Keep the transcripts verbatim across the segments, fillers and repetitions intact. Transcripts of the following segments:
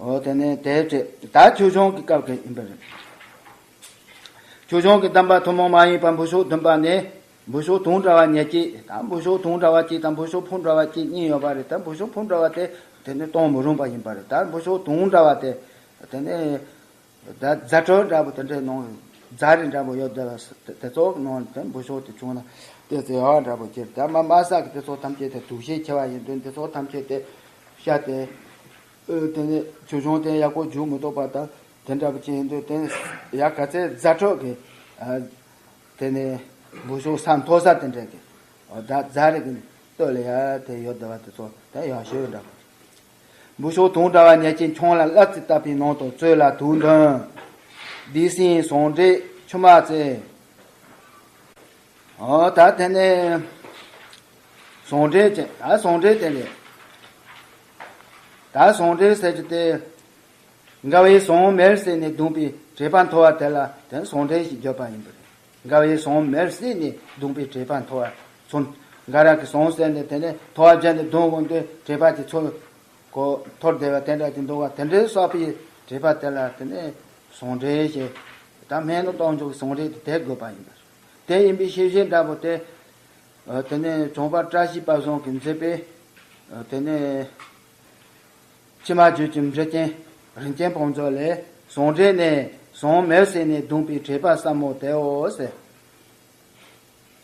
འོ་དེ་ནས་དེ་བྱས་ད་ཆོས་འབྱུང་གི་སྐབས་ཀྱི་ཡིན་པ་རེད། ཆོས་འབྱུང་གི་གདམས་པ་ཐུན་མོང་མ་ཡིན་པ་འབུ་ཤོག་བདུན་པ་ནི། འབུ་ཤོག་དུང་འདྲ་བ་ཉེར་གཅིག་ད་འབུ་ཤོག་དུང་འདྲ་བ་གཅིག་དང་འབུ་ཤོག་ཕུང་འདྲ་བ་གཅིག་གཉིས་ཡོད་པ་རེད། ད་འབུ་ཤོག་ཕུང་འདྲ་བ་དེ་དེ་ནི་གཏོང་མི་རུང་པ་ཡིན་པ་རེད། ད་འབུ་ཤོག་དུང་འདྲ་བ་དེ་དེ་ནི་ད་རྫ་དྲོད་འདྲ་པོ་དེ་འདྲའི་ནང་རྫ་རི་འདྲ་པོ་ཡོད་དེ་དེ་ཚོ་ནང་དེ་འབུ་ཤོག་དེ་བྱུང་ན་དེ་ཚེ་ཡག་འདྲ་པོ་ཁྱེར། ད་མ་མ་ས་གི་དེ་ཚོ་ཐམས་ཅད་དེ་དུག་ཤེད་ཆེ་བ་ཡིན་དུས་དེ་ཚོ་ཐམས་ཅད་དེ་བཤད་དེ། ཨོ་དེ་ནས་ཆོས་འབྱུང་དེ་ཡག་པོ་འཇུག་མི་ཐུབ་པ་དང་དེ་འདྲ་པོ་ཅིག་ཡིན་དུས་དེ་ཡ་ག་ཚད་རྫ་དྲོད་ཀྱི་ཨ་དེ་ནས་འབུ་ཤོག་ས་མཐོ་ས་དེ་འདྲ་གི་ཨོ་ད་རྫ་རི་གི་སྟོད་ལ་ཡ་དེ་ཡོད་དེ་བ་དེ་ཚོ་ད་ཡག་ཤོས་འདྲ་པོ། འབུ་ཤོག་དུང་འདྲ་བ་ཉེར་གཅིག་མཆོང་ལ་སླ་རྩི་བཏབ་པའི་ནང་དུ་བཙོས་ལ་དུག་འདོན། ལྡེ་སྲིན་ཟངས་འབྲས་ཆུ་མ་རྩི། ཨོ་ད་དེ་ནས་ཟངས་འབྲས་ཀྱི་ད་ཟངས་འབྲས་དེ་རེད། ད་ཟངས་འབྲས་ཟེར་གྱི་དེ། མགར་བའི་ཟངས་མེར་བསྲེགས་ནས་བརྡུངས་པའི་དྲེག་པ་མཐོ་བ་དེ་ལ་དེ་ཟངས་འབྲས་ཞེས་བརྗོད་པ་ཡིན་པ་རེད། མགར་བའི་ཟངས་མེར་བསྲེགས་ནས་བརྡུངས་པའི་དྲེག་པ་མཐོ་བ་ཚོ། མགར་བ་གི་ཟངས་བསྲེགས་ནས་དེ་ནས་མཐོ་བ་བརྒྱབ་ནས་བརྡུངས་འོང་དུས་དྲེག་པ་དེ་ཚོ་གོ་འཐོར་བསྡད་པ་དེ་འདྲ་ཅིག་འདུག་བ། དེ་འདྲའི་བསགས་པའི་དྲེག་པ་དེ་ལ་དེ་ནས་ཟངས་འབྲས་ཞེས། ད་སྨན་ནི་གཏོང་འཇུག་གི་ཟངས་འབྲས་དེ་དེ་དགོས་པ་ཡིན་པ་རེད། དེ་ཡིན་པའི་ཤེས་བྱའི་འདྲ་པོ་དེ། ཨ་དེ་ནས་བྱུང་བ་བཀྲ་ཤིས་པ་ཟངས་ཀྱིས་མཛད་པའི་ཨ་དེ་ནས་ཕྱི་མ་བརྗོད་ཀྱི་འབྲི་རྐྱེན་རིན་ཆེན་ཕུན་ཚོགས་ལས། ཟངས་འབྲས་ནི་ཟངས་མེར་བསྲེགས་ནས་བརྡུངས་པའི་དྲེག་པ་ཟབ་མོ་དེའོ་ཟེར།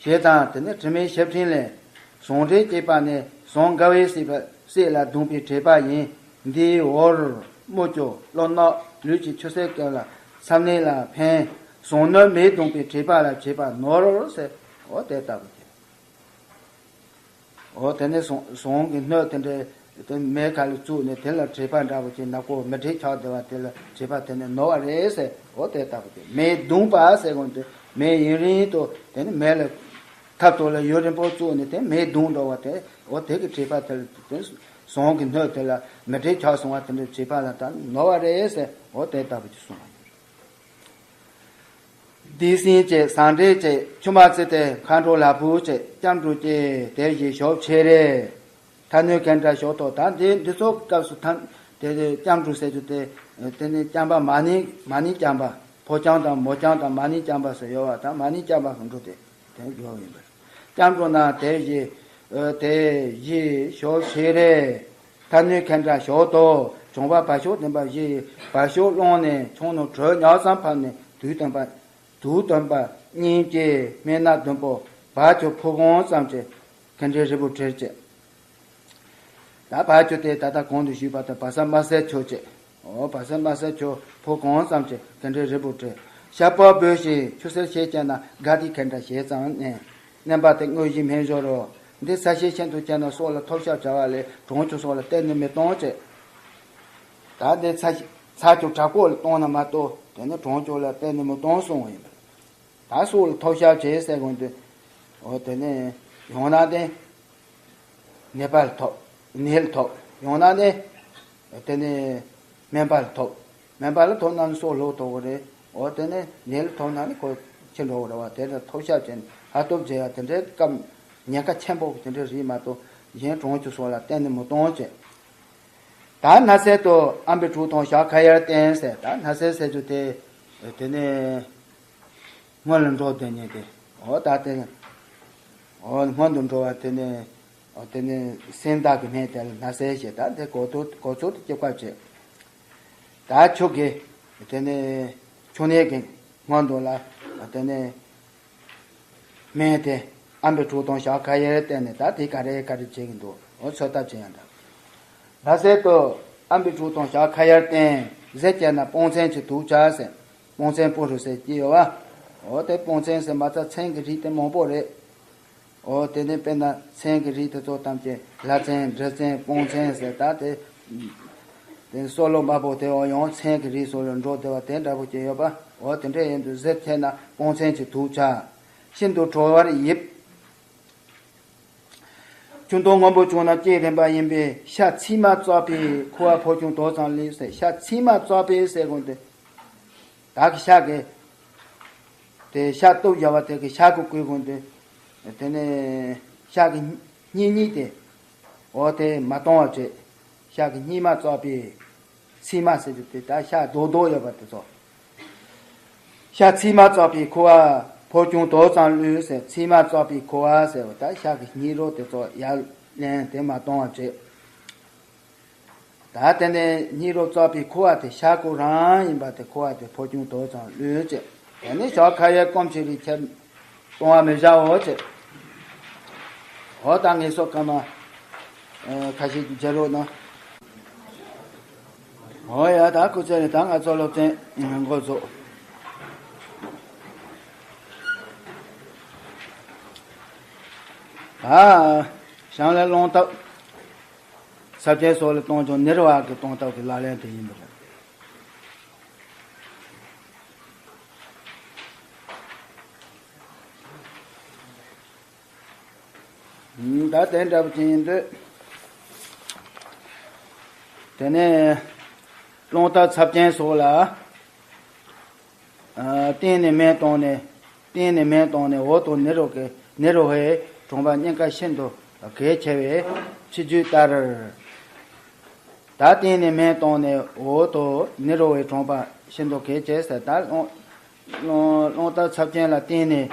ཞེས་དང་དེ་ནས་དྲི་མེད་ཞབས་འཕྲེང་ལས། ཟངས་འབྲས་སྐྱེས་པ་ནི་ཟངས་མགར་བས་བསྲེགས་པ་བསྲེགས་ལ་བརྡུངས་པའི་དྲེག་པ་ཡིན། འདིའི་འོར་རྨོ་ཅོ་གློ་ནག་ལུས་ཀྱི་ཆུ་སེར་སྐམ་ལ་ཚ་ནད་ལ་ཕན། ཟངས་སྣོད་མེས་བརྡུངས་པའི་དྲེག་པ་ལ་བྱེད་པ་ནོར་ཟེར། འོ་དེ་ལྟ་བུ་སྟེ། འོ་དེ་ནས་ཟངས་ཟངས་ཀྱི་སྣོད་དེ་འདྲའི་དེ་མེ་ཁ་ལ་བཙུགས་ནས་དེ་ལ་དྲེག་པ་འདྲ་བོ་ཅིག་ནག་པོ་མེ་དྲེག་ཆགས་བསྡད་པ་དེ་ལ་དྲེག་པ་དེ་ནས་ནོར་བ་རེད་ཟེར། འོ་དེ་ལྟ་བུ་སྟེ། མེས་བརྡུངས་པ་ཟེར་གོ་དེ་མེ་ཡུན་རིང་དུ་དེ་ནས་མེ་ལ་ཐབ་ཐོག་ལ་ཡུན་རིང་པོ་བཙུགས་ནས་དེ་མེས་བརྡུངས་འགྲོ་བ་དེ། འོ་དེ་གི་དྲེག་པ་དེ་ལ་དེ་ཟངས་ཀྱི་སྣོད་དེ་ལ་མེ་དྲེག་ཆགས་སོང་བ་དེ་འདྲའི་དྲེག་པ་ལ་ད་ནོར་བ་རེད་ཟེར། འོ་དེ་ལྟ་བུ་ཅིག་གསུངས་པ་ཡིན། ལྡེ་སྲིན་བཅས་ཟངས་འབྲས་བཅས་ཆུ་མ་རྩི་སྟེ་མཁའ་འགྲོ་ལ་ཕུལ་བཅས་སྐྱབས་འགྲོ་སྟེ་དེ་བཞིན་ཞབས་ཕྱི་རེ། ཐ་སྣོད་གན་དྲ་ཞོ་ཏོ། ད་འདི་འདི་ཚོ་སྐབས་སུ་ཐ་དེ་དེ་སྐྱབས་འགྲོ་ཟེར་རྒྱུ་དེ་དེ་ནི་སྐྱམ་པ་མ་ནིང་མ་ནིང་སྐྱམ་པ་ཕོ་སྐྱམ་དང་མོ་སྐྱམ་དང་མ་ནིང་སྐྱམ་པ་ཟེར་ཡོད་བ། ད་མ་ནིང་སྐྱམ་པ་གི་འགྲོ་དེ་དེ་ཡོད་ཡིན་པ་རེད། སྐྱབས་འགྲོ་ན་དེ་བཞིན་དེ་བཞིན་ཞབས་ཕྱི་རེ། ཐ་སྣོད་གན་དྲ་ཞོ་ཏོ། བྱུང་བ་བ་ཤོག་ལྡན་པ་བཞི་ཡི་བ་ཤོག་སློང་ནས་ཆུང་ནུ་དྲོད་ཉག་ཙམ་ཕབ་ནས་དུག་འདོན་པ། དུག་འདོན་པ་གཉིས་ཀྱིས་སྨན་སྣ་བདུན་པོ་བ་ཅོ་ཕོ་གང་ཙམ་གྱི་གན་དྲའི་རིལ་བུར་དྲིལ་བྱས། ད་བ་ཅོ་དེ་ད་ལྟ་གོང་དུ་ཞུས་པ་ལྟར་བ་ས་དམར་སེར་ཆོས་བྱས། འོ་བ་ས་དམར་སེར་ཆོས་ཕོ་གང་ཙམ་གྱི་གན་དྲའི་རིལ་བུར་དྲིལ། ཤ་པགས་སྦོས་ཤིང་ཆུ་སེར་ཤས་བཅས་ན་དགའ་བདེ་གན་དྲ་ཞེ་ཙམ་མནན། མནན་པ་དེ་དངོས་གཞི་སྨན་སྦྱོར་རོ། འདི་ཚ་ཤས་ཤིན་ཏུ་ཆེ་ན་སྲོག་ལ་ཐོབ་ཤ་བྱ་བ་ལས་གྲང་ཆུ་སོགས་ལ་གཏན་ནས་མི་གཏོང་བྱས། ད་འདི་ཚ་ཤ་ཚ་ཆུ་དྲག་པོ་ལ་གཏོང་ན་མ་གཏོགས་དེ་ནི་གྲང་ཆུ་ལ་གཏན་ནས་མི་གཏོང་གསུངས་པ་ཡིན་པ་རེད། ད་སྲོག་ལ་ཐོབ་ཤ་བྱས་ཟེར་དགོས་འདུག་འོ་དེ་ནས་ཡང་ན་དེ་ནད་པ་ལ་ཐོབ། ནད་ལ་ཐོབ། ཡང་ན་ནི་དེ་ནས་སྨན་པ་ལ་ཐོབ། སྨན་པ་ལ་ཐོབ་ན་ནི་སྲོག་ལོག་ཐུབ་ཀྱི་རེད། འོ་དེ་ནས་ནད་ལ་ཐོབ་ན་ནི་ཁོ་འཆི་འགྲོ་གི་རེད་བ། དེ་ལ་ཐོབ་ཤ་བྱས་ནས་ཧ་ཐོབ་བྱས་ཡ་དེ་འདྲའི་སྐབས་ཉེན་ཁ་ཆེན་པོ་དེ་འདྲ་རེད་མ་གཏོགས་གཞན་གྲང་ཆུ་སོགས་ལ་གཏན་ནས་མི་གཏོང་བྱས། ད་ན་ཟས་དུ་ཨམ་བི་གྲུ་དང་ཞག་ཁ་ཡར་བསྟེན་ཟེར། ད་ན་ཟས་ཟེར་རྒྱུ་དེ་དེ་ནས་སྔོན་ལ་འགྲོ་བསྡད་མཁན་དེ། འོ་ད་དེ་འོ་སྔོན་དུ་འགྲོ་བ་དེ་ནས་འོ་དེ་ནས་སེམས་དག་གི་སྨན་དེ་ལ་ན་ཟས་ཞེས། ད་དེ་གོ་ཐོས་གོ་ཚོད་དུ་སྐྱེ་བ་བྱེད། ད་ཆུ་གི་དེ་ནས་ཆུ་ནད་ཀྱི་སྔོན་དུ་ལ་དེ་ནས་སྨན་དེ་ཨམ་བི་གྲུ་དང་ཞག་ཁ་ཡར་བསྟེན་ནས། ད་དེ་ག་རེ་ག་རེ་བྱེད་ཀྱི་འདུག་འོ་ཚོད་ལྟ་བྱེད་ཡང་འདྲ། ལྷ་སྲས་དུ་ཨམ་བི་གྲུ་དང་ཞག་ཁ་ཡར་བསྟེན། ཟས་བཅད་ན་སྤང་ཚན་གྱི་དུག་བྱ་ཟེར། སྤང་ཚན་སྤུ་རུ་ཟེར་གྱི་ཡོད་བ། འོ་དེ་སྤང་ཚན་ཟེར་མ་རྩ་ཚན་གྱི་རིགས་དེ་མང་པོ་རེད། འོ་དེ་ནས་དཔེར་ན་ཚན་གྱི་རིགས་དེ་ཚོ་ཐམས་ཅད་ལྷ་ཚན་འབྲི་ཚན་སྤང་ཚན་ཟེར། ད་དེ་དེ་སྲོག་ལོ་མ་བོ་དེ་འོ་ཡང་ཚན་གྱི་རིགས་སོགས་ལ་འགྲོ་བདེ་བ་དེ་འདྲ་པོ་ཅིག་ཡོད་པ། འོ་དེ་འདྲ་ཡིན་དུས་ཟས་བཅད་ན་སྤང་ཚན་གྱི་དུག་བྱ། ཤིན་ཏུ་དྲོ་བར་ཡིབ། ཆུ་འཐུང་སྔོན་པོ་བྱུང་ན་སྐྱེས་རན་པ་ཡིན་པས་ཤ་ཚིལ་མ་བཙགས་པའི་ཁུ་བ་ཕོ་ཆུང་དོ་ཙམ་ལེགས་ཟེར། ཤ་ཚིལ་མ་བཙགས་པའི་ཟེར་དགོས་ཏེ། ད་གི་ཤ་གི་དེ་ཤ་གཏུབ་བཞག་པ་དེ་གི་ཤ་གི་བསྐོལ་དགོས་ཏེ། དེ་ནས་ཤ་གི་སྙིང་ཉིད་དེ་འོ་དེ་མ་གཏོང་བ་བྱེད། ཤ་གི་སྙིང་མ་བཙགས་པའི། ཚིགས་མ་ཟེར་རྒྱུ་དེ་ད་ཤ་རྡོག་རྡོག་ཡོད་པ་དེ་ཚོ། ཤ་ཚིགས་མ་བཙོག་པའི་ཁུ་བ། ཕོ་ཆུང་དོ་ཙམ་བླུད་ཟེར། ཚིགས་མ་བཙོག་པའི་ཁུ་བ་ཟེར་བ་ད་ཤ་གི་སྙིགས་རོ་དེ་ཚོ་ཡར་ལེན་དེ་མ་གཏོང་བ་བྱེད། ད་དེ་ནས་སྙིགས་རོ་བཙོག་པའི་ཁུ་བ་དེ་ཤ་ཁུ་རང་ཡིན་པ་དེ་ཁུ་བ་དེ་ཕོ་ཆུང་དོ་ཙམ་བླུད་བྱེད། དེ་ནས་ཞོགས་ཁ་ཡར་སྐོམ་ཆེ་བའི་ཁྱེར་གཏོང་བ་མི་བྱའོ་ཟེར། འོ་ད་ངེད་ཚོ་སྐར་མ་ཨ་ཁ་ཤས་ཀྱི་བརྗེ་རོགས་གནང་། འོ་ཡ་ད་སྐུ་ཚེ་རིང་། ད་ང་ཚོ་སློབ་ཚན་འགོ་རྫོགས། ད་བྱང་ལས་རླུང་ཐབས་ཚབས་ཆེན་སོགས་ལ་གཏོང་ཆོག་ནི་ར་བ་གི་གཏོང་ཐབས་ཀྱི་ལག་ལེན་དེ་ཡིན་པ་རེད། ད་དེ་འདྲ་པོ་ཅིག་ཡིན་དུས། དེ་ནས་རླུང་རྟ་ཚབས་ཆེན་སོགས་ལ། ཨ་སྟེང་ནས་སྨན་བཏང་ནས། སྟེང་ནས་སྨན་བཏང་ནས་འོག་ཏུ་ནི་རོ་གི་ནི་རོ་བའི་གྲོང་པ་གཉན་ཁ་ཤིན་ཏུ་གལ་ཆེ་བའི་ཕྱི་རྒྱུད་ལྟར། ད་སྟེང་ནས་སྨན་བཏང་ནས་འོག་ཏུ་ནི་རོ་བའི་གྲོང་པ་ཤིན་ཏུ་གལ་ཆེ་ཟེར། ད་རླུང་རླུང་རྟ་ཚབས་ཆེན་ལ་སྟེང་ནས་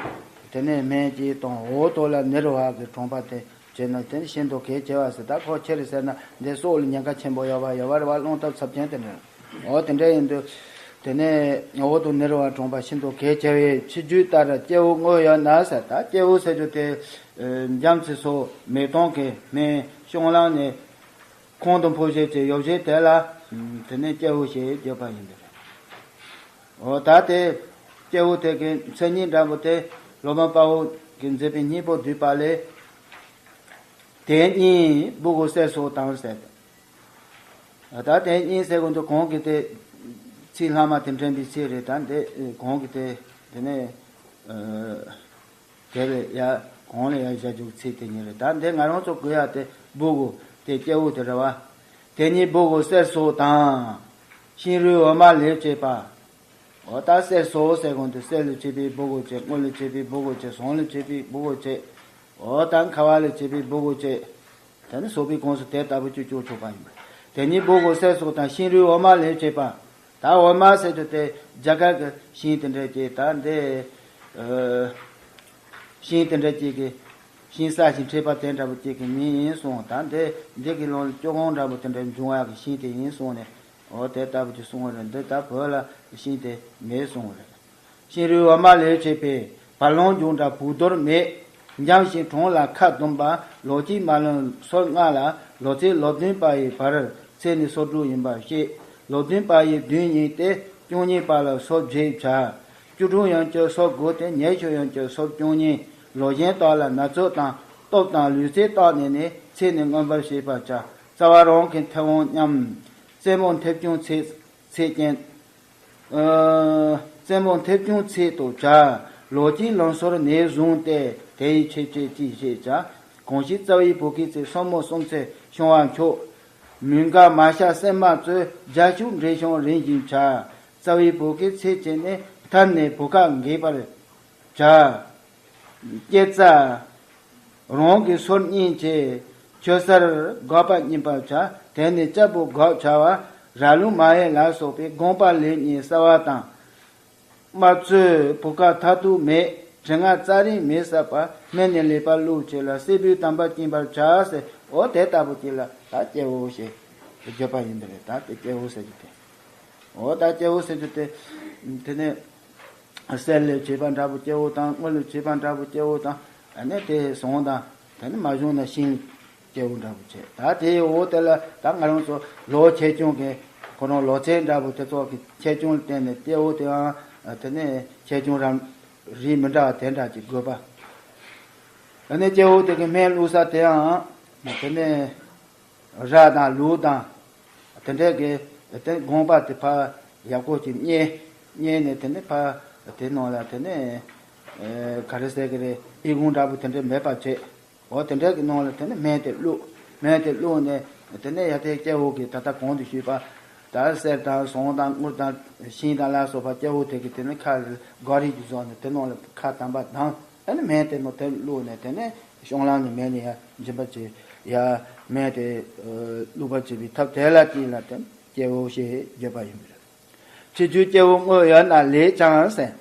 དེ་ནས་སྨན་གྱིས་དང་། འོག་ཏུ་ལ་ནི་རོ་བ་གི་གྲོང་པ་དེ་བྱས་ན་དེ་ནི་ཤིན་ཏུ་གལ་ཆེ་བ་ཟེར། ད་ཁོ་ཆེ་རེད་ཟེར་ན་འདི་སྲོག་ལ་ཉེན་ཁ་ཆེན་པོ་ཡོད་པ་ཡོད་པ་རེད་བ། རླུང་རྟ་ཚབས་ཆེན་དེ་འདྲ། འོ་དེ་འདྲ་ཡིན་དུས། དེ་ནས་འོག་ཏུ་ནི་རོ་བ་གྲོང་པ་ཤིན་ཏུ་གལ་ཆེ་བའི་ཕྱི་རྒྱུད་ལྟར་སྐྱེ་བོ་དངོས་ཡོད་ན་ཟེར། ད་སྐྱེ་བོ་ཟེར་རྒྱུ་དེ་ཨ་འཇམ་ཚིག་སོགས་མེ་དོང་གི་སྨན་བཤང་ལམ་ནས་ཁོང་དུ་འཕོ་བྱེད་ཀྱི་ཡོ་བྱད་དེ་ལ་དེ་ནས་སྐྱེ་བོ་ཞེས་བརྗོད་པ་ཡིན་པས། འོ་ད་དེ་སྐྱེ་བོ་དེ་གི་མཚན་ཉིད་འདྲ་པོ་དེ་སློབ་དཔོན་དཔའ་བོ་གིས་མཛད་པའི་སྙིང་པོ་བསྡུས་པ་ལས། དེ་གཉིས་སྦུ་གུ་གསེར་སོགས་དང་ཟེར། ད་དེ་གཉིས་ཟེར་དགོས་འདུག་གོང་གི་དེ་ཚིག་ལྷག་མ་དེ་འདྲེན་པའི་ཚིག་རེད། ད་འདི་གོང་གི་དེ་དེ་ནས་ཨ་དེ་ལས་ཡར་གོང་ལ་ཡར་བཞག་རྒྱུ་ཚིག་དེ་གཉིས་རེད། ད་འདི་ང་རང་ཚོ་དགོས་ཡ་དེ་སྦུ་གུ་དེ་སྐྱེ་བོ་དེ་རེད་བ། དེ་གཉིས་སྦུ་གུ་གསེར་སོགས་དང་། ཤིང་རུས་འོ་མ་ལས་བྱས་པ། འོ་ད་གསེར་སོགས་ཟེར་དགོས་འདུག་གསེར་ལས་བྱས་པའི་སྦུ་གུ་བྱས། དངུལ་ལས་བྱས་པའི་སྦུ་གུ་བྱས། ཟངས་ལས་བྱས་པའི་སྦུ་གུ་བྱས། འོ་ད་ཁ་བ་ལས་བྱས་པའི་སྦུ་གུ་བྱས། དེ་ནི་སོགས་པའི་ཁོངས་སུ་དེ་ལྟ་བུ་བཅུ་གཅིག་ཆོག་པ་ཡིན་པ། དེ་ཉིད་སྦུ་གུ་གསེར་སོགས་དང་། ཤིང་རུས་འོ་མ་ལས་བྱས་པ། ད་འོ་མ་ཟེར་རྒྱུ་དེ་རྒྱ་གར་གྱི་ཤིང་དེ་འདྲ་ཅིག་ད་འདི་ཨ་ཤིང་དེ་འདྲ་ཅིག་གི་ཤིང་སྲ་ཞིང་མཁྲེགས་པ་དེ་འདྲ་བོ་ཅིག་གི་མིང་ཡིན་གསུངས། ད་འདི་འདི་གི་ལོ་ལ་སྐྱོ་གོང་འདྲ་བོ་དེ་འདྲ་འབྱུང་བ་གི་ཤིང་དེ་ཡིན་གསུངས་ནས། འོ་དེ་ལྟ་བུ་ཅིག་གསུངས་པ་རེད། འདི་ད་བོད་ལ་ཤིང་དེ་མེད་གསུངས་པ་རེད། ཤིང་རུས་འོ་མ་ལས་བྱས་པའི་བར་ལོང་རྒྱུ་འདྲ་བུ་རྡོར་མེད། འཇམ་ཞིང་གྲང་ལ་ཁ་གདུང་པ། ལོ་གཅིག་མ་ལོན་སོར་ལྔ་ལ། ལོ་ཚེས་ལོ་བདུན་པ་ཡི་བར་ཚེས་ནི་སོར་དྲུག་ཡིན་པར་བཤད། ལོ་བདུན་པ་ཡི་བདུན་ཉིན་ཏེ་བཅུ་གཉིས་པ་ལ་སོར་བརྒྱད་བྱ། བཅུ་དྲུག་ཡན་གྱི་སོར་དགུ་སྟེ། ཉེར་གཅིག་ཡན་གྱི་སོར་བཅུ་གཉིས། ལོ་གཞན་དག་ལ་ན་ཚོད་དང་སྟོབས་དང་ལུས་རྩལ་བརྟགས་ནས་ནི་ཚེས་ནི་མངོན་པར་ཤེས་པར་བྱ། རྩ་བ་རང་གི་མཐེ་བོང་མཉམ། རྩེ་མོ་མཐེབ་ཆུང་ཚད་ཚད་ཅན། ཨ་རྩེ་མོ་མཐེབ་ཆུང་ཚད་དུ་བྱ། ལོ་གཅིག་ལོན་སོར་ནས་བཟུང་སྟེ། དེ་ཡི་ཆེ་ཆེ་ཅི་ཞེས་བྱ། གང་ཞིག་རྩ་བའི་བུ་གའི་ཚེ། སོར་མོ་གསུམ་ཚེ་བྱུང་བ་མཆོག་མུན་ཁ་མ་ཤ་སྲན་མ་བཙོས། རྒྱ་ཤུག་འབྲས་ཤིང་རིམ་བཞིན་བྱ། རྩ་བའི་བུ་གའི་ཚེ་བྱས་ནས། མཐར་ནི་བུ་ག་འགས་པར་བྱ། སྐྱེ་རྩ། རང་གི་སོར་གཉིས་བྱས། ཆོད་སར་དགག་པ་གཉིས་པར་བྱ། དེ་ནི་ལྕགས་པོ་དགག་བྱ་བ། ར་ལུག་མ་ཡལ་ལ་སོགས་པའི་དགོངས་པ་ལེགས་ཉེས་གསལ་བ་དང་། མ་བཙོས་བུ་ག་མཐར་ཐུག་མེད། དྲི་ང་རྩ་རིས་མེད་བསགས་པ། སྨན་ནི་ལེགས་པར་བླུགས་བྱས་ལ། སྲད་བུའི་དམ་པ་བསྐྱིན་པར་བྱ་ཟེར། འོ་དེ་ལྟ་བུ་ཅིག་ལ་ད་སྐྱེ་བོ་ཞེས་བརྗོད་པ་ཡིན་པ་རེད། ད་དེ་སྐྱེ་བོ་ཟེར་རྒྱུ་དེ། འོ་ད་སྐྱེ་བོ་ཟེར་རྒྱུ་དེ། དེ་ནས། གསེར་ལས་བྱས་པ་འདྲ་པོ་སྐྱེ་བོ་དང་། དངུལ་ལས་བྱས་པ་འདྲ་པོ་སྐྱེ་བོ་དང་། ཨ་ནི་དེ་ཟངས་དང་། དེ་ནི་མ་བྱུང་ན་ཤིང་སྐྱེ་བོ་འདྲ་པོ་བྱས། ད་དེའི་འོག་དེ་ལ་ད་ང་རང་ཚོ་ལོ་ཆེ་ཆུང་གི་ཁོ་རང་ལོ་ཚད་འདྲ་པོ་དེ་ཚོ་གི་ཆེ་ཆུང་ལ་བརྟེན་ནས་སྐྱེ་བོ་དེའང་དེ་ནི་ཆེ་ཆུང་རང་རིགས་མི་འདྲ་བ་དེ་འདྲ་ཅིག་དགོས་པ། ཨ་ནི་སྐྱེ་བོ་དེ་གི་སྨན་བླུགས་ས་དེའང་དེ་ནི། ར་དང་ལུག་དང་། དེ་འདྲའི་གི་དེ་དགོངས་པ་དེ་ཕར་ཡག་པོ་ཅིག་རྙེད། རྙེད་ནས་དེ་ནས་ཕར་དེ་ནང་ལ་དེ་ནས་ཨེ་ག་རེ་ཟེར་གི་རེད། ཨི་ཁུང་འདྲ་པོ་དེ་འདྲ་མེད་པ་བྱས། འོ་དེ་འདྲའི་གི་ནང་ལ་དེ་ནས་སྨན་དེ་བླུགས། སྨན་དེ་བླུགས་ནས་དེ་ནས་ཡ་དེ་སྐྱེ་བོ་གི་ད་ལྟ་གོང་དུ་ཞུས་པ། ད་གསེར་དང་ཟངས་དང་དངུལ་དང་ཤིང་དང་ལ་སོགས་པ་སྐྱེ་བོ་དེ་གི་དེ་ནས་ཁ་ལ་སྒོ་རིས་ཀྱི་བཟོ་ནས་དེ་ནང་ལ་ཁ་དམ་པ་དང་། ཨ་ནི་སྨན་དེ་ནོ་དེ་བླུགས་ནས་དེ་ནས་བཤང་ལམ་ནས་སྨན་ནི་ཡ་འབྱིན་པ་བྱེད་ཡ། སྨན་དེ་ཨ་བླུགས་པ་བྱེད་པའི་ཐབས་དེ་ལ་བརྟེན་ལ་དེ་ སྐྱེ་བོ་ཞེས་བརྗོད་པ་ཡིན་པས། ཕྱི་རྒྱུ་སྐྱེ་བོ་དངོས་ཡོད་ན་ལེགས་ཀྱང་ཟེར།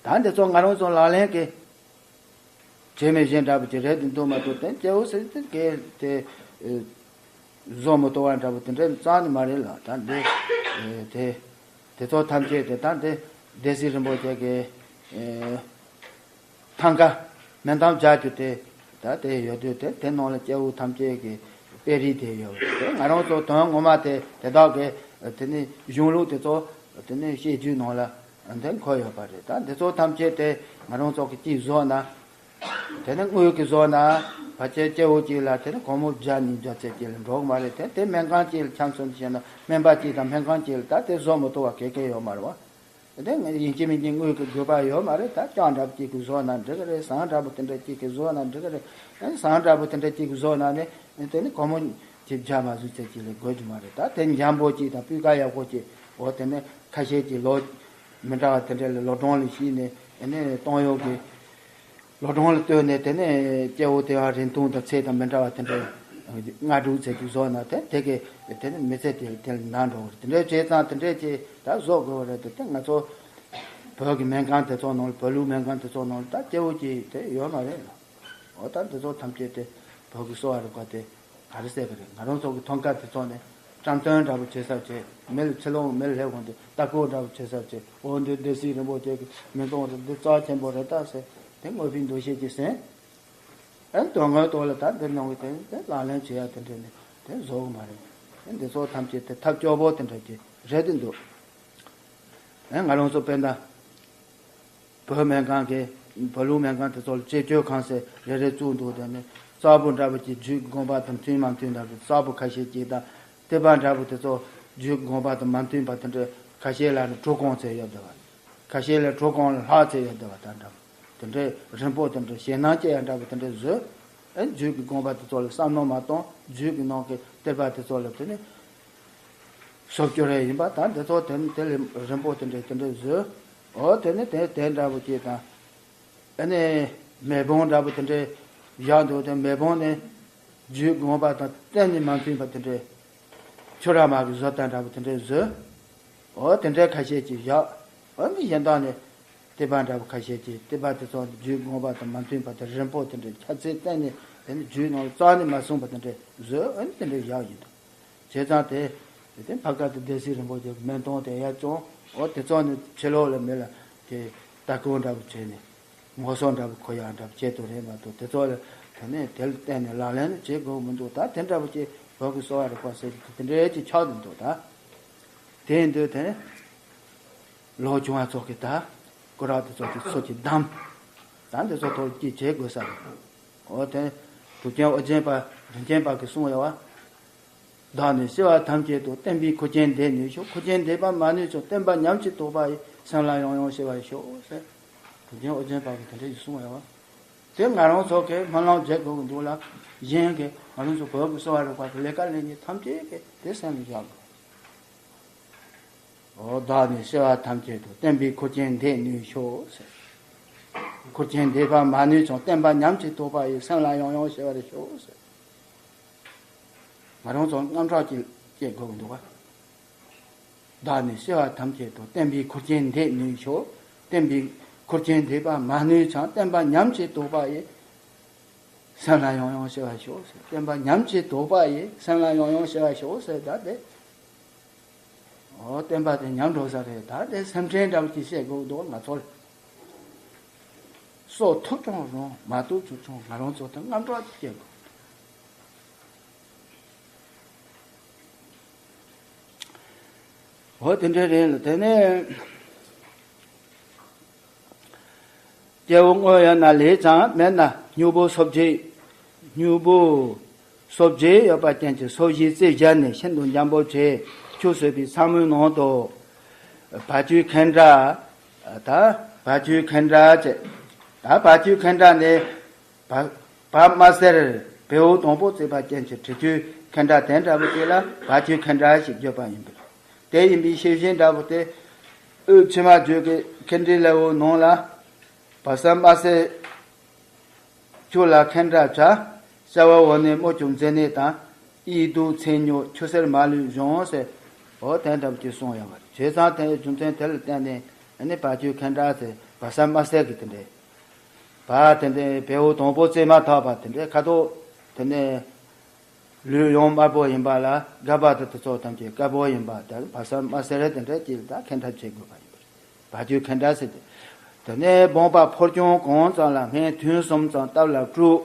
ད་འདི་ཚོ་ང་རང་ཚོ་ལག་ལེན་གྱི་བྱེད་མི་གཞན་འདྲ་པོ་ཅིག་རེད་འདུག་མ་གཏོགས། དེ་སྐྱེ་བོ་ཟེར་དེ་གལ་ཏེ་བཟོ་མི་ཐུབ་པ་འདྲ་པོ་དེ་འདྲ་རྩ་ནས་མ་རེད་ལ། ད་འདི་དེ་དེ་ཚོ་ཐམས་ཅད་དེ་ད་འདི་སྡེ་སྲིད་རིན་པོ་ཆེ་གི་ཐང་ག་མེ་མདའ་སྦྱར་རྒྱུ་དེ་ད་དེ་ཡོད་དུས། དེ་དེ་ནང་ལ་སྐྱེ་བོ་ཐམས་ཅད་ཀྱི་དཔེ་རིས་དེ་ཡོད་རེད། དེ་ང་རང་ཚོ་དོན་ངོ་མ་དེ་དེ་དག་གི་དེ་ནི་གཞུང་ལུགས་དེ་ཚོ་དེ་ནི་བཤད་རྒྱུད་ནང་ལ་འདི་འཁོད་ཡོད་པ་རེད། ད་འདི་ཚོ་ཐམས་ཅད་དེ་ང་རང་ཚོ་གི་གཅིག་བཟོ་ན། དེ་ནི་དངུལ་གྱི་བཟོ་ན་ཕལ་ཆེར་སྐྱེ་བོ་གཅིག་ལ་དེ་ནི་སྒོར་མོ་བརྒྱ་ཉིས་བརྒྱ་ཙམ་གཅིག་ལས་འགྲོ་གི་མ་རེད། དེ་དེ་སྨན་ཁང་གཅིག་ལ་འཁྱམས་སོང་ཟེར་ན། སྨན་པ་གཅིག་དང་སྨན་ཁང་གཅིག་ལ་ད་དེ་བཟོ་མི་ཐུབ་པ་ག་གེ་ཡོད་མ་རེད་བ། དེ་ཡིན་གཅིག་མིན་གཅིག་དངུལ་གྱི་དགོས་པ་ཡོད་མ་རེད། ད་སྤྱང་འདྲ་པོ་གཅིག་གིས་བཟོ་ན་འགྲིག་གི་རེད། བཟང་འདྲ་པོ་དེ་འདྲ་གཅིག་གིས་བཟོ་ན་འགྲིག་གི་རེད། ཨ་ནི་བཟང་འདྲ་པོ་དེ་འདྲ་གཅིག་གིས་བཟོ་ན་ནི་དེ་ནི་སྒོར་མོ་གཅིག་བརྒྱ་མ་ཟིན་ཙམ་གཅིག་ལས་དགོས་རྒྱུ་མ་རེད། ད་དེ་འཇམ་པོ་གཅིག་དང་སྤུས་ཀ་ཡག་པོ་གཅིག་འོ་དེ་ནི་ཁ་ཤས་ཀྱིས་ལོ་མི་འདྲ་བ་དེ་འདྲ་ལ་ལོ་གྲངས་ལ་གཞིགས་ནས། ཨ་ནི་གཏོང་ཡོང་གི་ལོ་གྲངས་ལ་ལྟོས་ནས་དེ་ནས་སྐྱེ་བོ་དེ་ཡང་རིང་ཐུང་དང་ཚད་དང་མི་འདྲ་བ་དེ་འདྲ་ལྔ་དྲུག་ཙམ་ཅིག་བཟོ་ན། དེ་དེ་གི་དེ་ནི་མི་ཚེ་དེ་དེ་ལ་ན་འགྲོ་གི་རེད། དེ་འདྲ་བྱས་ཙང་དེ་འདྲ་ཅིག་ད་བཟོ་དགོས་པ་རེད། དེ་དེ་ང་ཚོ་བོད་ཀྱི་སྨན་ཁང་དེ་ཚོ་ནང་ལ། བོད་ལུགས་སྨན་ཁང་དེ་ཚོ་ནང་ལ་ད་སྐྱེ་བོ་ཅིག་དེ་ཡོད་མ་རེད་ལ། འོ་ད་འདི་ཚོ་ཐམས་ཅད་དེ་བོད་ཀྱི་གསོ་བ་རིག་པ་དེ་ག་རེ་ཟེར་གི་རེད། ང་རང་ཚོ་གི་ཐང་ག་དེ་ཚོ་ནས་བཀྲམ་སྟོན་འདྲ་པོ་བྱེད་ས་བྱས། མི་ལ་ཕྱི་ལོགས་མི་ལ་སླེབས་གོང་དེ་ལྟ་སྐོར་འདྲ་པོ་བྱེད་ས་བྱས། འོ་འདི་སྡེ་སྲིད་རིན་པོ་ཆེ་གི་མི་ཚང་རེད། འདི་རྩ་ཆེན་པོ་རེད་ད་ཟེར། དེ་དངོས་པོའི་འདུ་ཤེས་ཀྱིས་ཟིན། ཨེ་དོན་དངོས་ཐོག་ལ་ད་འདི་ནང་གི་དེ་དེ་ལག་ལེན་བྱེད་ཡ་དེ་འདྲ་ནི་དེ་བཟོ་གི་མ་རེད། ཨེ་འདི་ཚོ་ཐམས་ཅད་དེ་ཐབས་སྐྱོ་པོ་དེ་འདྲ་ཅིག་རེད་དེ་འདུག་ཨེ་ང་རང་ཚོ་དཔེར་ན། བོད་སྨན་ཁང་གི་བོད་ལུགས་སྨན་ཁང་དེ་ཚོ་ལ་དཔྱད་བཅོས་ཁང་ཟེར་རེ་རེ་བཙུགས་འདུག་དེ་ནི་གསར་པ་འདྲ་པོ་ཅིག་རྒྱུད་དགོངས་པ་དང་མཐུན་མ་མཐུན་འདྲ་པོ། གསར་པ་ཁ་ཤས་ཅིག་དང་། དེ་པ་འདྲ་པོ་དེ་ཚོ་རྒྱུད་དགོངས་པ་དང་མ་མཐུན་པ་དེ་འདྲ་ཁ་ཤས་ལ་ནི་གྲོད་ཁོག་ཚད་ཡོད་བསྡད་པ། ཁ་ཤས་ལ་གྲོད་ཁོག་ལྷག་ཚད་ཡོད་བསྡད་པ། ད་འདྲ་པོ་དེ་འདྲའི་རིང་པོ་དེ་འདྲ་ཞེད་སྣང་སྐྱེ་ཡ་འདྲ་པོ་དེ་འདྲ་བཟོས། ཨེ་རྒྱུད་ཀྱི་དགོངས་པ་དེ་ཚོ་ལ་བསམ་བློ་མ་གཏོང་། རྒྱུད་ཀྱི་ནང་གི་གཏེར་པ་དེ་ཚོ་ལ་དེ་ནི་སོབ་སྐྱོར་རེ་ཡིན་པ། ད་འདི་ཚོ་དེ་དེ་ལས་རིང་པོ་དེ་འདྲ་དེ་འདྲ་བཟོས། འོ་དེ་ནི་དེ་དེ་འདྲ་པོ་ཅིག་དང་། ཨ་ནི་མེ་དཔུང་འདྲ་པོ་དེ་འདྲ་བཞག་འདུག་དེ་མེ་དཔུང་ནི་རྒྱུད་དགོངས་པ་དང་གཏན་ནས་མ་མཐུན་པ་དེ་འདྲ་ཁྱོད་རང་མ་གི་བཟོ་ལྟ་འདྲ་པོ་དེ་འདྲ་བཟོས། འོ་དེ་འདྲ་ཁ་ཤས་ཅིག་བཞག་འོ་ནི་གཞན་དག་ནི་གཏེར་པ་འདྲ་པོ་ཁ་ཤས་ཀྱིས་གཏེར་པ་དེ་ཚོ་རྒྱུད་དགོངས་པ་དང་མ་མཐུན་པ་དེ་རིང་པོ་དེ་འདྲའི་ཁྱད་ཚད་གཏན་ནས་དེ་ནི་རྒྱུད་ནང་ལ་རྩ་ནས་མ་གསུངས་པ་དེ་འདྲ་བཟོས། འོ་ནི་དེ་འདྲ་བཞག་ཡིན་འདུག་བྱས་ཙང་དེ་དེ་ཕ་ག་དེ་སྡེ་སྲིད་རིན་པོ་ཆེ་གི་སྨན་ཐང་དེ་ཡར་བཙོང་། འོ་དེ་ཚོ་ནི་ཕྱི་ལོགས་ལ་མི་ལ་དེ་ལྟ་སྐོར་འདྲ་པོ་བྱས་ནས་ངོ་སོ་འདྲ་པོ་འཁོར་ཡག་འདྲ་པོ་བྱེད་དུ་རེད་མ་གཏོགས། དེ་ཚོ་ལ་དེ་ནས་དེ་ལ་བརྟེན་ནས་ལག་ལེན་བྱེད་དགོས་མི་འདུག་ད་དེ་འདྲ་པོ་ཅིག་བོད་ཀྱི་གསོ་བ་རིག་པ་ཟེར་གྱི་དེ་འདྲའི་ཅིག་ཆགས་འདུག་ད་དེ་ཡིན་དུས་དེ། ལོ་ཆུང་བ་ཚོ་གིས་ད་སྐོར་ར་དེ་ཚོ་གི་ཚོ་གི་བདམས། ད་འདི་ཚོ་ཐོག་ཀྱི་བྱེད་དགོས་ས་རེད། འོ་དེ་གྲུབ་ཆེན་ཨོ་རྒྱན་པ་རིན་ཆེན་པ་གིས་གསུངས་ཡོད་བ། བདག་ནི་སྐྱེ་བ་ཐམས་ཅད་དུ། བསྟན་པའི་ཁུར་ཆེན་འདེགས་ནུས་ཤོག་ཁུར་ཆེན་འདེགས་པ་མ་ནུས་ཀྱང་། བསྟན་པ་ཉམས་ཀྱིས་དོགས་པ་ཡི། སེམས་ལ་ཡང་ཡང་གཤེ་བར་ཤོག་ཟེར། གྲུབ་ཆེན་ཨོ་རྒྱན་པ་གིས་དེ་འདྲ་ཞིག་གསུངས་ཡོད་བ། དེ་ང་རང་ཚོ་གིས་སྨོན་ལམ་རྒྱག་དགོས་ཀྱི་འདུག་ལ། གཞན་གྱིས་ང་རང་ཚོ་བོད་ཀྱི་གསོ་བ་རིག་པ་གི་ལས་ཀ་ལས་མཁན་ཐམས་ཅད་ཀྱིས་དེ་སེམས་ལ་བཞག་དགོས། འོ་བདག་ནི་སྐྱེ་བ་ཐམས་ཅད་དུ། བསྟན་པའི་ཁུར་ཆེན་འདེགས་ནུས་ཤོག་ཟེར། ཁུར་ཆེན་འདེགས་པ་མ་ནུས་ཀྱང་། བསྟན་པ་ཉམས་ཀྱིས་དོགས་པ་ཡི། སེམས་ལ་ཡང་ཡང་གཤེ་བར་ཤོག་ཟེར། ང་རང་ཚོ་དངངས་སྐྲག་ཅིག་སྐྱེ་དགོས་ཀྱི་འདུག་ག་བདག་ནི་སྐྱེ་བ་ཐམས་ཅད་དུ། བསྟན་པའི་ཁུར་ཆེན་འདེགས་ནུས་ཤོག་བསྟན་པའི་ཁུར་ཆེན་འདེགས་པ་མ་ནུས་ཀྱང་། བསྟན་པ་ཉམས་ཀྱིས་དོགས་པ་ཡི། སེམས་ལ་ཡང་ཡང་གཤེ་བར་ཤོག་ཟེར། བསྟན་པ་ཉམས་ཀྱིས་དོགས་པ་ཡི། སེམས་ལ་ཡང་ཡང་གཤེ་བར་ཤོག་ཟེར། ད་དེ། འོ་བསྟན་པ་དེ་ཉམས་འགྲོ་ས་རེད། ད་དེ་སེམས་ཁྲལ་འདྲ་བོ་ཅིག་བྱེད་དགོས་འདུག་ང་ཚོར། སྲོག་ཐོབ་ཀྱང་རུང་། མ་ཐོབ་ཀྱང་རུང་། ང་རང་ཚོ་དེ་དངངས་སྐྲག་ཅིག་སྐྱེ་དགོས་འདུག་འོ་དེ་འདྲ་རེད་ལ། དེ་ནས། སྐྱེ་བོ་དངོས་ཡོད་ན་ལེགས་ཀྱང་མེད་ན། སྨྱུ་གུ་སོ་བརྒྱད། སྨྱུ་གུ་སོ་བརྒྱད་ཡོད་པ་ཅན་གྱི་སོ་བཞིའི་རྩིས་བཞག་ནས་ཤིན་ཏུ་འཇམ་པོ་བྱས་ཆུ་བསྲེས་པའི་ཚ་མོའི་ནང་དུ། བ་ཕྱུགས་ཁེན་ཏྲ། ད་བ་ཕྱུགས་ཁེན་ཏྲ་བྱས། ད་བ་ཕྱུགས་ཁེན་ཏྲ་ནི་བ་བ་དམར་སེར་བེའུ་དང་པོ་བརྩེགས་པ་ཅན་གྱི་དྲི་ཆུའི་ཁེན་ཏྲ་དེ་འདྲ་པོ་དེ་ལ་བ་ཕྱུགས་ཁེན་ཏྲ་ཞེས་བརྗོད་པ་ཡིན་པས། དེ་ཡིན་པའི་ཤེས་བཞིན་འདྲ་པོ་དེ། དབུས་ཕྱི་མ་བརྗོད་ཀྱི་ཁེན་ཏྲའི་ལེའུ་ནང་ལ། བ་ས་དམར་སེར་ཆུ་ལ་ཁེན་ཏྲ་བྱ། སྐྱ་བོ་འོ་ནི་རྨོ་ཆུ་མཛེ་ནད་དང་། ཡིད་དུ་ཚིམ་མྱོང་ཆུ་སེར་མ་ལུས་གཞོམ་ཟེར། འོ་དེ་འདྲ་བོ་ཅིག་གསུངས་ཡོད་པ་རེད། བྱས་ཙང་དེ་རྒྱུ་མཚན་དེ་ལ་བརྟེན་ནས་ཨ་ནི་བ་ཕྱུགས་ཁེ་འདྲ་ཟེར་བ་ས་མ་ཟེར་གི་དེ་འདྲས། བ་དེ་འདྲས་བེའུ་དང་པོ་བཙས་མ་ཐག་པ་དེ་འདྲས་ཁ་དོག་དེ་ནས་ལུས་ཡང་དམར་པོ་ཡིན་པ་ལ་སྒལ་པ་དེ་དེ་ཚོ་ཐམས་ཅད་དཀར་པོ་ཡིན་པ་དེ་བ་ས་མ་ཟེར་དེ་འདྲས་ཅིག་ལ་ད་ཁེ་འདྲ་བྱེད་དགོས་པ་ཡིན་པ་རེད། བ་ཕྱུགས་ཁེ་འདྲ་ཟེར་ཏེ། དེ་ནས་སྦངས་པ་ཕོ་སྐྱོང་གང་ཙམ་ལ་སྨན་ཐུན་གསུམ་ཙམ་བཏབ་ལ་བཀྲུས།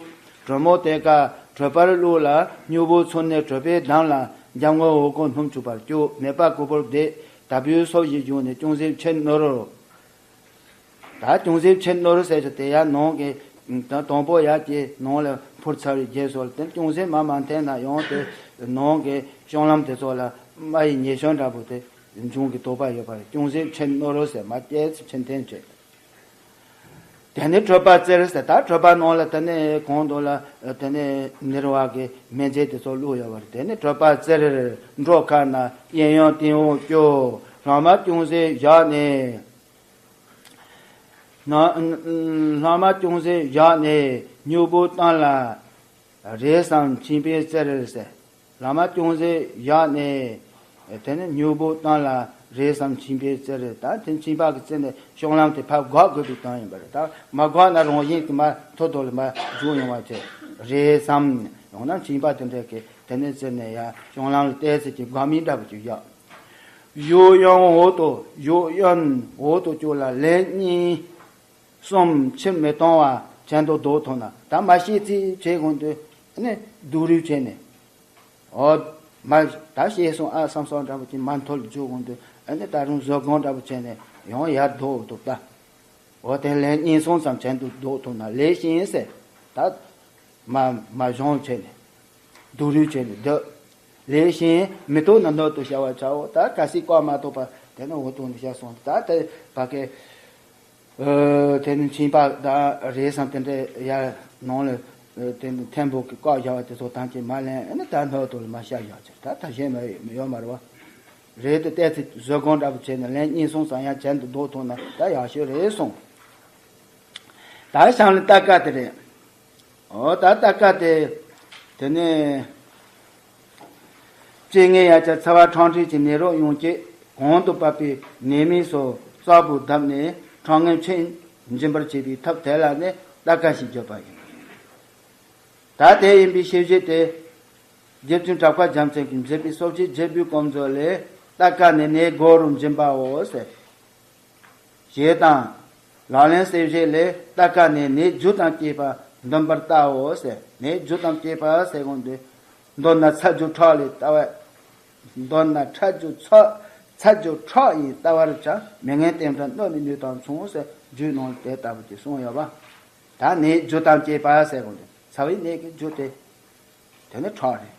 གྲོ་མོ་དེ་ཀ་གྲོད་པར་བླུགས་ལ་སྨྱུ་གུ་ཚུར་ནས་གྲོད་པའི་འདམ་ལ་འཇམ་ངོ་འོ་སྐོལ་སྣུམ་བྱུག་པར་བཅུག་ནད་པ་ཀུ་པུར་བརྡེག་ད་བུའི་སོ་བཞི་བྱུགས་ནས་ཅུང་ཟད་ཕྱིར་བསྣུར། ད་ཅུང་ཟད་ཕྱིར་བསྣུར་ཟེར་ཞིག་དེ་ཡང་ནང་གི་དང་པོ་ཡར་གྱི་ནང་ལ་འཕུར་ཚར་བའི་རྗེས་སུ་ལ་དེ་ཅུང་ཟད་མ་མ་འཐེན་ན་ཡང་དེ་ནང་གི་བཤང་ལམ་དེ་ཚོ་ལ་རྨ་ཡི་ཉེས་སྐྱོན་འདྲ་པོ་དེ་འབྱུང་གི་དོགས་པ་ཡོད་པ་རེད། ཅུང་ཟད་ཕྱིར་བསྣུར་ཟེར་མ་སྐྱེས་ཕྱིར་འཐེན་བྱེད། དེ་ནས་གྲོད་པ་བཙིར་ཟེར། ད་གྲོད་པ་ནང་ལ་དེ་ནས་གང་དུ་ལ་དེ་ནས་ནེར་བ་གི་སྨན་རྫས་དེ་ཚོ་བླུགས་ཡོད་པ་རེད། དེ་ནས་གྲོད་པ་བཙིར། འགྲོ་ཁ་ན་གཡས་གཡོན་སྟེང་འོག་བཅུ། ལྷག་མ་ཅུང་ཟད་བཞག་ནས། ན་ལྷག་མ་ཅུང་ཟད་བཞག་ནས་སྨྱུ་གུ་བཏང་ལ་རེས་ཙམ་མཆིན་པས་བཙིར་ཟེར། ལྷག་མ་ཅུང་ཟད་བཞག་ནས་དེ་ནས་སྨྱུ་གུ་བཏང་ལ་རེས་ཙམ་མཆིན་པས་བཙིར། ད་དེ་མཆིན་པ་གི་རྩེ་ནས་བཤང་ལམ་དེ་ཕར་འགག་དགོས་པའི་དོན་ཡིན་པ་རེད། ད་མ་འགག་ན་རང་བཞིན་གྱིས་མར་ཐོ་ཐོ་ལ་མར་འཇུ་ཡོང་བ་བྱས། རེས་ཙམ་ཡང་ན་མཆིན་པ་དེ་འདྲ་གི་དེ་ནས་རྩེ་ནས་ཡར་བཤང་ལམ་ལ་བལྟས་ཚེ་ཀྱི་འགག་མིན་འདྲ་པོ་ཅིག་བཞག་གཞུ་གཡོན་འོག་ཏུ་གཞུ་གཡོན་འོག་ཏུ་བཅུག་ལ་ལན་གཉིས་གསུམ་ཕྱིར་མི་གཏོང་བ་གྱེན་དུ་ལྡོག་ཐུབ་ན། ད་མ་ཤེས་ཚིག་བྱེད་དགོས་འདུག་ཨ་ནི་སྡུག་རུས་བྱས་ནས། འོ། མ་ད་ཤེས་སོང་ཨ་བསམ་སོང་འདྲ་པོ་ཅིག་མ་མཐོལ་འཇུག་དགོས་འདུག་ཨ་ནི་ད་རུང་བཟོད་སྒོམ་འདྲ་པོ་བྱས་ནས་ཡང་ཡར་ལྡོག་འདུག་ད། འོ་དེ་ལན་གཉིས་གསུམ་ཙམ་གྱེན་དུ་ལྡོག་ཐུབ་ན་ལེགས་ཤིང་ཟེར། ད་མ་མ་གཞོམ་བྱས་ནས་སྡུག་རུས་བྱས་ནས་སྡོད། ལེགས་ཤིང་མི་ཐུབ་ན་སྣོད་དུ་བྱ་བར་བྱའོ། ད་གལ་སྲིད་བཀག་མ་ཐུབ་པ་དེ་ནི་འོ་དོ་ནི་བཤད་སོང་། ད་དེ་བ་གི་ཨ་དེ་ནི་མཆིན་པ་དང་རེས་ཙམ་དེ་འདྲའི་ཡར་ནང་ལ་ཨ་དེ་ནི་ཐེམ་བུ་གི་བཀག་བཞག་པ་དེ་ཚོ་ཐམས་ཅད་མ་ལེན། ཨ་ནི་ད་སྣོད་དུ་ལ་མ་བཤད་ཡག་ཅིག་ད་ད་གཞན་མ་ཡོད་མ་རེད་བ། རེད་དེ་བལྟས་ཚེ་བཟོད་སྒོམ་འདྲ་པོ་བྱས་ནས་ལན་གཉིས་གསུམ་ཙམ་ཡང་གྱེན་དུ་ལྡོག་ཐུབ་ན་ད་ཡག་ཤོས་རེད་གསུངས། ད་གཤམ་ལ་རྟ་ཀ་དེ་རེད། འོ་ད་རྟ་ཀ་དེ། དེ་ནས་ལྕེ་ངན་ཡ་ཆ་ཚ་བ་ཁྲག་མཁྲིས་ཀྱི་ནད་རོ་ཡོང་བྱེད་གོང་དུ་བབས་པའི་ནད་མིན་སོགས་རྩ་བུ་བརྡབས་ནས་ཁྲག་ངན་ཕྱིར་འབྱིན་པར་བྱེད་པའི་ཐབས་དེ་ལ་ནི་རྟ་ཀ་ཞེས་བརྗོད་པ་ཡིན། ད་དེ་ཡིན་པའི་ཤེས་བྱེད་དེ། རྗེ་བཙུན་གྲགས་པ་རྒྱལ་མཚན་གྱིས་མཛད་པའི་སོ་བརྒྱད་རྒྱལ་པོའི་སྐོར་མཛོད་ལས། རྟ་ཀ་ནི་ནད་སྒོ་རུ་འབྱིན་པའོ་ཟེར། ཞེས་དང་། ལག་ལེན་གསལ་བྱེད་ལས། རྟ་ཀ་ནི་ནད་རྒྱུ་དང་བཅས་པ་འདོན་པར་བལྟའོ་ཟེར། ནད་རྒྱུ་དང་བཅས་པ་ཟེར་གོང་དུ། མདོར་ན་ཚ་རྒྱུ་ཁྲག་ལས་ལྟ་བ། མདོར་ན་ཁྲག་རྒྱུ་ཚ། ཚ་རྒྱུ་ཁྲག་ཡིན་ལྟ་བར་བྱ། མི་ངན་བསྟེན་པར་གནོད་མི་ནུས་དང་མཚུངས་ཟེར་རྒྱུད་ནང་དེ་ལྟ་བུ་ཅིག་གསུངས་ཡོད་པ། ད་ནད་རྒྱུ་དང་བཅས་པ་ཟེར་གོང་དུ་ཚ་བའི་ནད་ཀྱི་རྒྱུ་དེ། དེ་ནི་ཁྲག་རེད།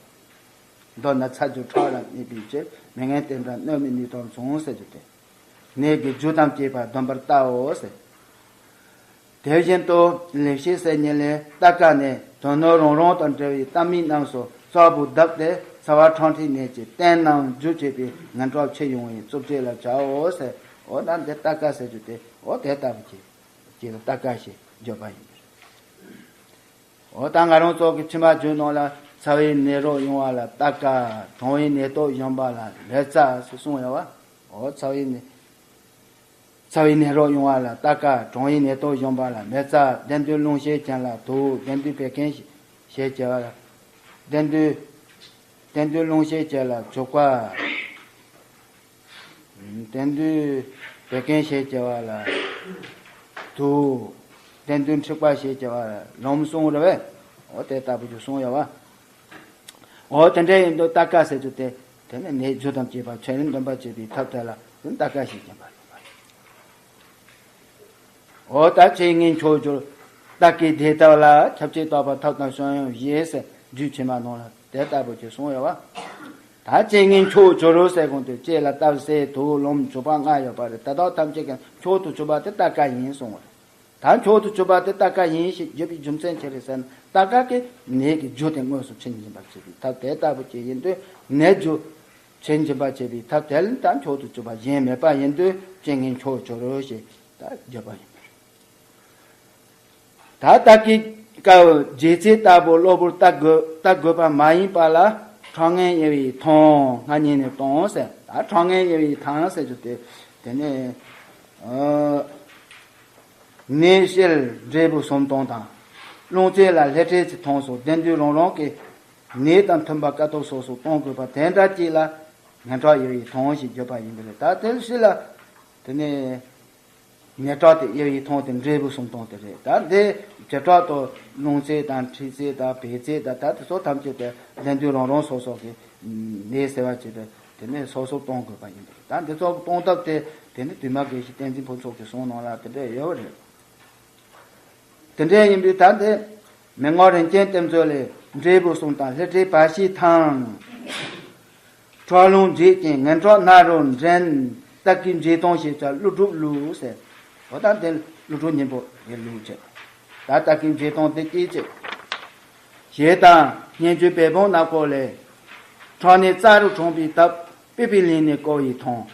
མདོར་ན་ཚ་རྒྱུ་ཁྲག་ལ་གནས་པའི་ཕྱིར་མི་ངན་བསྟེན་པར་གནོད་མི་ནུས་དང་མཚུངས་ཟེར་རྒྱུ་དེ། ནད་ཀྱི་རྒྱུ་དང་བཅས་པ་འདོན་པར་བལྟའོ་ཟེར། དེ་བཞིན་དུ་ལེགས་བཤད་གསེར་ཉི་ལས། རྟ་ཀ་ནི་དོན་སྣོད་རང་རང་དང་འབྲེལ་བའི་གཏམ་སྨྲས་རྣམས་སུ་རྩ་བུ་བརྡབས་ཏེ་ཚ་བ་ཁྲག་མཁྲིས་ནད་ཀྱི་རྟེན་རྣམས་འཇུ་བྱེད་པའི་ངན་གྲོགས་ཕྱིར་ཡོང་བའི་རྩུབ་སྤྱོད་ལ་བྱའོ་ཟེར། འོ་ན་འདི་རྟ་ཀ་ཟེར་རྒྱུ་དེ་འོ་དེ་ལྟ་བུ་ཅིག་ཅིག་ལ་རྟ་ཀ་ཞེས་བརྗོད་པ་ཡིན། འོ་ད་ང་རང་ཚོ་གི་ཕྱི་མ་རྒྱུད་ནང་ལ་ཚ་བའི་ནད་རོ་ཡོང་བ་ལ་རྟ་ཀ། གྲང་བའི་ནད་དོགས་ཡོང་བ་ལ་མེ་བཙའ་ཟེར་གསུངས་ཡོད་བ། འོ་ཚ་བའི་ནད། ཚ་བའི་ནད་རོ་ཡོང་བ་ལ་རྟ་ཀ། གྲང་བའི་ནད་དོགས་ཡོང་བ་ལ་མེ་བཙའ། དེ་དུས་རླུང་ཤས་ཅན་ལ་དུག་དེ་དུས་བད་ཀན་ཞེས་བྱ་བ་ལ། དེ་དུས། དེ་དུས་རླུང་ཤས་ཅན་ལ་བྱུག་པ། དེ་དུས་བད་ཀན་ཞེས་བྱ་བ་ལ་དུག་དེ་དུས་འཁྲིག་པ་ཞེས་བྱ་བ་ལ་ལོང་གསུངས་རེད་བས། འོ་དེ་ལྟ་བུ་ཅིག་གསུངས་ཡོད་བ། འོ་དེ་འདྲ་ཡིན་དུས་རྟ་ཀ་ཟེར་རྒྱུ་དེ། དེ་ནི་ནད་རྒྱུ་དང་བཅས་པ་ཕྱིར་འདོན་པར་བྱེད་པའི་ཐབས་དེ་ལ་རྟ་ཀ་ཞེས་བརྗོད་པ་ཡིན་པ་རེད། འོ་ད་ལྕེ་ངན་མཆོག་གྱུར་རྟ་ཀའི་བདེ་ཐབས་ལ། ཁྱབ་བྱེད་བརྟག་པ་ཐབས་དང་བྱང་ཡང་བཞི་ཟེར་རྒྱུད་ཕྱི་མ་ནང་ལ་དེ་ལྟ་བུ་ཅིག་གསུངས་ཡོད་བ། ད་ལྕེ་ངན་མཆོག་གྱུར་ཟེར་གོང་དུ་ལྕེ་ལ་བཏབ་བསྲེག་དུག་རློམ་བྱུག་པ་ལྔ་ཡོད་པ་རེད། དེ་དག་ཐམས་ཅད་ཀྱང་མཆོག་ཏུ་གྱུར་པ་དེ་རྟ་ཀ་ཡིན་གསུངས་པ་རེད། ད་མཆོག་ཏུ་གྱུར་པ་དེ་རྟ་ཀ་ཡིན་ཞེས་བརྗོད་པའི་རྒྱུ་མཚན་ཅི་རེད་ཟེར་ན། རྟ་ཀ་གིས་ནད་ཀྱི་རྒྱུ་དེ་དངོས་སུ་ཕྱིར་འབྱིན་པར་བྱེད་པའི་ཐབས་དེ་ལྟ་བུ་ཅིག་ཡིན་དུས། ནད་རྒྱུ་ཕྱིར་འབྱིན་པར་བྱེད་པའི་ཐབས་དེ་ལ་ད་མཆོག་ཏུ་གྱུར་པ་གཞན་མེད་པ་ཡིན་དུས་ལྕེ་ངན་མཆོག་གྱུར་ཞེས་ད་བརྗོད་པ་ཡིན། ད་རྟ་ཀའི་སྐབས་རྗེས་ཚིག་ལྟ་བུ་གློ་བུར་རྟ་རྒོད་པ་མ་ཡིན་པ་ལ། ཁྲག་ངན་དབྱེ་བའི་ཐོང་སྔ་ཉིན་ནས་གཏོང་ཟེར། ད་ཁྲག་ངན་དབྱེ་བའི་ཐང་ཟེར་རྒྱུ་དེ། དེ་ནས་ཨ་ནད་བཤལ་འབྲས་བུ་གསུམ་གཏོང་དང་། རླུང་རྩའི་ལ་ལྷད་འཕྲོག་གི་ཐོང་སོགས་བདེན་དོན་རང་རང་གི་ནད་དང་མཐུན་པ་དཀའ་ཐུབ་སོ་སོ་གཏོང་དགོས་པ་དེ་འདྲ་ཅིག་ལ་ངན་ཁྲག་དབྱེ་བའི་ཐོང་ཞེས་བརྗོད་པ་ཡིན་པ་རེད། ད་དེ་ཕྱི་ལ་དེ་ནས། ནད་ཁྲག་དེ་དབྱེ་བའི་ཐོང་དེ་འབྲས་བུ་གསུམ་གཏོང་དེ་རེད། ད་འདི་བྱེ་བྲག་ཏུ་རླུང་རྩའི་དང་མཁྲིས་རྩའི་དང་བལ་རྩའི་དང་ད་དེ་ཚོ་ཐམས་ཅད་དེ་བདེན་དོན་རང་རང་སོ་སོ་གི་ནད་སེལ་བ་བྱེད་པའི་དེ་ནས་སོ་སོ་གཏོང་དགོས་པ་ཡིན་པ་རེད། ད་འདི་ཚོ་གཏོང་ཐབས་དེ་དེ་ནི་དུ་མ་དགེ་བཤེས་བསྟན་འཛིན་ཕུན་ཚོགས་ཀྱི་གསུང་ནང་ལ་དེ་འདྲ་ཡོད་པ་རེད། དེ་འདྲ་ཡིན་དུས་ད་འདི་མི་ངོ་རིན་ཆེན་གཏེར་མཛོད་ལས་འབྲས་བུ་གསུམ་དང་ལྷད་འཕྲོག་བར་ཞིའི་ཐང་། ཁྲག་རླུང་འབྱེད་ཅིང་ངན་ཁྲག་སྣ་རུ་འདྲེན། རྟ་སྐད་འབྱེད་སྟངས་ཞེས་བྱ་ཀླུ་སྒྲུབ་ལུགས་ཟེར། འོ་ད་འདི་ཀླུ་སྒྲུབ་སྙིང་པོ་གི་ལུགས་བྱས། ད་རྟ་སྐད་འབྱེད་སྟངས་དེ་སྐད་ཅིག་ཞེས་དང་སྙན་བརྒྱུད་བོད་འབངས་ནག་པོ་ལས། ཁྲག་ནི་རྩ་རུ་གྲོངས་པའི་ཐབས། པི་པི་ལིང་ནི་ཀོ་ཡི་ཐང་།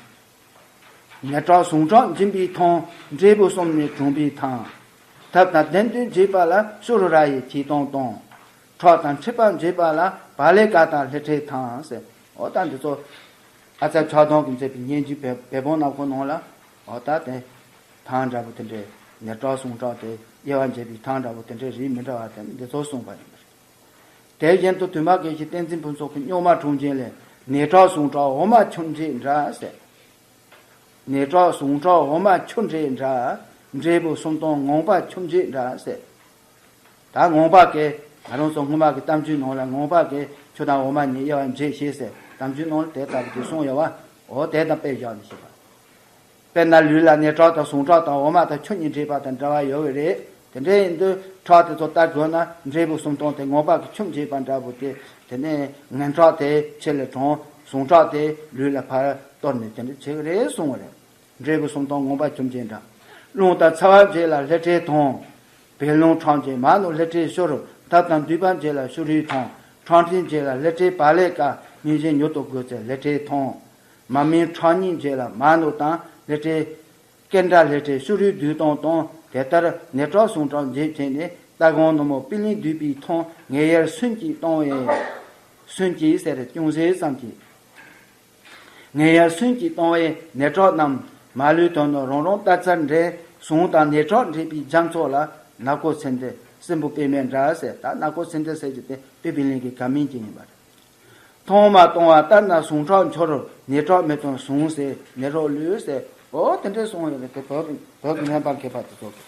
ནད་ཁྲག་ཟུངས་ཁྲག་འབྱིན་པའི་ཐང་། འབྲས་བུ་གསུམ་ནི་གྲོངས་པའི་ཐང་། ཐབས་དང་བདེན་དོན་འབྱེད་པ་ལ་ཤུ་རུ་ར་ཡི་འབྱེད་སྟངས་དང་། ཁྲག་དང་མཁྲིས་པ་འབྱེད་པ་ལ་བ་ལེ་ཀ་དང་ལྷད་འཕྲོག་ཐང་ཟེར། འོ་ད་འདི་ཚོ་ཨ་ཙརྱ་ཆགས་སྡང་གིས་མཛད་པའི་སྙན་བརྒྱུད་བོད་བོད་འབངས་ནག་པོ་ནང་ལ་འོ་ད་དེ་ཐང་འདྲ་པོ་དེ་འདྲའི་ནད་ཁྲག་ཟུངས་ཁྲག་དེ་དབྱེ་བ་འབྱེད་པའི་ཐང་འདྲ་པོ་དེ་འདྲའི་རིགས་མི་འདྲ་བ་དེ་འདི་ཚོ་གསུངས་པ་ཡིན་པ་རེད། དེ་བཞིན་དུ་དུ་མ་དགེ་བཤེས་བསྟན་འཛིན་ཕུན་ཚོགས་ཀྱི་རྙོག་མ་དྲུང་ཆེན་ལས། ནད་ཁྲག་ཟུངས་ཁྲག་འོ་མ་ཆུ་འདྲེས་འདྲ་ཟེར། ནད་ཁྲག་ཟུངས་ཁྲག་འོ་མ་ཆུ་འདྲེས་འདྲ། འབྲས་བུ་གསུམ་སྟོང་ངང་པ་ཆུ་འདྲེས་འདྲ་ཟེར། ད་ངང་པ་གི་ང་རང་ཚོ་སྔོན་མ་གི་གཏམ་རྒྱུད་ནང་ལ་ངང་པ་གི་ཆུ་དང་འོ་མ་གཉིས་དབྱེ་བ་འབྱེད་ཤེས་ཟེར་གཏམ་རྒྱུད་ནང་ལ་དེ་ལྟ་བུ་དེ་གསུངས་ཡོད་པ། འོ་དེ་དང་དཔེ་བཞག་ནས་བཤད་པ། དཔེར་ན་ལུས་ལ་ནད་ཁྲག་དང་ཟུངས་ཁྲག་དང་འོ་མ་དང་ཆུ་གཉིས་འདྲེས་པ་དང་འདྲ་བ་ཡོད་པ་རེད། དེ་འདྲ་ཡིན་དུས་ཁྲག་དེ་ཚོ་ལྟ་དགོས་ན་འབྲས་བུ་གསུམ་སྟོང་དེ་ངང་པ་གི་ཆུ་འབྱེད་པ་འདྲ་པོ་དེ། དེ་ནས་ངན་ཁྲག་དེ་ཕྱི་ལ་གྲོངས། ཟུངས་ཁྲག་དེ་ལུས་ལ་ཕར་གཏོར་ནས་དེ་འདྲ་བྱེད་ཀྱི་རེད་གསུངས་པ་རེད། འབྲས་བུ་གསུམ་སྟོང་ངང་པ་ཆུ་འབྱེད་འདྲ། རླུང་དང་ཚ་བ་འབྱེད་ལ་ལྷད་འཕྲོག་ཐང་། བད་རླུང་ཁྲག་འབྱེད་མ་ནུ་ལྷད་འཕྲོག་ཤུ་རུ། ཐབས་དང་མདུད་པ་འབྱེད་ལ་ཤུ་རུའི་ཐང་། ཁྲག་མཁྲིས་འབྱེད་ལ་ལྷད་འཕྲོག་བ་ལེ་ཀ་མིང་གཞི་མྱུར་དུ་འགོས་ཚེ་ལྷད་འཕྲོག་ཐང་། མ་མིན་ཁྲག་སྙིང་འབྱེད་ལ་མ་ནུ་དང་ལྷད་འཕྲོག་ཀེན་ཏྲ་ལྷད་འཕྲོག་ཤུ་རུའི་མདུད་སྟངས་དང་དེ་ལྟར་ནད་ཁྲག་ཟུངས་ཁྲག་འབྱེད་བྱས་ནས་རྟ་གོང་ནུ་མོ་པི་ལིང་འདུས་པའི་ཐང་། ངན་གཡར་སུན་གྱིས་གཏོང་བས། སུན་གྱིས་ཟེར་ཅུང་ཟད་ཙམ་གྱིས། ངན་གཡར་སུན་གྱིས་གཏོང་བས་ནད་ཁྲག་རྣམས་མ་ལུས་དོན་དུ་རང་རང་ལྟ་ཚར་འདྲེན། ཟུངས་དང་ནད་ཁྲག་འདྲེས་པའི་རྒྱ་མཚོ་ལ་ནག་པོ་ཚེ་འདི་སྲིན་པོ་པད་མའི་འདྲ་ཟེར། ད་ནག་པོ་ཚེ་འདི་ཟེར་རྒྱུ་དེ་པི་པི་ལིང་གི་དགའ་མིང་ཅིག་ཡིན་པ་རེད། ཐང་མ་གཏོང་བ་ལྟར་ན་ཟུངས་ཁྲག་འཆོར། ནད་ཁྲག་མེད་དང་ཟུངས་ཟད་ནད་རོ་ལུས་ཟེར། འོ་དེ་འདྲའི་གསུངས་ཡོད་རེད། དེ་བོད་བོད་ཀྱི་སྨན་པ་མཁས་པ་དེ་ཚོ་གིས།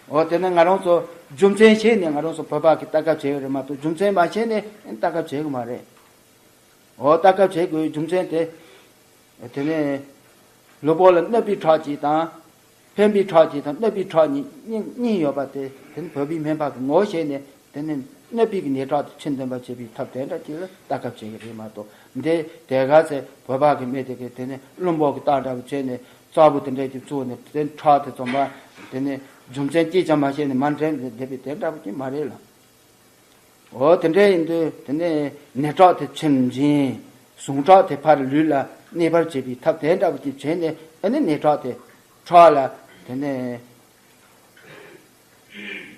འོ་དེ་ནི་ང་རང་ཚོ་རྒྱུ་མཚན་ཤེས་ནས་ང་རང་ཚོ་བོད་པ་གིས་ལྟ་སྐབས་བྱེད་ཡོད་རེད་མ་གཏོགས་རྒྱུ་མཚན་མ་ཤེས་ནས་ལྟ་སྐབས་བྱེད་གི་མ་རེད། འོ་ལྟ་སྐབས་བྱེད་དགོས་རྒྱུ་མཚན་དེ། དེ་ནས་གློ་བུར་ལ་གནོད་པའི་ཁྲག་ཅིག་དང་། ཕན་པའི་ཁྲག་ཅིག་དང་གནོད་པའི་ཁྲག་གཉིས་གཉིས་གཉིས་ཡོད་པ་དེ་དེ་ནི་བོད་པའི་སྨན་པ་གི་ངོ་ཤེས་ནས་དེ་ནི་གནོད་པའི་གི་ནད་ཁྲག་དེ་ཆེན་འདོན་པ་བྱེད་པའི་ཐབས་དེ་འདྲ་ཅིག་ལ་ལྟ་སྐབས་བྱེད་ཀྱི་རེད་མ་གཏོགས། འདི་དེ་ག་ཚེ་བོད་པ་གི་སྨན་དེ་གི་དེ་ནི་བླུན་པོ་གི་རྟགས་འདྲ་པོ་བྱས་ནས་རྩ་བོ་དེ་འདྲ་ཅིག་བཙུགས་ནས་དེ་ཁྲག་དེ་འཛོམས་པ་དེ་ནི་རྒྱུ་མཚན་ཅིས་ཀྱང་མ་ཤེས་ནས་མ་འདྲེན་བསྡད་པའི་དེ་འདྲ་པོ་ཅིག་མ་རེད་ལ། འོ་དེ་འདྲ་ཡིན་དུས་དེ་ནས་ནད་ཁྲག་དེ་ཆེན་འབྱིན། ཟུངས་ཁྲག་དེ་ཕར་ལུས་ལ་གནས་པར་བྱེད་པའི་ཐབས་དེ་འདྲ་པོ་དེ་བྱས་ནས་ཨ་ནི་ནད་ཁྲག་དེ་ཁྲག་ལ་དེ་ནས་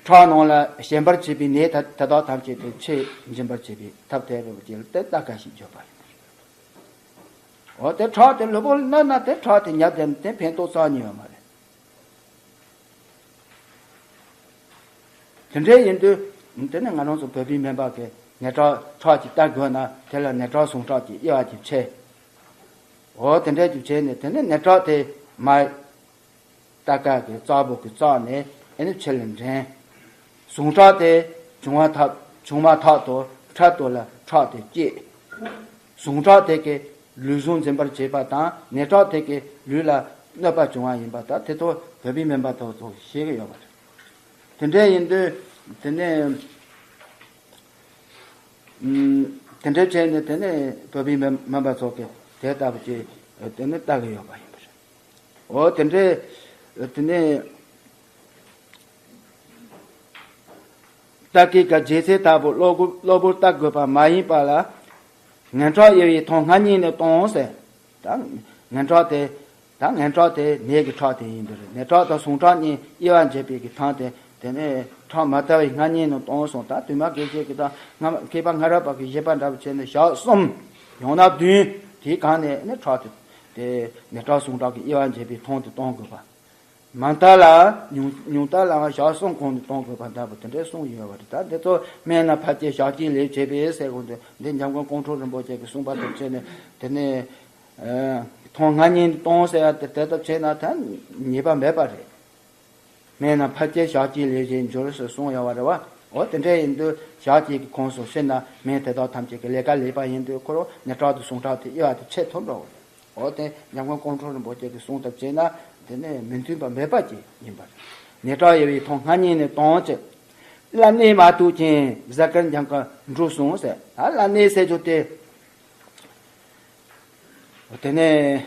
ཁྲག་ནང་ལ་ཞན་པར་བྱེད་པའི་ནད་ད་ད་དག་ཐམས་ཅད་དེ་ཕྱིར་འབྱིན་པར་བྱེད་པའི་ཐབས་དེ་འདྲ་པོ་དེ་ལ་དེ་ལྟ་ག་ཞིག་བརྗོད་པ་ཡིན། འོ་དེ་ཁྲག་དེ་གློ་བུར་གནོད་ན་དེ་ཁྲག་དེ་ཉར་བསྡད་ན་དེ་ཕན་ཐོགས་རྩ་བ་ཉིད་ཡོད་མ་རེད། དེ་འདྲ་ཡིན་དུས་དེ་ནི་ང་རང་ཚོ་བོད་པའི་སྨན་པ་གིས་ནད་ཁྲག་ཁྲག་ཅིག་ལྟ་དགོས་ན་དེ་ལ་ནད་ཁྲག་ཟུངས་ཁྲག་ཅིག་དབྱེ་བ་ཅིག་ཕྱེ། འོ་དེ་འདྲ་ཅིག་བྱས་ནས་དེ་ནི་ནད་ཁྲག་དེ་མ་ལྟ་སྐབས་ཀྱི་རྩ་བོ་གི་རྩ་ནས་ཨེ་ནི་ཕྱི་ལ་འདྲེན། ཟུངས་ཁྲག་དེ་བྱུང་བ་ཐག་བྱུང་མ་ཐག་ཏུ་ཁྲག་ཏུ་ལ་ཁྲག་དེ་སྐྱེད། ཟུངས་ཁྲག་དེ་གིས་ལུས་ཟུངས་འཛིན་པར་བྱེད་པ་དང་ནད་ཁྲག་དེ་གིས་ལུས་ལ་གནོད་པ་བྱུང་བ་ཡིན་པ་ད་དེ་ཚོ་བོད་པའི་སྨན་པ་ཚོ་ཚོ་ཤེས་ཀྱི་ཡོད་པ་རེད། དེ་འདྲ་ཡིན་དུས་དེ་ནས་ཨུམ་དེ་འདྲ་བྱས་ནས་དེ་ནས་བོད་པའི་སྨན་སྨན་པ་ཚོ་གིས་དེ་ལྟ་བུ་ཅིག་དེ་ནས་ལྟ་གི་ཡོད་པ་ཡིན་པ་རེད། འོ་དེ་འདྲ་དེ་ནས། ལྟ་སྐད་ཀྱི་རྗེས་ཚེ་ལྟ་བུ་གློ་བུར་གློ་བུར་ལྟ་དགོས་པ་མ་ཡིན་པ་ལ། ངན་ཁྲག་དབྱེ་བའི་ཐང་སྔ་ཉིན་ནས་གཏོང་ཟེར། ད་ངན་ཁྲག་དེ་ད་ངན་ཁྲག་དེ་ནད་ཀྱི་ཁྲག་དེ་ཡིན་པ་རེད། ནད་ཁྲག་དང་ཟུངས་ཁྲག་གཉིས་དབྱེ་བ་འབྱེད་པའི་གི་ཐང་དེ་ དེ་ནས་ཁྲག་མ་དར་བའི་སྔ་ཉིན་ནས་གཏོང་གསུངས། ད་དུ་མ་དགེ་བཤེས་ཀྱིས་ད་སྔ་མ་མཁས་པ་སྔ་རབས་པ་གི་བཞེད་པ་འདྲ་བོ་བྱས་ནས་ཞག་གསུམ་ཡང་ན་བདུན་དེའི་གང་ནས་ནི་ཁྲག་དེ་དེ་ནད་དྲག་ཟུངས་དྲག་གི་དབྱེ་བ་འབྱེད་པའི་ཐོག་ཏུ་གཏོང་དགོས་པ། མ་དར་ལ་ཉུང་ཉུང་དར་ལའང་ཞག་གསུམ་གོང་ནས་གཏོང་དགོས་པ་འདྲ་བོ་དེ་འདྲའི་གསུངས་ཡོད་པ་རེད། ད་འདི་ཚོ་སྨན་ནི་ཕལ་ཆེར་ཞག་གཅིག་ལས་བྱེད་པས་ཟེར་དགོས་འདུག་འདི་འཇམ་མགོན་ཀོང་སྤྲུལ་རིན་པོ་ཆེ་གིས་གསུངས་པ་དང་བྱས་ནས་དེ་ནས་ཐོག་སྔ་ཉིན་གཏོང་ཟེར་ཡ་དེ་དེ་ལྟར་བྱས་ན་ད་ཉེས་པ་མེད་པ་རེད། སྨན་ནི་ཕལ་ཆེར་ཞག་གཅིག་ལས་བྱེད་འགྱུར་ཟེར་གསུངས་ཡོད་པ་རེད་བ། འོ་དེ་འདྲ་ཡིན་དུས་ཞག་གཅིག་གི་གོང་སུ་ཤི་ན་སྨན་དེ་དག་ཐམས་ཅད་ཀྱི་ལས་ཀ་ལས་པ་ཡིན་དུས་ཁོ་རང་ནད་དྲག་དང་ཟུངས་དྲག་དེ་དབྱེ་བ་དེ་ཕྱེ་ཐུབ་འགྲོ། འོ་དེ་འཇམ་མགོན་ཀོང་སྤྲུལ་རིན་པོ་ཆེ་གིས་གསུངས་ལྟར་བྱས་ན་དེ་ནི་མི་མཐུན་པ་མེད་པ་ཅིག་ཡིན་པ་རེད། ནད་དྲག་དབྱེ་བའི་ཐོག་སྔ་ཉིན་ནས་གཏོང་ཅིག་བླ་གནས་མ་ཐུག་ཅིང་གཟའ་སྐར་འགྱངས་ཀ་འགྲོ་གསུངས་ཟེར། ད་བླ་གནས་ཟེར་རྒྱུ་དེ། དེ་ནས་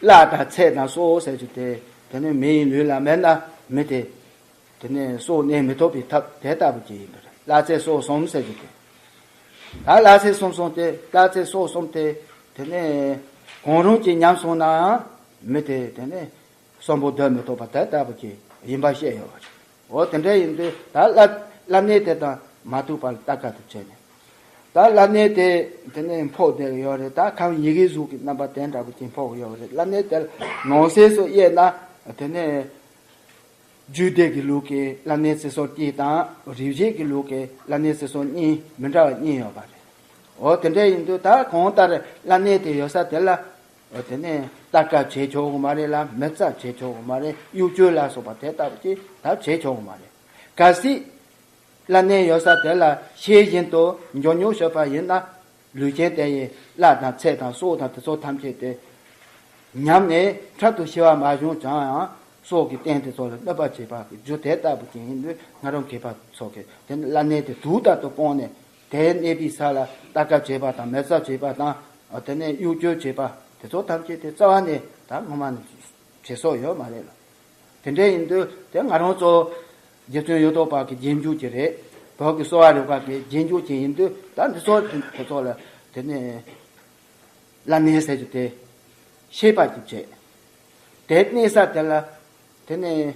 བླ་དང་ཚེ་དང་སྲོག་ཟེར་རྒྱུ་དེ། དེ་ནས་མི་ཡི་ལུས་ལ་མེད་ན་མི་དེ། དེ་ནས་སྲོག་གནས་མི་ཐུབ་པའི་ཐབས་དེ་ལྟ་བུ་ཅིག་ཡིན་པ་རེད། བླ་ཚེ་སྲོག་གསུམ་ཟེར་རྒྱུ་དེ། ད་བླ་ཚེ་གསུམ་གསུམ་དེ་བླ་ཚེ་སྲོག་གསུམ་དེ། དེ་ནས་གང་རུང་གིས་ཉམས་སོང་ནའང་མི་དེ་དེ་ནས་གསོན་པོ་སྡོད་མི་ཐུབ་པ་དེ་ལྟ་བུ་ཅིག་ཡིན་པ་བཤད་ཡོད་པ་རེད། འོ་དེ་འདྲ་ཡིན་དུས་ད་བླ་བླ་གནས་དེ་དང་མ་ཐུག་པར་ལྟ་ག་དུ་བྱས་ནས། ད་བླ་གནས་དེ་དེ་ནས་ཕོག་བསྡད་ཡོད་རེད། ད་ཁམས་ཡི་གེ་གཟུགས་ཀྱི་རྣམ་པ་དེ་འདྲ་བོ་ཅིག་ཕོག་ཡོད་རེད། བླ་གནས་དེ་ནང་གསེས་སུ་དབྱེ་ན་དེ་ནས་རྒྱུད་སྡེ་གི་ལུགས་ཀྱི་བླ་གནས་ཚེ་སྲོག་གཅིག་དང་རིག་བྱེད་ཀྱི་ལུགས་ཀྱི་བླ་གནས་ཚེ་སྲོག་གཉིས་མི་འདྲ་བ་གཉིས་ཡོད་པ་རེད། འོ་དེ་འདྲ་ཡིན་དུས་ད་གང་ལྟར་བླ་གནས་དེ་ཡོད་ས་དེ་ལ། དེ་ནས་རྟ་དཀར་བྱེད་ཆོག་གི་མ་རེད་ལ། མི་རྩ་བྱེད་ཆོག་གི་མ་རེད། གཡུ་བྱུ་ལ་སོགས་པ་དེ་ལྟ་བུ་ཅིག་ད་བྱེད་ཆོག་གི་མ་རེད། གལ་སྲིད་བླ་གནས་ཡོད་ས་དེ་ལ་ཤེས་བཞིན་དུ་མགྱོགས་མྱུར་བྱེད་པ་ཡིན་ན། ལུས་ཅན་དེ་ཡི་བླ་དང་ཚེ་དང་སྲོག་དང་དེ་ཚོ་ཐམས་ཅད་དེ་ཉམས་ནས་འཕྲལ་དུ་ཤི་བ་མ་བྱུང་ཀྱང་ཡང་སྲོག་གི་རྟེན་དེ་ཚོ་ལ་གནོད་པ་བྱེད་པ་གི་རྒྱུ་དེ་ལྟ་བུ་ཅིག་ཡིན་དུས། ང་རང་མཁས་པ་ཚོ་གིས་དེ་ནི་བླ་གནས་དེ་དུས་ལྟར་དུ་སྤོང་ནས། དེ་གནས་པའི་ས་ལ་རྟ་དཀར་བྱེད་པ་དང་མི་རྩ་བྱེད་པ་དང་། དེ་ནས་གཡུ་བྱུ་བྱེད་པ་དེ་ཚོ་ཐམས་ཅད་དེ་རྩ་བ་ནས་ད་ངོ་མ་ནས་བྱེད་སྲོལ་ཡོད་མ་རེད་ལ། དེ་འདྲ་ཡིན་དུས་དེ་ང་རང་ཚོ་རྗེ་བཙུན་གཡུ་ཐོག་པ་གི་རྗེས་འཇུག་ཅིག་རེད། བོད་ཀྱི་གསོ་བ་རིག་པ་གི་རྗེས་འཇུག་ཅིག་ཡིན་དུས། ད་འདི་ཚོ་དེ་ཚོ་ལ་དེ་ནས་བླ་གནས་ཟེར་རྒྱུ་དེ་ཤེས་པ་ཅིག་བྱེད། དེ་གནས་ས་དེ་ལ་དེ་ནས་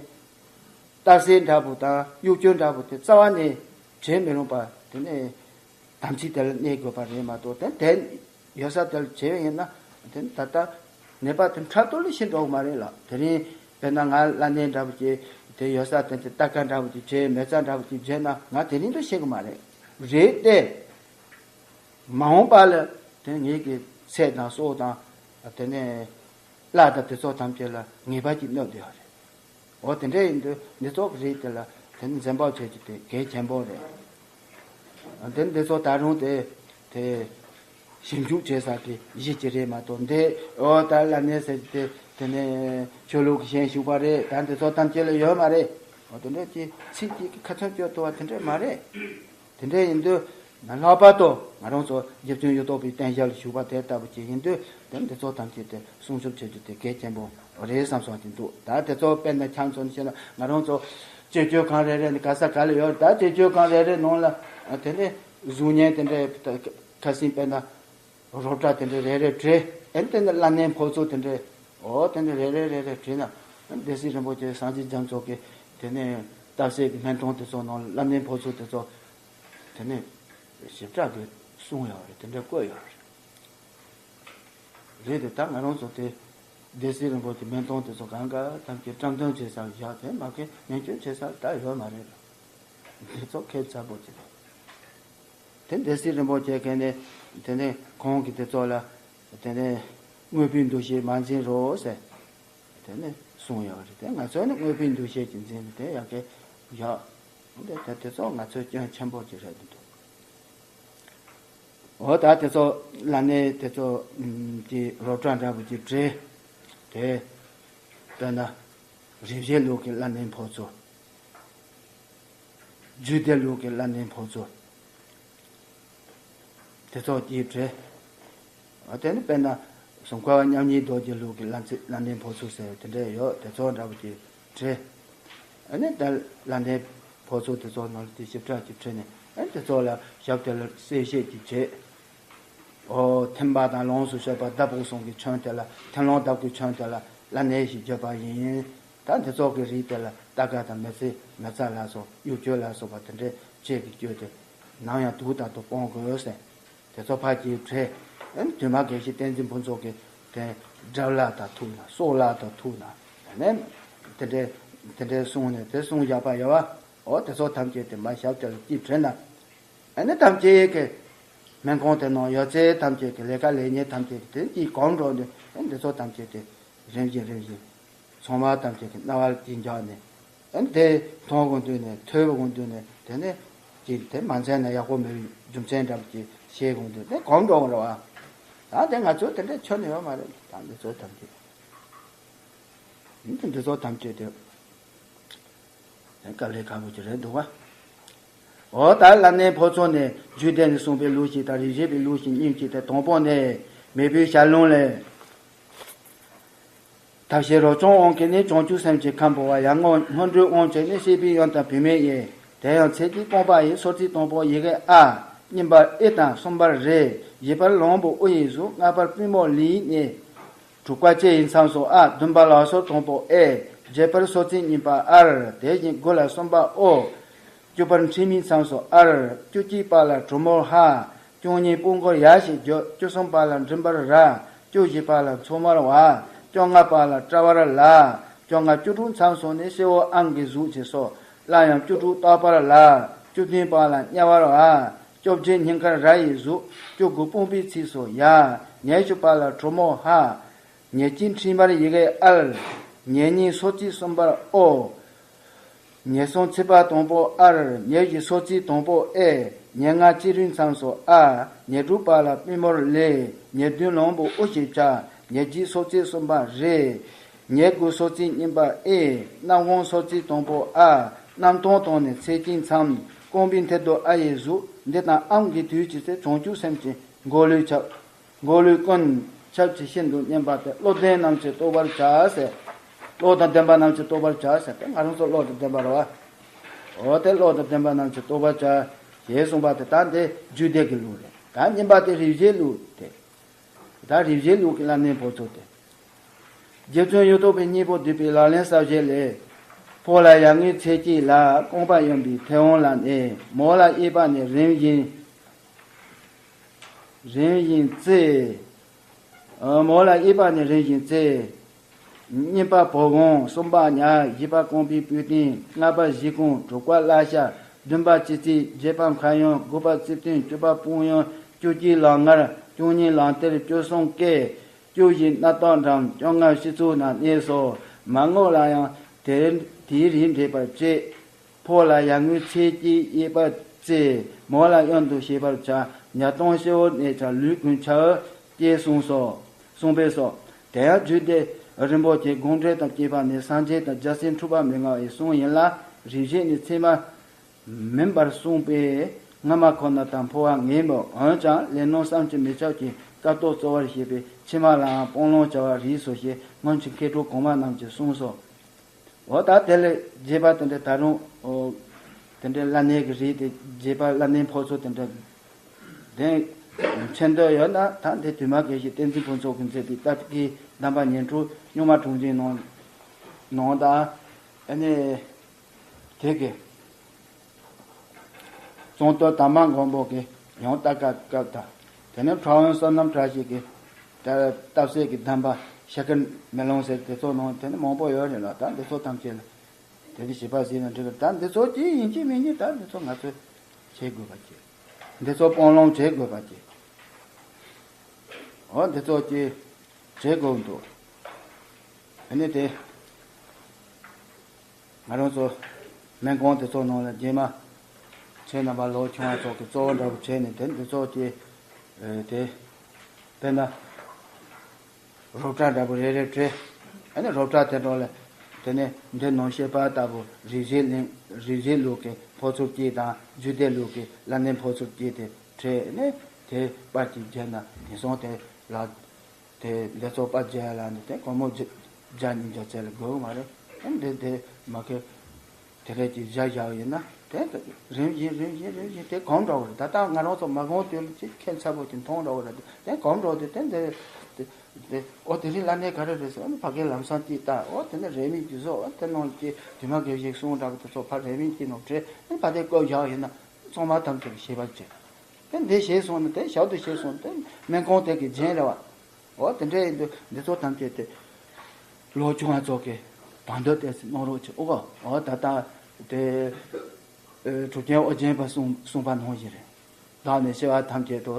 རྟ་སེ་འདྲ་པོ་དང་གཡུ་བྱུ་འདྲ་པོ་དེ་རྩ་བ་ནས་བྱེད་མི་རུང་པ། དེ་ནས་དམ་ཚིག་དེ་ལ་གནས་དགོས་པ་རེད་མ་གཏོགས། དེ་དེ་ཡོད་ས་དེ་ལ་བྱེད་པ་ཡིན་ན་དེ་ནི་ད་ལྟ་ནད་པ་དེ་འཕྲལ་དུ་ལ་ཤི་འགྲོ་གི་མ་རེད་ལ། དེ་རིང་དཔེར་ན་ང་བླ་གནས་འདྲ་པོ་ཅིག་དེ་ཡོད་ས་དེ་དེ་རྟ་དཀར་འདྲ་པོ་ཅིག་བྱེད། མི་རྩ་འདྲ་པོ་ཅིག་བྱེད་ན་ང་དེ་རིང་དུ་ཤི་གི་མ་རེད། རེད་དེ། མ་འོངས་པ་ལ་དེ་ངེད་ཀྱི་ཚེ་དང་སྲོག་དང་། དེ་ནས་བླ་དང་དེ་ཚོ་ཐམས་ཅད་ལ་ངེས་པ་ཅིག་གནོད་བསྡད་ཡོད་རེད། འོ་དེ་འདྲ་ཡིན་དུས་འདི་ཚོ་གི་རིགས་དེ་ལ་དེ་ནི་འཛེམ་བག་བྱེད་རྒྱུ་དེ་གལ་ཆེན་པོ་རེད། དེ་འདི་ཚོ་ད་རུང་དེ་དེ་ཞིབ་འཇུག་བྱེད་ས་གི་གཞི་ཅིག་རེད་མ་གཏོགས། འདི་འོ་ད་བླ་གནས་ཟེར་རྒྱུ་དེ་དེ་ནས་ཆོས་ལུགས་ཀྱི་ཞེན་ཞུགས་པ་རེད། ད་འདི་ཚོ་ཐམས་ཅད་ལ་ཡོད་མ་རེད། འོ་དེ་འདྲ་ཅིག་ཚིག་གཅིག་གིས་ཁ་ཚོན་གཅོད་ཐུབ་པ་དེ་འདྲ་མ་རེད། དེ་འདྲ་ཡིན་དུས་ན་ལྷག་པར་དུ་ང་རང་ཚོ་རྗེ་བཙུན་གཡུ་ཐོག་པའི་བསྟན་བྱ་ལ་ཞུགས་པ་དེ་ལྟ་བུ་ཅིག་ཡིན་དུས། དེ་འདི་ཚོ་ཐམས་ཅད་དེ་སྲུང་སྐྱོབ་བྱེད་རྒྱུ་དེ་གལ་ཆེན་པོ་རེད་བསམ་སོང་གི་འདུག་ད་དེ་ཚོ་དཔེར་ན་ཁྱམས་ཚོ་ནས་བཤད་ན་ང་རང་ཚོ་སྤྱོད་བཅོས་ཁང་རེ་རེ་ནས་ག་ས་ག་ལ་ཡོད། ད་སྤྱོད་བཅོས་ཁང་རེ་རེ་ནང་ལ་དེ་ནས་གཟུགས་བརྙན་དེ་འདྲའི་ཁ་སང་དཔེར་ན། རོ་བྲག་དེ་འདྲ་རེ་རེ་བྲིས། ཨེ་དེ་ནི་བླ་གནས་ཕོ་ཚོད་དེ་འདྲ། འོ་དེ་འདྲ་རེ་རེ་རེ་རེ་བྲིས་ན། སྡེ་སྲིད་རིན་པོ་ཆེ་སངས་རྒྱས་རྒྱ་མཚོ་གི་དེ་ནས་བཏབ་སའི་སྨན་ཐང་དེ་ཚོ་ནང་བླ་གནས་ཕོ་ཚོད་དེ་ཚོ་དེ་ནས་ཞིབ་ཕྲ་གི་གསུངས་ཡོད་རེད། དེ་འདྲ་བཀོད་ཡོད་རེད། རེད་དེ་ད་ང་རང་ཚོ་དེ་སྡེ་སྲིད་རིན་པོ་ཆེ་སྨན་ཐང་དེ་ཚོ་གང་ག་ཐམས་ཅད་བཀྲམ་སྟོན་བྱེད་སར་བཞག་དེ་མ་གི་ཉེན་སྐྱོན་བྱེད་སར་ད་ཡོད་མ་རེད་ལ། དེ་ཚོ་ཁྱད་མཚར་པོ་ཅིག་རེད། དེ་སྡེ་སྲིད་རིན་པོ་ཆེ་གིས་ནི་དེ་ནས་ཁོང་གིས་དེ་ཚོ་ལ་དེ་ནས་དངོས་པོའི་འདུ་ཤེས་མ་འཛིན་རོགས་ཟེར་དེ་ནས་གསུངས་ཡོད་རེད། དེ་ང་ཚོས་ནི་དངོས་པོའི་འདུ་ཤེས་ཀྱི་འཛིན་ནས་དེ་ཡག་གི་ཡག་དེ་དེ་ཚོ་ང་ཚོའི་སྐྱོན་ཆེན་པོ་ཅིག་རེད་འདུག་འོ་ད་དེ་ཚོ་བླ་གནས་དེ་ཚོ་གི་རོ་བྲག་འདྲ་པོ་ཅིག་བྲིས། དེ་དཔེར་ན་རིག་བྱེད་ལུགས་ཀྱི་བླ་གནས་ཕོ་ཚོད། རྒྱུད་སྡེ་ལུགས་ཀྱི་བླ་གནས་ཕོ་ཚོད། དེ་ཚོ་གཅིག་བྲིས། དེ་ནི་དཔེར་ན་གཟུངས་འཁོར་བ་མཉམ་ཉིད་རྡོ་རྗེ་ལུགས་ཀྱི་བླ་ཚེ་བླ་གནས་ཕོ་ཚོད་ཟེར་བ་དེ་འདྲ་ཡོད། དེ་ཚོ་འདྲ་པོ་ཅིག་བྲིས། ཨ་ནི་ད་བླ་གནས་ཕོ་ཚོད་དེ་ཚོ་ནང་ལ་དེ་ཞིབ་ཕྲ་ཅིག་བྲིས་ནས། ཨ་ནི་དེ་ཚོ་ལ་ཞབས་དེ་ལ་གསལ་བཤད་ཅིག་བྱས། ཨོ་ཐིམ་པ་དང་ལོངས་སུ་སྤྱོད་པ་ལྡབ་དགུ་གསུམ་གྱི་ཆོས་དེ་ལ་ཐིམ་ལོངས་ལྡབ་དགུའི་ཆོས་དེ་ལ་བླ་གནས་ཞེས་བརྗོད་པ་ཡིན། ད་འདི་ཚོ་གི་རིགས་དེ་ལ་རྟ་སྒ་དང་མི་ཚེ་མི་ཚ་ལ་སོགས་གཡུ་བྱུ་ལ་སོགས་པ་དེ་འདྲའི་ཆོས་ཀྱི་སྤྱོད་དེ་ནམ་ཡང་དུག་ལྟར་དུ་སྤོང་དགོས་ཟེར། དེ་ཚོ་ཕར་གྱིས་བྲལ། ཨེ་དུ་མ་དགེ་བཤེས་བསྟན་འཛིན་ཕུན་ཚོགས་ཀྱིས་དེ་དགྲ་བླ་དང་ཐུག་ན་སྲོག་བླ་དང་ཐུག་ན་ནས་དེ་འདྲའི་དེ་འདྲའི་གསུངས་ནས་དེ་གསུངས་བཞག་པ་ཡོད་བ། འོ་དེ་ཚོ་ཐམས་ཅད་དེ་མ་ཞབས་དེ་ལ་ཅིག་བྲལ་ན། ཨ་ནི་ཐམས་ཅད་ཀྱི་སྨན་ཁང་དེ་ནང་ཡོད་ཚད་ཐམས་ཅད་ཀྱི་ལས་ཀ་ལས་ཉེན་ཐམས་ཅད་ཀྱི་དེ་ཀྱིས་གང་འགྲོ་འདི་ཨ་འདི་ཚོ་ཐམས་ཅད་དེ་རིམ་བཞིན་རིམ་བཞིན་ཚང་མ་ཐམས་ཅད་ཀྱི་རྣ་བར་ཅིག་འཇགས་ནས་ཨ་ནི་དེ་མཐོང་དགོས་དུས་ནས་ཐོས་དགོས་དུས་ནས་དེ་ནས་ཀྱི་དེ་མ་མཚན་ན་ཡག་པོ་མེད་པའི་རྒྱུ་མཚན་འདྲ་པོ་ཅིག་ཤེས་དགོས་དུས་དེ་གང་འགྲོ་བ་རེད་བ། ད་དེ་ང་ཚོ་དེ་འདྲ་ཁྱོན་ནས་ཡོད་མ་རེད། ད་འདི་ཚོ་ཐམས་ཅད་འདི་ཚོ་ཐམས་ཅད་དེ། དཀའ་ལས་ཁག་པོ་ཅིག་རེད་འདུག་བ། འོ་ད་བླ་གནས་ཕོ་ཚོགས་ནས་རྒྱུད་སྡེ་ནས་གསུངས་པའི་ལུགས་ཤིག་དང་རིག་བྱེད་པའི་ལུགས་ཤིག་གཉིས་ཀྱིས་དེ་དང་པོ་ནས་མེས་པོའི་ཞལ་ལུང་ལས། ཐབས་ཤེས་རོ་སྐྱོང་དབང་གིས་ནི་བྱང་ཆུབ་སེམས་ཀྱི་ཁམས་འཕོ་བ། ཡར་ངོ་སྔོན་འགྲོའི་དབང་གིས་ནི་བསྲེགས་པའི་གཡོན་དང་བུད་མེད་གཡས། དེ་ཡང་ཚེས་གཅིག་སྤོང་པ་ཡི་སོར་ཚིགས་དང་པོ་ཡི་གེ་ཨ། གཉིས་པར་ཨི་དང་གསུམ་པར་རེ། བཞི་པར་ལོང་བུ་ཨུ་ཡི་གཟུགས། ལྔ་པར་པུས་མོ་ལིའི་གནས། དྲུག་པ་ལྕེ་ཡི་མཚམས་སུ་ཨ། བདུན་པ་ལག་སོར་དང་པོ་ཨེ། བརྒྱད་པར་སོར་ཚིགས་གཉིས་པ་ཨར། དེ་བཞིན་དགུ་ལ་གསུམ་པ་ཨོ། བཅུ་པར་མཁྲིས་མའི་མཚམས་སུ་ཨར། བཅུ་གཅིག་པ་ལ་གྲུ་མོར་ཧ། བཅུ་གཉིས་པུས་མགོར་ཡ་ཞེས་བརྗོད། བཅུ་གསུམ་པ་ལ་མགྲིན་པར་ར། བཅུ་བཞི་པ་ལ་མཚོ་མར་བ། བཅོ་ལྔ་པ་ལ་ཏྲ་བར་ལ། བཅོ་ལྔ་བཅུ་དྲུག་མཚམས་སུ་ནི་སེ་བོ་ཨང་གི་གཟུགས་ཀྱིས་སོ། སླར་ཡང་བཅུ་དྲུག་ལྟག་པར་ལ། བཅུ་བདུན་པ་ལ་དམྱལ་བར་བ། བཅོ་བརྒྱད་སྙིང་ཁར་ར་ཡི་གཟུགས། བཅུ་དགུ་དཔུང་པའི་ཚིགས་སུ་ཡ། ཉེར་བཞི་པ་ལ་གྲུ་མོ་ཧ། ཉེར་གཅིག་མཁྲིས་མར་ཡི་གེ་ཨལ། ཉེར་གཉིས་སོར་ཚིགས་གསུམ་པར་ཨོ། ཉེར་གསུམ་ཚིགས་པ་དང་པོ་ཨར། ཉེར་བཞི་སོར་ཚིགས་དང་པོ་ཨེ། ཉེར་ལྔ་ལྕེ་རིའི་མཚམས་སུ་ཨ། ཉེར་དྲུག་པ་ལ་པུས་མོར་ལེ། ཉེར་བདུན་ལོང་བུ་ཨུ་ཞེས་བྱ། ཉེར་བརྒྱད་སོར་ཚིགས་གསུམ་པ་རེ། ཉེར་དགུ་སོར་ཚིགས་གཉིས་པ་ཨེ། གནམ་དབང་སོར་ཚིགས་དང་པོ་ཨ། གནམ་སྟོང་དང་ནི་ཚེས་གཅིག་མཚམས། རྐང་པའི་མཐིལ་དུ་ཨ་ཡི་གཟུགས། འདི་དང་ཨམ་གྱི་དུས་ཀྱི་ཚེ་བྱང་ཆུབ་སེམས་ཀྱི་མགོ་ལུས་ཁྱབ། མགོ་ལུས་ཀུན་ཁྱབ་ཀྱི་ཤིན་ཏུ་མཉེན་པ་སྟེ། བློ་ལྡན་རྣམས་ཀྱིས་རྟོགས་པར་བྱ་ཟེར། བློ་དང་ལྡན་པ་རྣམས་ཀྱིས་རྟོགས་པར་བྱ་ཟེར་ཏེ་ང་རང་ཚོ་བློ་དང་ལྡན་པ་རེད་བ། འོ་དེ་བློ་དང་ལྡན་པ་རྣམས་ཀྱིས་རྟོགས་པར་བྱ་ཞེས་གསུངས་པ་དེ་ད་འདི་རྒྱུད་སྡེ་གི་ལུགས་རེད། ད་གཉིས་པ་དེ་རིག་བྱེད་ལུགས་ཏེ། ད་རིག་བྱེད་ལུགས་ཀྱི་བླ་གནས་ཕོ་ཚོགས་ཏེ། རྗེ་བཙུན་གཡུ་ཐོག་པའི་སྙིང་པོ་བསྡུས་པའི་ལག་ལེན་གསལ་བྱེད་ལས། ཕོ་ལ་ཡར་ངོའི་ཚེས་གཅིག་ལ་རྐང་པ་གཡོན་པའི་མཐེ་བོང་ལ་གནས། མོ་ལ་གཡས་པ་ནས་རིམ་བཞིན། རིམ་བཞིན་བརྩེ། མོ་ལ་གཡས་པ་ནས་རིམ་བཞིན་བརྩེ། གཉིས་པ་བོ་གང་། གསུམ་པ་ཉ། བཞི་པ་རྐང་པའི་སྤུས་སྟེང་། ལྔ་པ་གཞིས་ཀོང་། དྲུག་པ་བརླ་ཤ། བདུན་པ་སྤྱི་རྩིས། བརྒྱད་པ་མཁའ་ཡོན། དགུ་པ་རྩིབས་སྟེང་། བཅུ་པ་དཔུང་གཡོན། བཅུ་གཅིག་ལག་ངར། བཅུ་གཉིས་ལག་མཐིལ། བཅུ་གསུམ་སྐེ། བཅུ་བཞི་སྣ་ཐག་འགྲམ། བཅོ་ལྔ་སྤྱི་གཙུག་ན་གནས་སོ། མར་ངོ་ལ་ཡང་དེ་དེའི་རིགས་འགྲེས་པར་བྱེད། ཕོ་ལ་ཡར་ངོའི་ཚེས་གཅིག་གཡས་པར་བརྩེ། མོ་ལ་གཡོན་དུ་ཞེས་པར་བྱ། ཉ་སྟོང་སྤྱི་བོར་གནས་ཀྱང་ལུས་ཀུན་ཁྱབ། ཅེས་གསུངས་སོ། གསུངས་པས་སོ། དེ་ཡང་རྒྱུད་སྡེ་རིན་པོ་ཆེ་དགོངས་འགྲེལ་དང་བཅས་པ་ནས་སངས་རྒྱས་དང་རྒྱལ་སྲས་འཁྲུལ་པ་མི་མངའ་བའི་གསུང་ཡིན་ལ། རིག་བྱེད་ནི་ཚད་མ་མིན་པར་གསུངས་པས་སྔ་མ་ཁོ་ན་དང་འཕོ་བ་ངེས་མོད། འོན་ཀྱང་ལས་སྣང་བསམ་གྱིས་མི་ཁྱབ་ཀྱི་སྐབས་ཐོག་རྩོལ་བར་བྱེད་པའི་ཕྱི་མ་ལའང་སྤང་བླང་བྱ་བར་རིགས་སོ་ཞེས་སྔོན་གྱི་མཁས་གྲུབ་གོང་མ་རྣམས་ཀྱིས་གསུངས་སོ། འོ་ད་དེ་ལས་རྒྱས་པ་དེ་འདྲ་ད་རུང་འོ་དེ་འདྲའི་བླ་གནས་ཀྱི་རིགས་དེ་རྒྱས་པ་བླ་གནས་ཕོ་ཚོགས་དེ་འདྲ་དེ་མཁྱེན་འདོད་ཡོད་ན་ད་འདི་དུ་མ་དགེ་བཤེས་བསྟན་འཛིན་ཕུན་ཚོགས་ཀྱིས་མཛད་པའི་ལྟ་བའི་གདམས་པ་ཉི་ཁྲི་སྨྱུག་མ་དྲུག་འཛིན་ནང་ནང་དང་ཨ་ནི་དེ་གི་གཙང་སྟོད་དར་མ་མགོན་པོ་གི་ཡང་ལྟ་སྐབས་དང་དེ་ནས་ཁྲ་བོན་བསོད་ནམས་བཀྲ་ཤིས་ཀྱི་ད་ལྟ་སྲས་ཀྱི་གདམས་པ་ཤཱཀྱ་མེ་ལོང་ཟེར་དེ་ཚོ་ནང་དེ་ནི་མང་པོ་ཡོད་རེད་ལ་ད་འདི་ཚོ་ཐམས་ཅད་ལ། དེ་ནི་བྱིས་པ་ཟིན་ན་འགྲིག་གི་ད་འདི་ཚོ་ཅི་ཡིན་གཅིག་མིན་གཉིས་ད་འདི་ཚོ་ང་ཚོས་བྱེད་དགོས་པ་ཅིག་འདི་ཚོ་སྤང་བླང་བྱེད་དགོས་པ་ཅིག་འོ་འདི་ཚོ་ཅི་བྱེད་དགོས་འདུག་ཨ་ནི་དེ་ང་རང་ཚོ་སྨན་ཁང་དེ་ཚོ་ནང་ལ་རྗེས་མ་ཁྱེད་རྣམ་པ་ལོ་ཆུང་བ་ཚོ་གི་གཙོ་བོ་འདྲ་པོ་བྱས་ནས་དེ་འདི་ཚོ་ཅི་དེ་དཔེར་ན། རོབ་ཀྲ་འདྲ་པོ་རེ་རེ་བྲིས། ཨ་ནི་རོབ་ཀྲ་དེ་འདྲ་ལ་དེ་ནས་འདི་ནང་བཤད་པ་ལྟ་བུ་རིག་བྱེད་གླིང་རིག་བྱེད་ལུགས་ཀྱི་ཕོ་ཚོད་ཀྱི་དང་རྒྱུད་སྡེ་ལུགས་ཀྱི་བླ་གནས་ཕོ་ཚོད་ཀྱི་དེ་བྲིས་ནས་དེ་པར་གྱིས་བརྒྱབ་ན་དེང་སང་དེ་ལ་དེ་འདི་ཚོ་པར་བརྒྱབ་ལ་ནི་དེ་སྒོར་མོ་བརྒྱ་ཉིས་བརྒྱ་ཙམ་ལ་དགོས་མ་རེད། ཨ་ནི་འདི་དེ་མ་ཁེ་དེ་རེད་ཀྱི་བཞག་བཞག་ཡིན་ན། དེ་རིམ་བཞིན་རིམ་བཞིན་རིམ་བཞིན་དེ་གོམས་འགྲོ་བ་རེད། ད་ལྟ་ང་རང་ཚོ་མ་གོམས་དུས་ལ་ཅིག་ཁྱད་མཚར་པོ་ཅིག་མཐོང་འགྲོ་བ་རེད། དེ་གོམས་འགྲོ་དུས་དེ་འདི་དེ་དེ་ཨོ་དེ་རིང་བླ་གནས་ག་རེ་རེད་ཟེར་ཨ་ནི་ཕ་གིའི་ལམ་སང་ཅིག་ལྟ། ཨོ་དེ་ནི་རེ་མིག་ཅིག་བཟོ། ཨོ་དེ་ནང་ཅིག་དུ་མ་དགེ་བཤེས་གསུང་འདྲ་པོ་དེ་ཚོ་ཕར་རེ་མིག་ཅིག་ནང་བྲིས། ཨ་ནི་ཕ་དེ་བཀོད་བཞག་ཡིན་ན་ཚང་མ་ཐམས་ཅད་ཤེས་པར་བྱེད། དེ་འདི་ཤེས་སོང་ན་དེ་ཞག་ཏུ་ཤེས་སོང་ན་དེ་སྨན་ཁང་དེ་གི་རྒྱན་རེད་བ། འོ་དེ་འདྲ་ཡིན་དུས་འདི་ཚོ་ཐམས་ཅད་དེ་ལོ་ཆུང་བ་ཚོ་གི་དང་འདོད་ཏོག་ཙམ་གནང་རོགས་བྱེད། ཨོ་གོ། འོ་ད་ལྟ་དེ་གྲུབ་ཆེན་ཨོ་རྒྱན་པ་གསུངས་གསུངས་པ་ནང་བཞིན་རེད། བདག་ནི་སྐྱེ་བ་ཐམས་ཅད་དུ་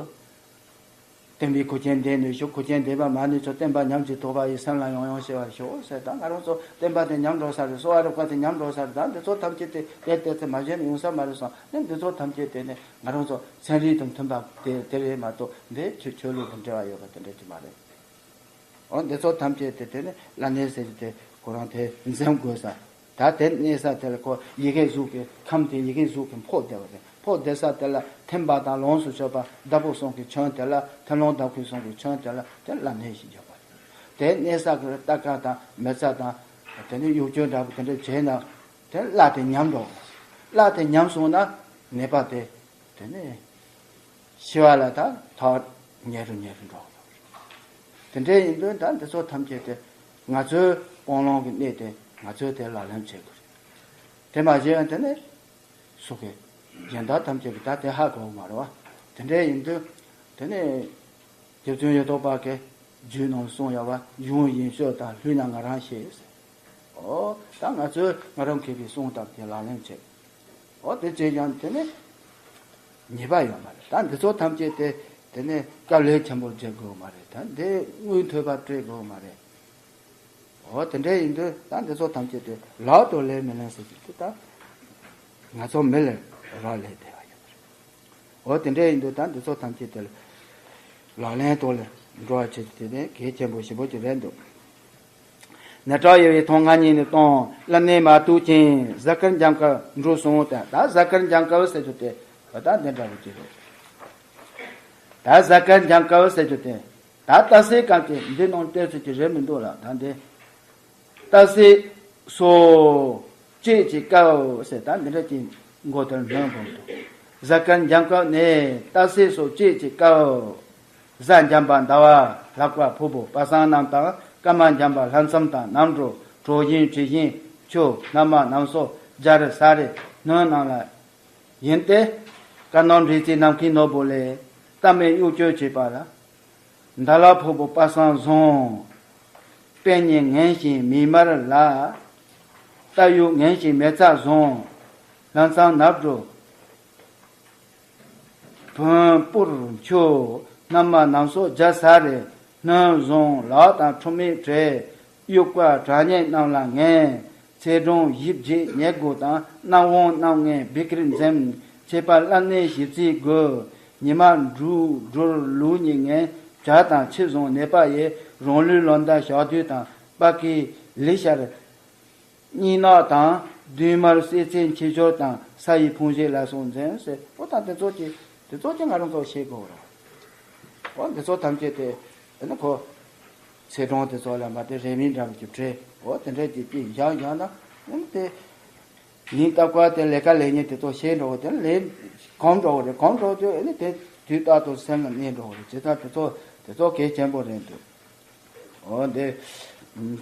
བསྟན་པའི་ཁུར་ཆེན་འདེབས་ནུས་ཤོག། ཁུར་ཆེན་འདེབས་པ་མ་ནུས་ཀྱང་བསྟན་པ་ཉམས་ཀྱིས་དོགས་པ་ཡི། སེམས་ལ་ཡང་ཡང་ཞི་བར་ཤོག་ཟེར། ད་ང་རང་ཚོ་བསྟན་པ་དེ་ཉམས་འགྲོ་ས་རེད། གསོ་བ་རིག་པ་དེ་ཉམས་འགྲོ་ས་རེད། ད་འདི་ཚོ་ཐམས་ཅད་དེ་དེ་ཏོག་ཙམ་མ་བྱས་ན་ཡོང་ས་མ་རེད་བསམ་ནས་འདི་ཚོ་ཐམས་ཅད་དེ་ནས་ང་རང་ཚོ་ཚན་རིག་དང་མཐུན་པ་དེ་དེ་རེད་མ་གཏོགས་འདི་ཆོས་ཆོས་ལུགས་དང་འབྲེལ་བ་ཡོད་པ་དེ་འདྲ་ཅིག་མ་རེད། འོ་འདི་ཚོ་ཐམས་ཅད་དེ་དེ་ནི་བླ་གནས་ཟེར་གྱི་དེ་ཁོ་རང་དེ་འཛེམ་དགོས་ས། ད་དེ་གནས་ས་དེ་ལ་ཁོ་ཡི་གེ་གཟུགས་ཀྱི་ཁམས་དེ་ཡི་གེ་གཟུགས་ཀྱི་འཕོ་བསྡད་པ་རེད། འཕོ་བསྡད་ས་དེ་ལ་ཐིམ་པ་དང་ལོངས་སུ་སྤྱོད་པ་ཟླ་ཕོགས་གསུམ་གྱི་ཆོས་དེ་ལ་ཐིམ་ལོངས་ཟླ་ཕོགས་གསུམ་གྱི་ཆོས་དེ་ལ་དེ་བླ་གནས་ཞེས་བརྗོད་པ་རེད། དེ་གནས་ས་གི་རྟ་ཁ་དང་མི་ཚ་དང་དེ་ནི་གཡོ་སྒྱུ་འདྲ་པོ་དེ་འདྲ་བྱས་ན་དེ་བླ་དེ་ཉམས་འགྲོ། བླ་དེ་ཉམས་སོང་ན་ནད་པ་དེ་དེ་ནི་ཤི་བ་ལ་ད་ཐར་ཉེ་རུ་ཉེ་རུ་འགྲོ་གི་ཡོད་རེད། དེ་འདྲ་ཡིན་དུས་ད་འདི་ཚོ་ཐམས་ཅད་དེ་ང་ཚོའི་སྤང་བླང་གི་གནས་དེ་ང་ཚོས་དེ་ལག་ལེན་བྱེད་དགོས་རེད། དེ་མ་བྱས་ན་དེ་ནི་སུ་གི་གཞན་དག་ཐམས་ཅད་ཀྱིས་ད་དེ་ཧ་གོ་གི་མ་རེད་བ། དེ་འདྲ་ཡིན་དུས་དེ་ནི་རྗེ་བཙུན་ཡོན་ཏོག་པ་གི་རྒྱུད་ནང་གསུངས་ཡོད་བ། གཞུང་ཡིན་ཤོས་དང་ལྷུས་ན་ང་རང་ཤེས་ཟེར། ཨོ་ད་ང་ཚོས་ང་རང་མཁས་པའི་གསུང་ལྟར་དེ་ལག་ལེན་བྱེད། ཨོ་དེ་བྱས་ཀྱང་དེ་ནི་ཉེས་པ་ཡོད་མ་རེད། ད་འདི་ཚོ་ཐམས་ཅད་དེ་དེ་ནི་དཀའ་ལས་ཆེན་པོ་བརྒྱབ་དགོས་མ་རེད། ད་འདི་དངུལ་ཐོས་པ་སྤྲད་དགོས་མ་རེད། ཨོ་དེ་འདྲ་ཡིན་དུས་ད་འདི་ཚོ་ཐམས་ཅད་དེ་ལག་ཏུ་ལེན་མི་ལེན་ཟེར་གྱི་དེ་ད་ང་ཚོ་མི་ལ་རག་ལས་བསྡད་པ་ཡོད་མ་རེད། འོ་དེ་འདྲ་ཡིན་དུས་ད་འདི་ཚོ་ཐམས་ཅད་དེ་ལག་ལེན་ཐོག་ལ་འགྲོ་བ་བྱེད་ཀྱི་དེ་ནི་གལ་ཆེན་པོ་ཞེ་པོ་ཅིག་རེད་འདུག། ནད་དྲག་ཡོད་པའི་ཐོག་ང་གཉིས་ནི་དང་བླ་གནས་མ་ཐུག་ཅིང་གཟའ་སྐར་འཇམ་དཀར་འབྲུ་གསུམ་དང་། ད་གཟའ་སྐར་འཇམ་དཀར་ཟེར་རྒྱུ་དེ་ད་འདི་འདྲ་བོ་ཅིག་རེད། ད་གཟའ་སྐར་འཇམ་དཀར་ཟེར་རྒྱུ་དེ་ད་ལྟ་སའི་སྐབས་ཀྱི་འདི་ནང་བལྟས་ཚོད་ཀྱི་རེད་མི་འདུག་ལ། ད་འདི་ལྟ་སའི་སོ་སྐྱེས་ཀྱི་སྐབས་ཟེར་ད་འདི་འདྲ་ཅིག་མགོ་དེར་སྣོན་དགོས་འདུག། གཟའ་སྐར་འཇམ་སྐབས་ནས་ལྟ་སའི་སོ་སྐྱེས་ཀྱི་སྐབས། གཟའ་འཇམ་པ་ཟླ་བ་ལྷག་པ་ཕུར་བུ་པ་སངས་རྣམས་དང་། སྐར་མ་འཇམ་པ་ལྷ་མཚམས་དང་། གནམ་གྲུ་གྲོ་བཞིན་དྲི་བཞིན་ཆུ། སྣར་མ་གནམ་སོ་རྒྱ་རི་ས་རི་སྣོད་རྣམས་ལ་ཡིན་ཏེ། སྐར་ནམ་རིགས་རྩིས་ནམ་མཁའི་ནོར་བུ་ལས། རྟ་མེད་གཡོ་སྒྱུ་བྱེད་པ་ལ། ཟླ་ལྷག་ཕུར་བུ་པ་སངས་བཟུང་། པད་ཉི་ངན་ཞིང་མིག་དམར་ལ། རྟ་གཡོ་ངན་ཞིང་མེ་བཙའ་བཟུང་། ལྷ་མཚམས་ནབ་གྲུ་བོན་སྤུར་འཁྱུ། སྣར་མ་གནམ་སོ་རྒྱ་ས་རི་སྣོད་བཟུང་། ལག་དང་ཁྲོ་མེད་བྲེས། གཡུག་པ་གྲགས་སྙན་རྣམས་ལ་ངན། ཚེ་སྒྲུང་ཞིབ་རྒྱས་ཉེར་དགུ་དང་། རྣམ་དབང་རྣམ་ལྔའི་བི་ཀིར་འཛེམ། ཆད་པ་བླ་གནས་ཞིབ་རྩིས་དགོས། ཉི་མ་འབྲུག་སྦྲུལ་ལུག་གཉིས་ངན། བྱ་དང་ཁྱི་བཟུང་ནད་པ་ཡི། རང་ལུས་ལོ་ཟླ་ཞག་དུས་དང་། དཔག་གི་ལི་ཤར་གཉིས་ནག་དང་། བདུན་དམར་སྲིད་ཚེ་འཆི་སྦྱོར་དང་། ས་ཡི་ཕུང་བྱེད་ལ་སོགས་འཛེམ་ཟེར། འོ་ད་དེ་ཚོ་ཅི་དེ་ཚོ་ཅི་ང་རང་ཚོ་ཤེས་དགོས་རེད། འོ་འདི་ཚོ་ཐམས་ཅད་དེ་དེ་ནི་ཁོ་ཚེས་གྲངས་དེ་ཚོ་ལ་མ་དེ་རེ་མིག་འདྲ་བོ་ཅིག་བྲིས། འོ་དེ་འདྲ་ཅིག་ཅིག་བཞག་བཞག་ན་ཨ་ནི་དེ་ཉིན་རྟག་པར་དེ་ལས་ཀ་ལས་ཉིན་དེ་ཚོ་ཤེས་འགྲོ་བ་དེ་ལས་གོམས་འགྲོ་བ་རེད། གོམས་འགྲོ་དུས་ཨ་ནི་དེ་དུས་རྟག་ཏུ་སེམས་ལ་གནས་འགྲོ་བ་རེད། བྱས་ཙང་དེ་ཚོ་དེ་ཚོ་གལ་ཆེན་པོ་རེད་འདུག། འོ་འདི་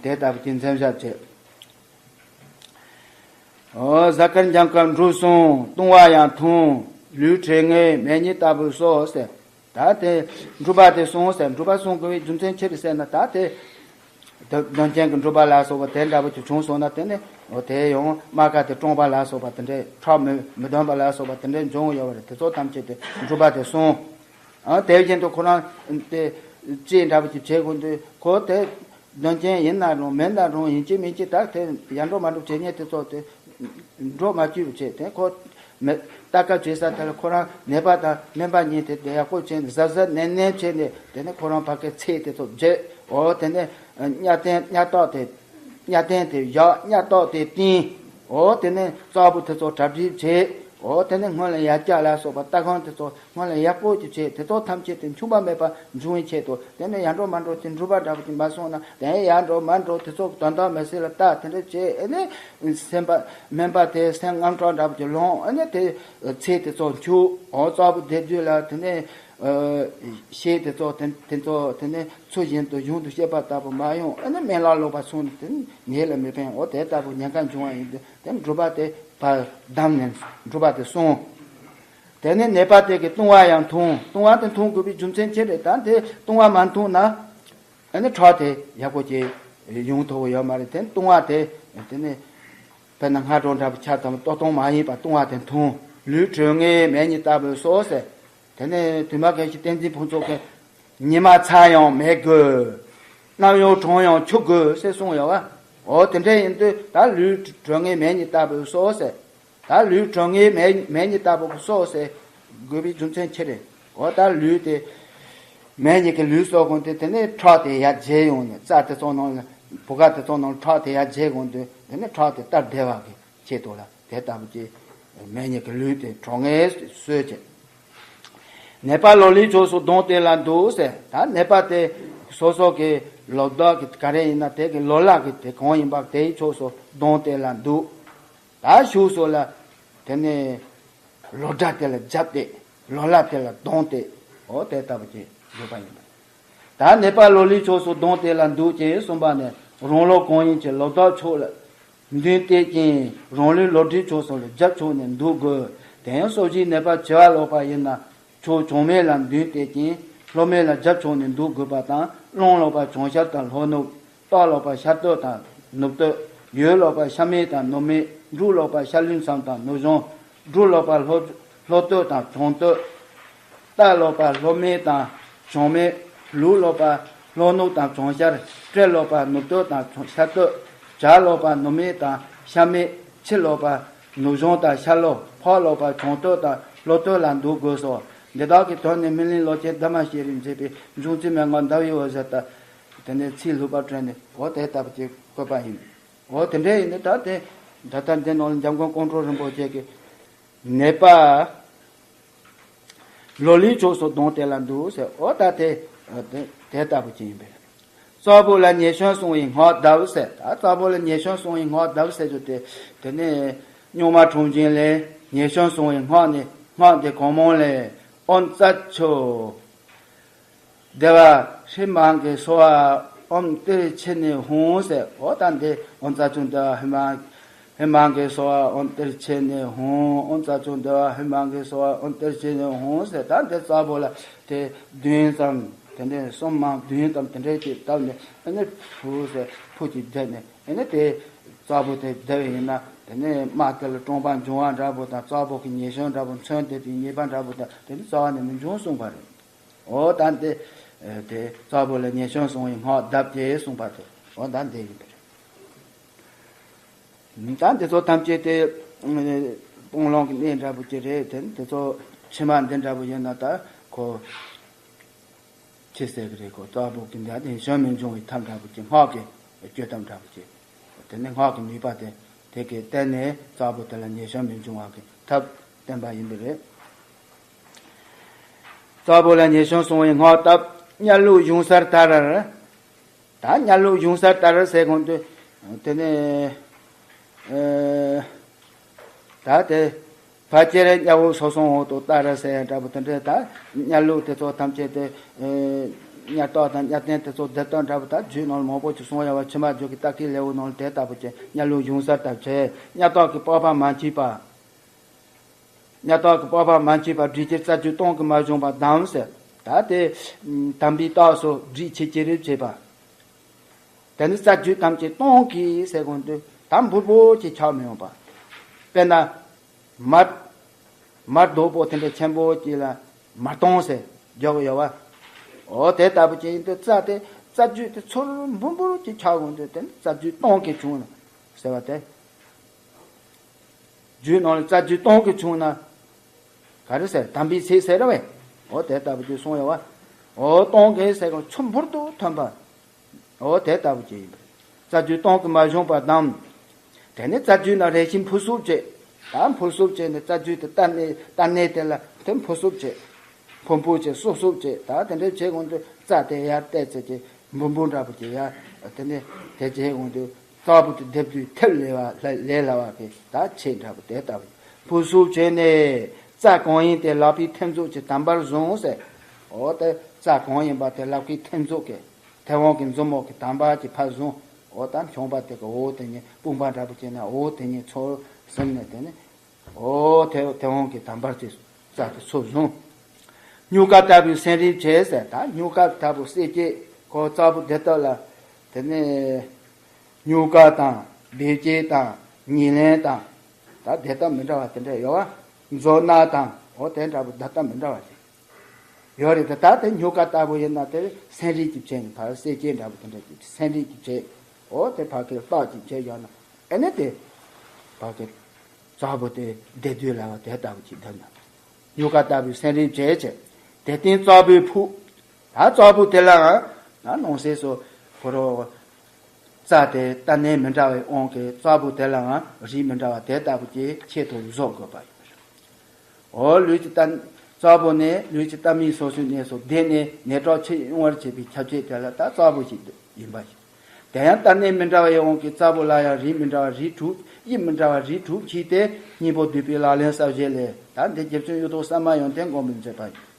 དེ་ལྟ་བུ་གྱི་འཛེམ་བཞག་བྱེད། འོ་གཟའ་སྐར་འཇམ་སྐར་འབྲུ་གསུམ། བཏུང་བ་ཡང་ཐུང་། ལུས་བྲེལ་ངེས་མེད་ཉིད་ལྟ་བུ་སོགས་ཟེར། ད་དེ་འབྲུ་པ་དེ་གསུམ་ཟེར། འབྲུ་པ་གསུམ་དགོས་པའི་རྒྱུ་མཚན་ཅི་རེད་ཟེར་ན། ད་དེ་དོན་རྐྱེན་གྱི་འབྲུ་པ་ལ་སོགས་པ་དེ་འདྲ་བོ་ཅིག་བྱུང་སོང་ན་དེ་ནི་འོ་དེ་ཡང་རྨ་ཁ་དེ་བཀྲོངས་པ་ལ་སོགས་པ་དེ་འདྲའི་ཁྲག་མི་མི་འདོན་པ་ལ་སོགས་པ་དེ་འདྲའི་འབྱུང་ཡོད་པ་རེད། དེ་ཚོ་ཐམས་ཅད་དེ་འབྲུ་པ་དེ་གསུམ། ཨ་དེ་བཞིན་དུ་ཁོ་རང་དེ་ཅི་འདྲ་བོ་ཅིག་བྱེད་དགོས་འདུག། ཁོ་དེ་དོན་རྐྱེན་ཡིན་ན་རུང་མིན་ན་རུང་ཡིན་གཅིག་མིན་གཅིག་ད་དེ་ཡར་འགྲོ་མར་འགྲོ་བྱེད་མཁན་དེ་ཚོ་དེ་འགྲོ་མ་བཅུག་བྱེད་དེ་ཁོ་མི་ལྟ་སྐབས་བྱེད་ས་དེ་ལ་ཁོ་རང་ནད་པ་དང་སྨན་པ་གཉིས་དེ་དེ་ཡག་པོ་བྱས་ནས་གཟབ་གཟབ་ནན་ནན་བྱས་ནས་དེ་ནས་ཁོ་རང་ཕ་གི་ཚེ་དེ་ཚོ་བརྗེད། འོ་དེ་ནས་གཉའ་སྟེང་གཉའ་ཏོག་དེ་གཉའ་སྟེང་དེ་བཞག། གཉའ་ཏོག་དེ་བཏིང་། འོ་དེ་ནས་རྩ་བོ་དེ་ཚོ་གྲ་སྒྲིག་བྱེད། འོ་དེ་ནས་སྔོན་ལ་ཡར་བཀྱག་ལ་སོགས་པ་ལྟ་ཁང་དེ་ཚོ་སྔོན་ལ་ཡག་པོ་ཅིག་བྱས། དེ་ཚོ་ཐམས་ཅད་དེ་འཁྱུག་པ་མེད་པ་འབྱུང་བའི་ཆེད་དུ། དེ་ནས་ཡར་འགྲོ་མར་འགྲོ་དེ་འགྲུལ་པ་འདྲ་པོ་ཅིག་མ་སོང་ན། དེ་ཡར་འགྲོ་མར་འགྲོ་དེ་ཚོ་དོན་དག་མེད་ས་ལ་ལྟ། དེ་འདྲ་བྱས། ཨེ་ནས་སེམས་པ་སྨན་པ་དེ་སེམས་རྔམ་དྲག་འདྲ་པོ་ཅིག་ལངས། ཨེ་ནས་དེ་ཚེ་དེ་ཚོ་འཁྱུག། འོ་གཙོ་བོ་དེ་དུས་ལ་དེ་ནས་ཨ་ཤེས་དེ་ཚོ་དེ་དེ་ཚོ་དེ་ནས་ཚུལ་བཞིན་དུ་གཞུང་དུ་བཤད་པ་ལྟ་བུ་མ་ཡོང་། ཨེ་ནས་སྨན་བླ་ལོག་པ་སོང་ནས་དེ་ནད་ལ་མི་ཕན། འོ་དེ་ལྟ་བུ་ཉེན་ཁ་འབྱུང་བ་ཡིན་དུས། དེ་འགྲུལ་པ་དེ་ཕར་བསྡམས་ནས་འགྲུལ་པ་དེ་སོང་། དེ་ནས་ནད་པ་དེ་གིས་བཏུང་བ་ཡང་འཐུང་། བཏུང་བ་དེ་འཐུང་དགོས་པའི་རྒྱུ་མཚན་ཅི་རེད། ད་དེ་བཏུང་བ་མ་འཐུང་ན་ཨ་ནི་ཁྲག་དེ་ཡག་པོ་ཅིག་ཡོང་ཐུབ་པ་ཡོད་མ་རེད། དེ་ནས་བཏུང་བ་དེ་དེ་ནས་དཔེར་ན་སྔ་དྲོ་འདྲ་པོ་ཆ་ཚང་ལྟོགས་ལྟོགས་མ་ཡིན་པར་བཏུང་བ་དེ་འཐུང་། ལུས་དྲོད་ངན་མེད་ཉིད་ལྟ་བུར་གསོ་ཟེར། དེ་ནས་དུ་མ་མཁན་ཞིག་བསྟན་འཛིན་ཕུན་ཚོགས་ཀྱིས། ཉི་མ་ཚ་ཡང་མེ་དགོས། གནམ་ཡང་གྲང་ཡང་ཆུ་དགོས་ཟེར་གསུངས་ཡོད་བ། འོ་དེ་འདྲ་ཡིན་དུས་ད་ལུས་དྲོད་ངན་མེད་ཉིད་ལྟ་བུར་གསོ་ཟེར། ད་ལུས་དྲོད་ངན་མེད་མེད་ཉིད་ལྟ་བུར་གསོ་ཟེར་དགོས་པའི་རྒྱུ་མཚན་ཅི་རེད། འོ་ད་ལུས་དེ་མེད་ཉིད་ཀྱི་ལུས་གསོ་དགོས་དུས། དེ་ནས་ཁྲག་དེ་ཡར་རྒྱས་ཡོང་ནས། རྩ་དེ་ཚོ་ནང་ལ་བུ་ག་དེ་ཚོ་ནང་ལ་ཁྲག་དེ་ཡར་རྒྱས་དགོས་དུས། དེ་ནས་ཁྲག་དེ་སྟབས་བདེ་བ་གི་ཆེད་དུ་ལ་དེ་ལྟ་བུ་ཅིག་མེད་ཉིད་ཀྱི་ལུས་དེ་དྲོད་ངན་གསོས་བྱས། ནད་པ་ལོ་ལེགས་ཕྱོགས་སུ་གདོང་དེ་ལ་འདུག་ཟེར། ད་ནད་པ་དེ་སོ་སོ་གི་ལོ་ཏོག་གི་ག་རེ་ཡིན་ན་དེ་གི་ལོ་ལ་གི་དེ་གང་ཡིན་པ་དེའི་ཕྱོགས་སུ་གདོང་དེ་ལ་འདུག། ད་ཞུགས་སོ་ལ་དེ་ནས་ལོ་སྒྲ་དེ་ལ་རྒྱབ་སྟེ། ལོ་ལ་དེ་ལ་གདོང་སྟེ། འོ་དེ་ལྟ་བུ་ཅིག་བརྗོད་པ་ཡིན་པ། ད་ནད་པ་ལོ་ལེགས་ཕྱོགས་སུ་གདོང་དེ་ལ་འདུག་ཅེས་གསུངས་པ་ནི། རང་ལོ་གང་ཡིན་གྱི་ལོ་ཏོག་ཕྱོགས་ལ་མདུན་བལྟས་ཀྱིན། རང་ལུས་ལོ་དྲུག་ཕྱོགས་སུ་ལ་རྒྱབ་ཕྱོགས་ནས་འདུག་དགོས། དེ་ཡང་གསོ་བྱའི་ནད་པ་བྱེ་བ་ལོག་པ་ཡིན་ན། ཕྱོགས་བྱང་མེད་ལ་མདུན་བལྟས་ཀྱིན། ལྷོ་མེད་ལ་རྒྱབ་ཕྱོགས་ནས་འདུག་དགོས་པ་དང་། རླུང་ལོག་པ་བྱང་ཤར་དང་ལྷོ་ནུབ། སྟག་ལོག་པ་ཤར་སྟོད་དང་ནུབ་སྟོད། ཡོས་ལོག་པ་ཤར་སྨད་དང་ནུབ་སྨད། འབྲུག་ལོག་པ་ཤར་ལྷོའི་མཚམས་དང་ནུབ་བྱང་། འབྲུག་ལོག་པ་ལྷོ་ལྷོ་སྟོད་དང་བྱང་སྟོད། རྟ་ལོག་པ་ལྷོ་སྨད་དང་བྱང་སྨད། ལུག་ལོག་པ་ལྷོ་ནུབ་དང་བྱང་ཤར། སྤྲེལ་ལོག་པ་ནུབ་སྟོད་དང་ཤར་སྟོད། བྱ་ལོག་པ་ནུབ་སྨད་དང་ཤར་སྨད། ཁྱི་ལོག་པ་ནུབ་བྱང་དང་ཤར་ལྷོ། ཕག་ལོག་པ་བྱང་སྟོད་དང་ལྷོ་སྟོད་ལ་འདུག་དགོས་སོ། འདི་དག་གི་དོན་ནི་སྨིན་གླིང་ལོ་ཆེན་ལྡན་མ་ཤེས་རིག་མཛད་པའི་འབྱུང་རྩིས་མན་ངག་ཟླ་བའི་འོད་ཟེར་ལྟར། དེ་ནས་ཚིག་ལྷུག་པར་བྲིས་ནས། འོ་དེ་ལྟ་བུ་ཅིག་བཀོད་པ་ཡིན། འོ་དེ་འདྲ་ཡིན་ནི། ད་དེ་ད་ལྟ་འདི་ནང་ལ་འཇམ་མགོན་ཀོང་སྤྲུལ་རིན་པོ་ཆེ་གིས་ནད་པ་ལོ་ལེགས་ཕྱོགས་སུ་གདོང་དེ་ལ་འདུག་ཟེར། འོ་ད་དེ་དེ་དེ་ལྟ་བུ་ཅིག་ཡིན་པས། གཙོ་བོ་ལ་ཉེ་གཤོན་སོང་བའི་སྔགས་གདབ་ཟེར། ད་གཙོ་བོ་ལ་ཉེ་གཤོན་སོང་བའི་སྔགས་གདབ་ཟེར་རྒྱུ་དེ། དེ་ནས་རྙིང་མ་གྲུབ་ཆེན་ལས་ཉེ་གཤོན་སོང་བའི་སྔགས་ནི། སྔགས་འདི་གང་མང་ལས། ཨོཾ་རྩ་མཆོག་བདེ་བ་ཧི་མ་གི་སྭཱ་ཧཱ། ཨོཾ་ཏིར་ཆི་ནི་ཧཱུྃ་ཟེར། འོ་ད་འདི་ཨོཾ་རྩ་མཆོག་བདེ་བ་ཧི་མ་ཧི་མ་གི་སྭཱ་ཧཱ། ཨོཾ་ཏིར་ཆི་ནི་ཧཱུྃ། ཨོཾ་རྩ་མཆོག་བདེ་བ་ཧི་མ་གི་སྭཱ་ཧཱ། ཨོཾ་ཏིར་ཆི་ནི་ཧཱུྃ་ཟེར། ད་འདི་གཙོ་བོ་ལ་དེ་བདུན་ཙམ། དེ་འདྲའི་གསུམ་མམ་བདུན་ཙམ་དེ་འདྲའི་ཅིག་བཏབ་ནས། ཨ་ནི་ཕུ་ཟེར་ཕུ་ཅིག་བསྡད་ནས། ཨ་ནི་དེ་གཙོ་བོ་དེ་བསྡད་པ་ཡིན་ན། དེ་ནས་རྨ་དེ་ལ་དྲང་པོ་འབྱུང་བ་འདྲ་པོ་དང་། གཙོ་བོ་གི་ཉེ་གཤོན་འདྲ་པོ། མཚོན་བསྡད་པའི་ཉེས་པ་འདྲ་པོ་དང་། དེ་ནི་རྩ་བ་ནས་མི་འབྱུང་གསུངས་པ་རེད། འོ་ད་འདི་དེ་གཙོ་བོ་ལ་ཉེ་གཤོན་སོང་བའི་སྔགས་གདབ་ཅེས་གསུངས་པ་དེ། འོ་ད་འདི་ཡིན་པ་རེད། ད་འདི་ཚོ་ཐམས་ཅད་དེ་སྤང་བླང་གི་གནད་འདྲ་པོ་ཅིག་རེད། དེ་ནི་དེ་ཚོ་ཕྱི་མ་འདི་འདྲ་པོ་ཡིན་ན་ད་ཁོ་ཅི་ཟེར་གི་རེད། ཁོ་གཙོ་བོ་གི་འདི་ནི་གཞན་མི་འབྱུང་བའི་ཐབས་འདྲ་པོ་ཅིག་སྔགས་ཀྱི་བཅོས་ཐབས་འདྲ་པོ་ཅིག་དེ་ནི་སྔགས་ཀྱི་ནུས་པ་དེ་དེ་གིས་བརྟེན་ནས་གཙོ་བོ་དེ་ལ་ཉེ་གཤོན་མི་འབྱུང་བ་གི་ཐབས་བསྟན་པ་ཡིན་པ་རེད། གཙོ་བོ་ལ་ཉེ་གཤོན་སོང་བའི་སྔགས་བཏབ། གཉའ་ལུག་གཞུང་སར་དར། ད་གཉའ་ལུག་གཞུང་སར་དར་ཟེར་གོང་དུ། དེ་ནས་ཨེ་ད་དེ་ཕལ་ཆེར་གཉའ་བོ་སོ་སོའི་འོག་ཏུ་དར་ཟེར་འདྲ་པོ་དེ་འདྲའི། ད་གཉའ་ལུག་དེ་ཚོ་ཐམས་ཅད་དེ་ཨེ་གཉའ་ལྟག་དང་གཉའ་སྟན་དེ་ཚོ་སྡེབ་ལྟ་འདྲ་པོ། ད་རྒྱུད་ནང་ལ་མང་པོ་ཅིག་གསུངས་ཡོད་པ། ཕྱི་མ་རྒྱུད་ཀྱི་ལྟ་མཁན་ལེའུ་ནང་ལ་དེ་ལྟ་བུ་ཅིག་གཉའ་ལུག་གཞུང་སར་དར་བྱས། གཉའ་ལྟག་གི་པགས་པ་མ་མཆིས་པ། གཉའ་ལྟག་གི་པགས་པ་མ་མཆིས་པ་སྦྲུས་ཀྱི་རྩ་རྒྱུས་སྟོང་གིས་མ་བྱུང་བར་བསྡམས་ཟེར། ད་དེ་དམ་པའི་རྟགས་སུ་སྦྲུས་ཆེ་ཆེ་རེ་བྱས་པ། དེ་ནི་རྩ་རྒྱུས་ཐམས་ཅད་སྟོང་གིས་ཟེར་གོང་དུ་ད་འབུར་པོ་ཅིག་ཆགས་མི་ཡོང་བ། དཔེར་ན་མར་མར་རྡོག་པོ་དེ་འདྲ་ཆེན་པོ་ཅིག་ལ་མར་སྟོང་ཟེར་རྒྱག་གི་ཡོད་པ། འོ་དེ་ལྟ་བུ་ཅིག་ཡིན་དུས་རྩ་དེ་རྩ་རྒྱུས་དེ་ཚུར་འབུར་འབུར་ཅིག་ཆགས་གོང་དུ་དེ་ནི་རྩ་རྒྱུས་སྟོང་གིས་བྱུང་ཟེར་བ་དེ། རྒྱུད་ནང་ལ་རྩ་རྒྱུས་སྟོང་གིས་བྱུང་ན། ག་རེ་ཟེར། དམ་པའི་ཚིག་ཟེར་བས། འོ་དེ་ལྟ་བུ་ཅིག་གསུངས་ཡོད་པ། འོ་སྟོང་གིས་ཟེར་གོང་ཚུར་འབུར་དུ་ཐོན་པ། འོ་དེ་ལྟ་བུ་ཅིག་ཡིན་པས། རྩ་རྒྱུས་སྟོང་གིས་མ་བྱུང་བར་བསྡམས། དེ་ནས་རྩ་རྒྱུས་ན་རེ་ཞིག་འཕུར་སུ་བྱེད། ད་འཕུར་སུབ་བྱས་ནས་རྩྭ་རྫུས་དེ་བཏབ་ནས་བཏབ་ནས་དེ་ལ་དེ་འཕུར་སུབ་བྱས། འཕུར་འཕུར་བྱས་སུབ་སུབ་བྱས། ད་དེ་འདྲ་བྱས་གོང་དུ་རྩྭ་དེ་ཡར་བཏབ་ཚེ་ཀྱི་འབུར་འབུར་འདྲ་པོ་ཅིག་ཡར་དེ་ནས་དེ་བྱས་གོང་དུ་རྩྭ་བུ་དེ་རྡེབ་དུས་ཐེབས་ལེ་བ་ལེ་ལ་བ་གི་ད་ཆེ་འདྲ་པོ་དེ་ལྟ་བུ། འཕུར་སུབ་བྱས་ནས་རྩྭ་གང་ཡིན་དེ་ལག་པའི་ཐེམ་ཙོག་གི་དམ་པར་བཟུང་ཟེར། འོ་དེ་རྩྭ་གང་ཡིན་པ་དེ་ལག་པའི་ཐེམ་ཙོག་གི་མཐེ་བོང་གི་མཛུབ་མོ་གི་དམ་པ་གྱིས་ཕར་བཟུང་། འོ་ད་མཆོང་པ་དེ་གི་འོ་དེ་ཉིད་དཔུང་པ་འདྲ་པོ་བྱས་ན་འོ་དེ་ཉིད་ཚུར་ཟིན་ནས་དེ་ནི་འོ་མཐེ་མཐེ་བོང་གི་དམ་པ་གྱིས་རྩྭ་དེ་ཚུར་བཟུང་། སྨྱུག་ཀ་ལྟ་བུའི་སེམས་རིག་བྱེད་ཟེར། ད་སྨྱུག་ཀ་ལྟ་བུ་གསེར་སྐྱེས་ཁོ་རྩྭ་བུ་དེ་དག་ལ་དེ་ནི་སྨྱུག་ཀ་དང་སྦལ་སྐྱེས་དང་ཉི་ལན་དང་། ད་དེ་དག་མི་འདྲ་བ་དེ་འདྲ་ཡོད་བ། མཛོ་ནག་དང་འོ་དེ་འདྲ་བུ་ད་ལྟ་མི་འདྲ་བ་ཞིག་ཡོད་རེད། ད་ད་དེ་སྨྱུག་ཀ་ལྟ་བུ་ཡིན་ན་དེ་སེམས་རིག་གི་བྱས་ནས་ཕར་གསེར་སྐྱེས་འདྲ་བུ་དེ་འདྲ་གྱི་སེམས་རིག་གི་བྱས། འོ་དེ་ཕ་གིར་ལྤགས་ཀྱི་བྱས་ཡོད་ན་ཨེ་ནི་དེ་ཕ་གིར་རྩྭ་བུ་དེ་བདེ་སྡུག་ལ་བ་དེ་ལྟ་བུ་ཅིག་བསྡད་ན། སྨྱུག་ཀ་ལྟ་བུའི་སེམས་རིག་བྱས་བྱས། དེ་སྟེང་རྩྭ་བུའི་ཕུག་ད་རྩྭ་བུ་དེ་ལའང་ན་ནང་གསེས་སུ་ཁོ་རོ་རྩྭ་དེ་རྟ་ནས་མི་འདྲ་བའི་དབང་གིས་རྩྭ་བུ་དེ་ལའང་རིགས་མི་འདྲ་བ་དེ་ལྟ་བུ་ཅིག་ཆེད་དུ་བཟོ་དགོས་པ་ཡིན། འོ་ལུས་ཀྱི་རྟ། རྩྭ་བུ་ནི་ལུས་ཀྱི་རྟ་མིག་སོ་སོའི་གནས་སུ་བསྡད་ནས་ནད་དྲག་ཕྱིར་དབྱུང་བར་བྱེད་པའི་ཁྱབ་བྱེད་དེ་ལ་ད་རྩྭ་བུ་ཞིག་ཡིན་པ་ཞིག་དེ་ཡང་རྟ་ནས་མི་འདྲ་བའི་དབང་གིས་རྩྭ་བུ་ལ་ཡང་རིགས་མི་འདྲ་བ་རིགས་དྲུག་དབྱིབས་མི་འདྲ་བ་རིགས་དྲུག་མཆིས་ཏེ། སྙིང་པོ་བསྡུས་པའི་ལག་ལེན་གསལ་བྱེད་ལས། ད་འདི་རྗེ་བཙུན་གཡུ་ཐོག་གསར་མ་ཡོན་ཏན་སྒོམ་པས་མཛད་པ་ཡིན།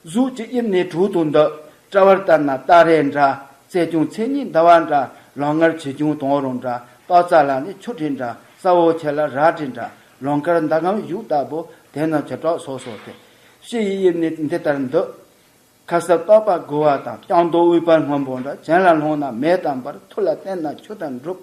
གཟུགས་ཀྱི་དབྱིབས་ནི་དྲུག་ཏུ་འདོད། བཀྲ་བར་ལྟར་ན་སྟ་རེ་འདྲ། རྩེ་གཅུང་མཚན་ཉིད་ཟླ་བ་འདྲ། ལོང་ངར་ཆེ་ཆུང་དོང་རོང་འདྲ། ཏོག་ཙ་ལ་ནི་ཆུ་དྲི་འདྲ། ས་འོག་ཆེ་ལ་ར་དྲི་འདྲ། ལོང་དཀར་མདའ་སྒམ་གཞུ་ལྟ་བུ། དེ་རྣམས་བྱེ་བྲག་སོ་སོ་སྟེ། ཕྱི་ཡི་དབྱིབས་ནི་འདི་ལྟར་འདོད། ཁ་གསབ་ལྟོགས་པ་རྒུ་བ་དང་། རྐྱང་རྡོ་དབུལ་བ་སྔོན་པོ་འདྲ། གྱེན་ལ་ལྷུང་ན་མེ་དང་འབར། ཐུར་ལ་བསྟན་ན་ཆུ་དང་འབྲུབ།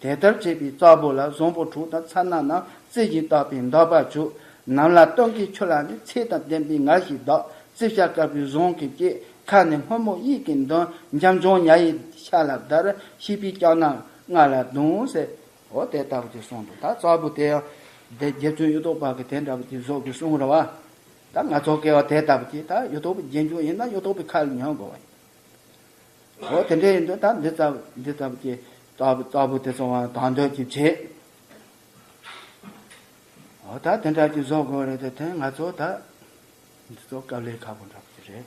དེ་ལྟར་བྱེད་པའི་རྩྭ་བུ་ལ། བཟང་པོ་དྲུག་དང་ཚ་ན་ན། རྩི་ཞིང་བཏགས་པའི་འདག་པ་བྱུག་ནམ་ལ་སྟོན་ཀའི་ཆུ་ལ་ནི། ཚེ་དང་ལྡན་པའི་ངར་ཞིག་གདགས། རྩི་བྱ་དཀར་པོའི་ཟོང་གིས་བསྐྱེད། ཁ་ནི་སྔོན་མོ་དབྱིག་གི་འདོན། འཇམ་ཆུང་ཉ་ཡི་ཤ་ལ་བརྡར། ཤིས་པའི་ལྕགས་ནག་རྔ་ལ་བརྡུང་ཟེར། འོ་དེ་ལྟ་བུ་ཅིག་གསུངས་འདུག་ད་རྩྭ་བུ་དེ་ཡང་འདི་རྗེ་བཙུན་གཡུ་ཐོག་པ་གི་དེ་འདྲ་བུ་ཅིག་བཟོ་དགོས་གསུངས་ར་བ། ད་ང་ཚོ་སྐལ་བ་དེ་ལྟ་བུ་ཅིག་ད་གཡུ་ཐོག་པའི་རྗེས་འཇུག་ཡིན་ན་གཡུ་ཐོག་པའི་ཁ་ལ་ཉོན་དགོས་བ་ཡིན། འོ་དེ་འདྲ་ཡིན་དུས་ད་འདི་ལྟ་བུ་འདི་ལྟ་བུ་ཅིག་རྩྭ་བུ་རྩྭ་བུ་དེ་ཚོ་བ་དང་འདོད་ཀྱི་བྱེད། འོ་ད་དེ་འདྲ་ཅིག་བཟོ་དགོས་རེད་དེ། དེ་ང་ཚོ་ད་འདི་ཚོ་དཀའ་ལས་ཁག་པོ་འདྲ་པོ་ཅིག་རེད།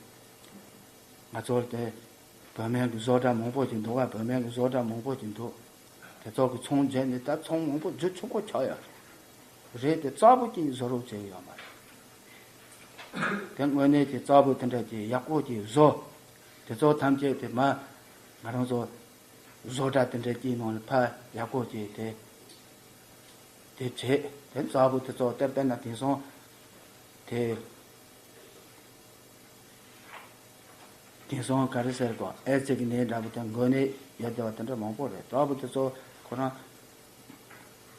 ང་ཚོར་དེ་བོད་སྨན་གྱི་བཟོ་གྲྭ་མང་པོ་ཅིག་འདུག་བ། བོད་སྨན་གྱི་བཟོ་གྲྭ་མང་པོ་ཅིག་འདུག་དེ་ཚོ་གི་ཚོང་བྱས་ནས་ད་ཚོང་མང་པོ་རྒྱུ་ཆུང་པོ་ཆགས་ཡོད་རེད། རེད་དེ་རྩྭ་བུ་ཅིག་བཟོ་རོགས་བྱས་ཡོད་མ་རེད། དེ་དངོས་གནས་ཀྱི་རྩྭ་བུ་དེ་འདྲ་ཅིག་ཡག་པོ་ཅིག་བཟོ། དེ་ཚོ་ཐམས་ཅད་དེ་མ་ང་རང་ཚོ་བཟོ་གྲྭ་དེ་འདྲ་ཅིག་ནང་ལ་ཕར་ཡག་པོ་ཅིག་དེ་དེ་བྱས། དེ་རྩྭ་བུ་དེ་ཚོ་དེར་བལྟས་ན་དེང་སང་དེ། དེང་སང་ག་རེ་ཟེར་གོ། ཨེ་ཙི་གི་ནད་འདྲ་པོ་དང་འགོས་ནད་ཡོད་བསྡད་པ་དེ་འདྲ་མང་པོ་རེད། རྩྭ་བུ་དེ་ཚོ་ཁོ་རང་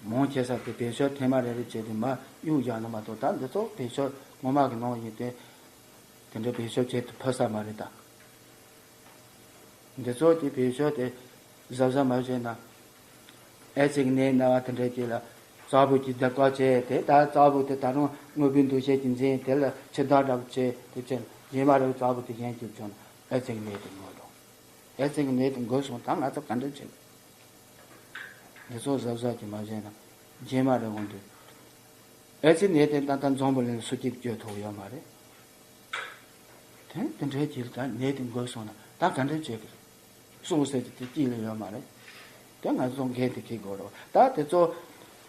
མང་ཆེ་ས་དེ་བེད་སྤྱོད་ཐེངས་མ་རེ་རེ་བྱས་ཏེ་མར་གཡུག་བཞག་ན་མ་གཏོགས། ད་འདི་ཚོ་བེད་སྤྱོད་སྔོན་མ་གི་ནང་བཞིན་དེ་དེ་འདྲ་བེད་སྤྱོད་བྱེད་དུ་ཕོད་ས་མ་རེད་ད། འདི་ཚོ་གི་བེད་སྤྱོད་དེ་གཟབ་གཟབ་མ་བྱས་ན། ཨེ་ཙི་གི་ནད་ན་བ་དེ་འདྲ་ཅིག་ལ་རྩྭ་བུ་གི་སྡེབ་ཀ་བྱས་ཏེ། ད་རྩྭ་བུ་དེ་ད་རུང་དངོས་པོའི་འདུ་ཤེས་ཀྱིས་འཛིན། དེ་ལ་འཆི་བདག་འདྲ་པོ་བྱས་ཏེ་བྱས་ན། རྗེས་མ་རེ་རྩྭ་བུ་དེ་གཞན་གྱིས་བྱུང་ན་ཨེ་ཙི་གི་ནད་དེ་འགོས་འགྲོ། ཨེ་ཙི་གི་ནད་དེ་འགོས་སོང་། ད་ང་ཚོ་ག་འདྲ་བྱེད། འདི་ཚོ་གཟབ་གཟབ་ཀྱིས་མ་བྱས་ན་རྗེས་མ་རེ་འོང་དུས། ཨེ་ཙི་ནད་དེ་ད་ལྟ་འཛོམས་པོ་ལས་སུ་གཅིག་བཅོས་ཐུབ་ཡོད་མ་རེད། དེ་དེ་འདྲའི་ཅིག་ད་ནད་དེ་འགོས་སོང་ན་ད་ག་འདྲ་བྱེད་ཀྱི་རེད། སྲུང་ཟེར་གྱི་དེ་གཅིག་ལས་ཡོད་མ་རེད། དེ་ང་ཚོ་འགན་དེ་འཁྱེར་དགོས་རེད། ད་དེ་ཚོ་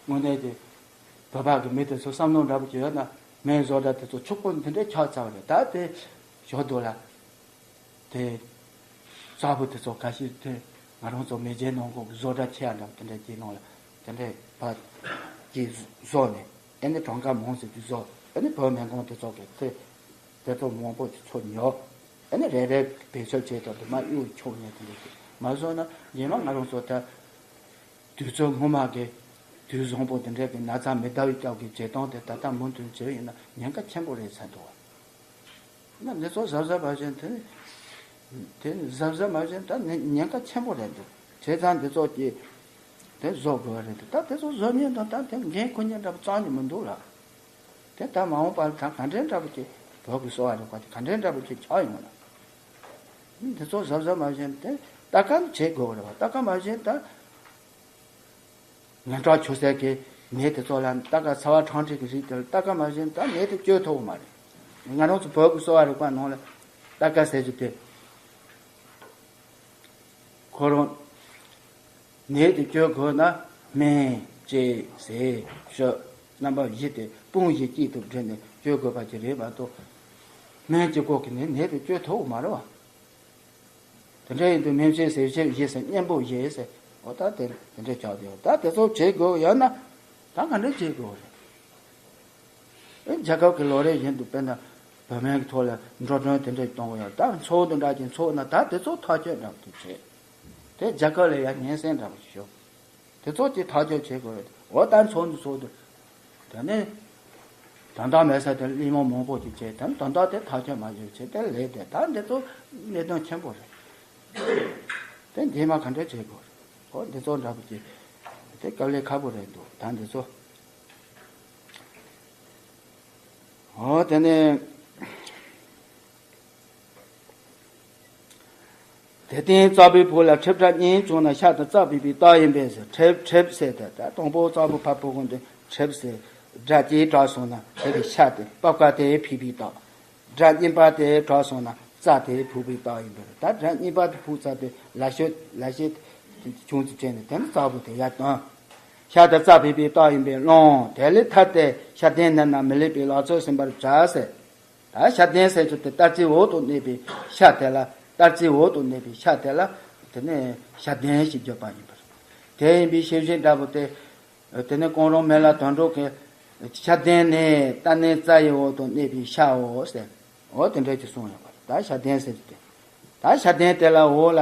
དངོས་གནས་དེ་བོད་པ་གི་མི་དེ་ཚོ་བསམ་བློ་འདྲ་པོ་ཅིག་ཡོད་ན། སྨན་བཟོ་གྲྭ་དེ་ཚོ་ཕྱུག་པོ་འདི་འདྲའི་ཆགས་ཚར་བ་རེད། ད་དེ་ཞོར་དུ་ལ་དེ་རྩྭ་བུ་དེ་ཚོ་ག་ཤེད་དེ་ང་རང་ཚོ་མེས་རྒྱལ་ནང་ཁུལ་གྱི་བཟོ་གྲྭ་ཆེ་ཡ་འདྲ་པོ་དེ་འདྲ་ཅིག་ནང་ལ་དེ་འདྲའི་ཕར་ཅིག་བཟོ་ནས། ཨ་ནི་གྲངས་ཀ་མང་ཙམ་ཅིག་བཟོ། ཨ་ནི་བོད་སྨན་ཁང་དེ་ཚོ་གི་དེ་དེ་ཚོ་མང་པོ་ཅིག་ཚུར་ཉོ། ཨ་ནི་རེ་རེ་བེད་སྤྱོད་བྱེད་དུས་དེ་མར་གཡུག་ཆོག་ནས་དེ་འདྲ་ཅིག་མ་བཟོ་ན། རྗེས་མ་ང་རང་ཚོ་ད་དུས་ཚོད་སྔོན་མ་གི་དུས་བཟང་པོ་དེ་འདྲ་གི་ན་ཚ་མི་བདེ་བའི་སྐབས་ཀྱི་བྱེད་སྟངས་དེ་ད་ལྟ་མུ་མཐུད་བྱས་ཡིན་ན་ཉེན་ཁ་ཆེན་པོ་རེད་ཚར་འདུག་བ། ན་འདི་ཚོ་གཟབ་གཟབ་མ་བྱས་ན་དེ་ནི་དེ་ནི་གཟབ་གཟབ་མ་བྱས་ན་ད་ནི་ཉེན་ཁ་ཆེན་པོ་རེད་འདུག་བྱས་ཙང་འདི་ཚོ་གི་དེ་བཟོ་དགོས་པ་རེད་འདུག་ད་དེ་ཚོ་བཟོ་མཁན་དང་ད་དེ་འགན་འཁུར་མཁན་འདྲ་པོ་རྩ་ནས་མི་འདུག་ལ། དེ་ད་མ་འོངས་པར་ད་ག་འདྲའི་འདྲ་པོ་ཅིག་བོད་ཀྱི་གསོ་བ་རིག་པ་དེ་ག་འདྲའི་འདྲ་པོ་ཅིག་ཆགས་ཡོང་ན། འདི་ཚོ་གཟབ་གཟབ་མ་བྱས་ན་དེ་ལྟ་ག་བྱེད་དགོས་པ་རེད་བ། ལྟ་ག་མ་བྱས་ན་ད། ངན་གྲགས་ཆོད་སའི་གི་ ནད་དེ་ཚོ་ལ་ལྟ་ཀ་ཚ་བ་གྲང་འཁྲིག་གི་རིགས་དེ་ལ་ལྟ་ཀ་མ་བྱས་ན་ད་ནད་དེ་བཅོས་ཐུབ་ཀྱི་མ་རེད། ང་རང་ཚོ་བོད་ཀྱི་གསོ་བ་རིག་པ་ནང་ལ་ལྟ་ཀ་ཟེར་རྒྱུ་དེ། ཁོ་རང་ནད་དེ་བཅོས་དགོས་ན་སྨན་དཔྱད་ཟས་སྤྱོད་རྣམ་པ་བཞི་དེ་དཔུང་བཞི་གཅིག་ཏུ་སྒྲིལ་ནས་བཅོས་དགོས་པ་ཅིག་རེད་མ་གཏོགས། སྨན་གཅིག་པོ་གིས་ནི་ནད་དེ་བཅོས་ཐུབ་ཀྱི་མ་རེད་བ། དེ་འདྲ་ཡིན་དུས་སྨན་དཔྱད་ཟས་སྤྱོད་བཞི་ཟེར་གཉེན་པོ་བཞི་ཟེར། འོ་ད་དེ་དེ་འདྲ་ཆགས་བསྡད་ཡོད། ད་དེ་ཚོ་བྱེད་དགོས་ཡོད་ན་ད་ག་འདྲ་བྱེད་དགོས་རེད། ཨེ་རྒྱལ་ཁབ་ཀྱི་ལོ་རེ་བཞིན་དུ་དཔེར་ན་བོད་སྨན་གྱི་ཐོག་ལ་འགྲོ་གྲོན་དེ་འདྲ་གཏོང་གི་ཡོད། ད་མཚོ་དང་འདྲ་ཅིག་མཚོ་ན་ད་དེ་ཚོ་ཐག་གཅོད་འདྲ་པོ་དེ་བྱེད། དེ་རྒྱལ་ཁབ་ལ་ཡང་སྙན་སེང་འདྲ་པོ་ཞུ། དེ་ཚོ་ཅིག་ཐག་གཅོད་བྱེད་དགོས་རེད། འོ་ད་མཚོ་འདི་ཚོ་དུ་དེ་ནས་དོན་དག་མེད་ས་དེ་གླེང་མོ་མང་པོ་ཅིག་བྱས། དེ་ནས་དོན་དག་དེ་ཐག་གཅོད་མ་བྱས་བྱས་དེ་ལས་དེ་ད་འདི་ཚོ་གནད་དོན་ཆེན་པོ་རེད། དེ་རྗེས་མ་ག་འདྲ་བྱེད་དགོས་རེད། འོ་འདི་ཚོ་འདྲ་པོ་ཅིག་དེ་དཀའ་ལས་ཁག་པོ་རེད་འདུག། ད་འདི་ཚོ། འོ་དེ་ནས། དེ་སྟེང་རྩ་བའི་བུ་ལ་མཁྲེགས་སྒྲ་སྙན་བྱུང་ན་ཤ་དང་རྩ་ཕུད་པའི་རྟགས་ཡིན་པས་ཟེར། མཁྲེགས་མཁྲེགས་ཟེར་ཏེ་ད་དང་པོ་རྩ་བའི་ཕ་བུ་གུན་དེ་མཁྲེགས་ཟེར། སྒྲ་ཅིག་གྲགས་སོང་ན་དེ་གི་ཤ་དེ་པགས་ཀ་དེ་ཕུད་པའི་རྟགས། སྒྲ་སྙན་པ་དེ་གྲགས་སོང་ན་རྩ་དེ་ཕུད་པའི་རྟགས་ཡིན་པས། ད་སྒྲ་སྙན་པ་དེ་ཕུད་ཚར་དུས་ལ་ཤོད་ལ་ཤེད་བྱུང་ཚུལ་བྱས་ནས་དེ་ནི་རྩ་བུ་དེ་ཡར་བཏོན། ཤ་དང་རྩ་ཕུད་པའི་རྟགས་ཡིན་པས་ལོང་། དེ་ལས་ཐར་ཏེ་ཤ་གདན་ནང་ན་མི་ལུས་པའི་ལག་ཚོད་ཟིན་པར་བྱ་ཟེར། ད་ཤ་གདན་ཟེར་རྒྱུ་དེ་སྟར་རྩིའི་འོག་ཏུ་གནས་པའི་ཤ་དེ་ལ། སྟར་རྩིའི་འོག་ཏུ་གནས་པའི་ཤ་དེ་ལ་དེ་ནས་ཤ་གདན་ཞེས་བརྗོད་པ་ཡིན་པ་རེད། དེ་ཡིན་པའི་ཤེས་བཞིན་འདྲ་པོ་དེ། དེ་ནས་གོང་རོང་སྨན་བླ་དོན་གྲུབ་ཀྱིས་ཤ་གདན་ནི་སྟར་སྣའི་རྩ་ཡི་འོག་ཏུ་གནས་པའི་ཤའོ་ཟེར། འོ་དེ་འདྲ་ཅིག་གསུངས་ཡོད་པ་རེད། ད་ཤ་གདན་ཟེར་རྒྱུ་དེ། ད་ཤ་གདན་དེ་ལ་འོག་ལ།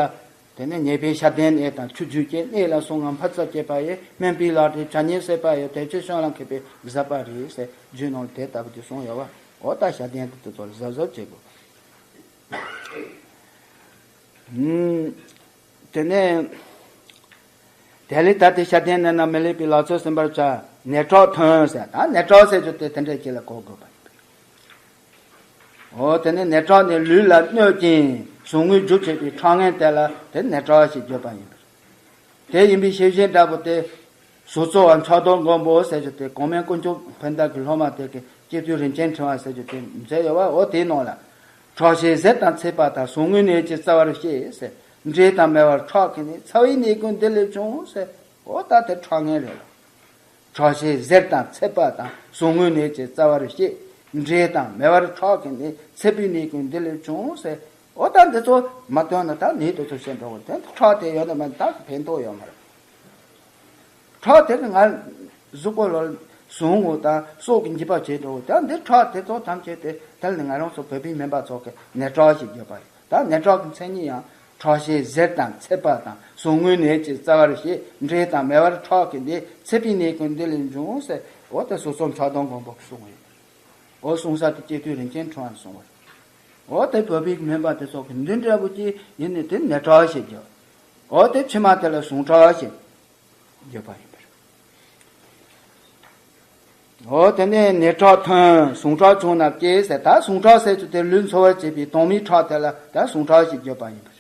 དེ་ནས་ཉེས་པའི་ཤ་གདན་ནད་དང་ཆུ་རྒྱུས་ཀྱི་ནད་ལ་སོགས་ངན་ཕར་ཚད་བསྐྱེད་པ་ཡི་སྨན་པའི་ལག་རིགས་བྱ་ཉེས་སེལ་བ་ཡི་དེ་ཆོས་བྱང་ལ་མཁས་པའི་ཟབ་པ་རེད་ཟེར་རྒྱུད་ནང་དེ་ལྟ་བུ་དེ་གསུངས་ཡོད་པ། འོ་ད་ཤ་གདན་དེ་དེ་ཚོ་ལ་གཟབ་གཟབ་བྱེད་དགོས། ཨུམ། དེ་ནས། དེ་ལས་ད་དེ་ཤ་གདན་ནང་ན་མི་ལུས་པའི་ལག་ཚོད་ཟིན་པར་བྱ། ནད་ཁྲག་ཐོན་ཟེར། ད་ནད་ཁྲག་ཟེར་རྒྱུ་དེ་དེ་འདྲ་ཅིག་ལ་གོ་དགོས་པ་ཡིན། འོ་དེ་ནི་ནད་ཁྲག་ནི་ལུས་ལ་གནོད་ཅིང་ཟུག་རྔུའི་རྒྱུ་བྱེད་པའི་ཁྲག་ངན་དེ་ལ་དེ་ནད་ཁྲག་ཞེས་བརྗོད་པ་ཡིན། དེ་ཡིན་པའི་ཤེས་བཞིན་འདྲ་པོ་དེ། ཟུར་གཙོ་བ་ཕྱག་རྡོར་མགོན་པོ་ཟེར་རྒྱུ་དེ་གོང་མའི་དཀོན་མཆོག་བོན་བདག་གི་སློབ་མ་དེ་གི་སྐྱེ་དུས་རིན་ཆེན་ཕྲེང་བ་ཟེར་རྒྱུ་དེ་མཛད་ཡོད་པ། འོ་དེའི་ནང་ལ། ཁྲག་ཤེད་གཟེར་དང་ཚད་པ་དང་ཟུག་རྔུའི་ནད་ཀྱི་རྩ་བར་བཤད་ཟེར། འབྲས་དང་མེ་བར་ཁྲག་གི་ནད། ཚ་བའི་ནད་ཀུན་འདི་ལས་བྱུང་ཟེར། འོ་ད་དེ་ཁྲག་ངན་རེད་ལ། ཁྲག་ཤེད་གཟེར་དང་ཚད་པ་དང་ཟུག་རྔུའི་ནད་ཀྱི་རྩ་བར་བཤད། འབྲས་དང་མེ་བར་ཁྲག་གི་ནད། ཚད་པའི་ནད་ཀུན་འདི་ལས་བྱུང་ཟེར། འོ་ད་འདི་ཚོ་མ་བཏོན་ན་ད་ནད་དེ་ཚོ་ཤེས་འགྲོ་གི། དེ་ཁྲག་དེ་ཡོད་ན་མ་ད་ཕན་ཐོགས་ཡོད་མ་རེད། ཁྲག་དེ་གི་ང་གཟུགས་པོ་ལ་ཟུག་རྔུ་དང་སྲོག་གི་འཇིགས་པ་བྱེད་འགྲོ་གི། ད་འདི་ཁྲག་དེ་ཚོ་ཐམས་ཅད་དེ་དེ་ལ་ང་རང་ཚོ་བོད་པའི་སྨན་པ་ཚོ་གི་ནད་ཁྲག་ཞེས་བརྗོད་པ་ཡིན། ད་ནད་ཁྲག་གི་མཚན་ཉིད་ཡང་ཁྲག་ཤེད་གཟེར་དང་ཚད་པ་དང་ཟུག་རྔུའི་ནད་ཀྱི་རྩ་བར་བཤད། འབྲས་དང་མེ་བར་ཁྲག་གི་ནད། ཚད་པའི་ནད་ཀུན་འདི་ལས་འབྱུང་ཟེར། འོ་ད་ཟུར་གཙོ་ཕྱག་རྡོར་མགོན་པོ་གིས་གསུངས་ཡོད། འོ་གསུངས་ས་དེ་སྐྱེ་དུས་རིན་ཆེན་ཕྲེང་བ་གསུངས་པ་རེད། འོ་དེ་བོད་པའི་སྨན་པ་དེ་ཚོ་གི་འདི་འདྲ་བོ་ཅིག་ཡིན་ནས་དེ་ནད་ཁྲག་ཞེས་བརྗོད། འོ་དེ་ཕྱི་མ་དེ་ལ་ཟུངས་ཁྲག་ཞེས་བརྗོད་པ་ཡིན་པ་རེད། འོ་དེ་ནས་ནད་ཁྲག་ཐོན། ཟུངས་ཁྲག་བྱུང་ན་སྐྱེ་ཟེར། ད་ཟུངས་ཁྲག་ཟེར་རྒྱུ་དེ་ལུས་འཚོ་བར་བྱེད་པའི་དྭངས་མའི་ཁྲག་དེ་ལ་ད་ཟུངས་ཁྲག་ཞེས་བརྗོད་པ་ཡིན་པ་རེད།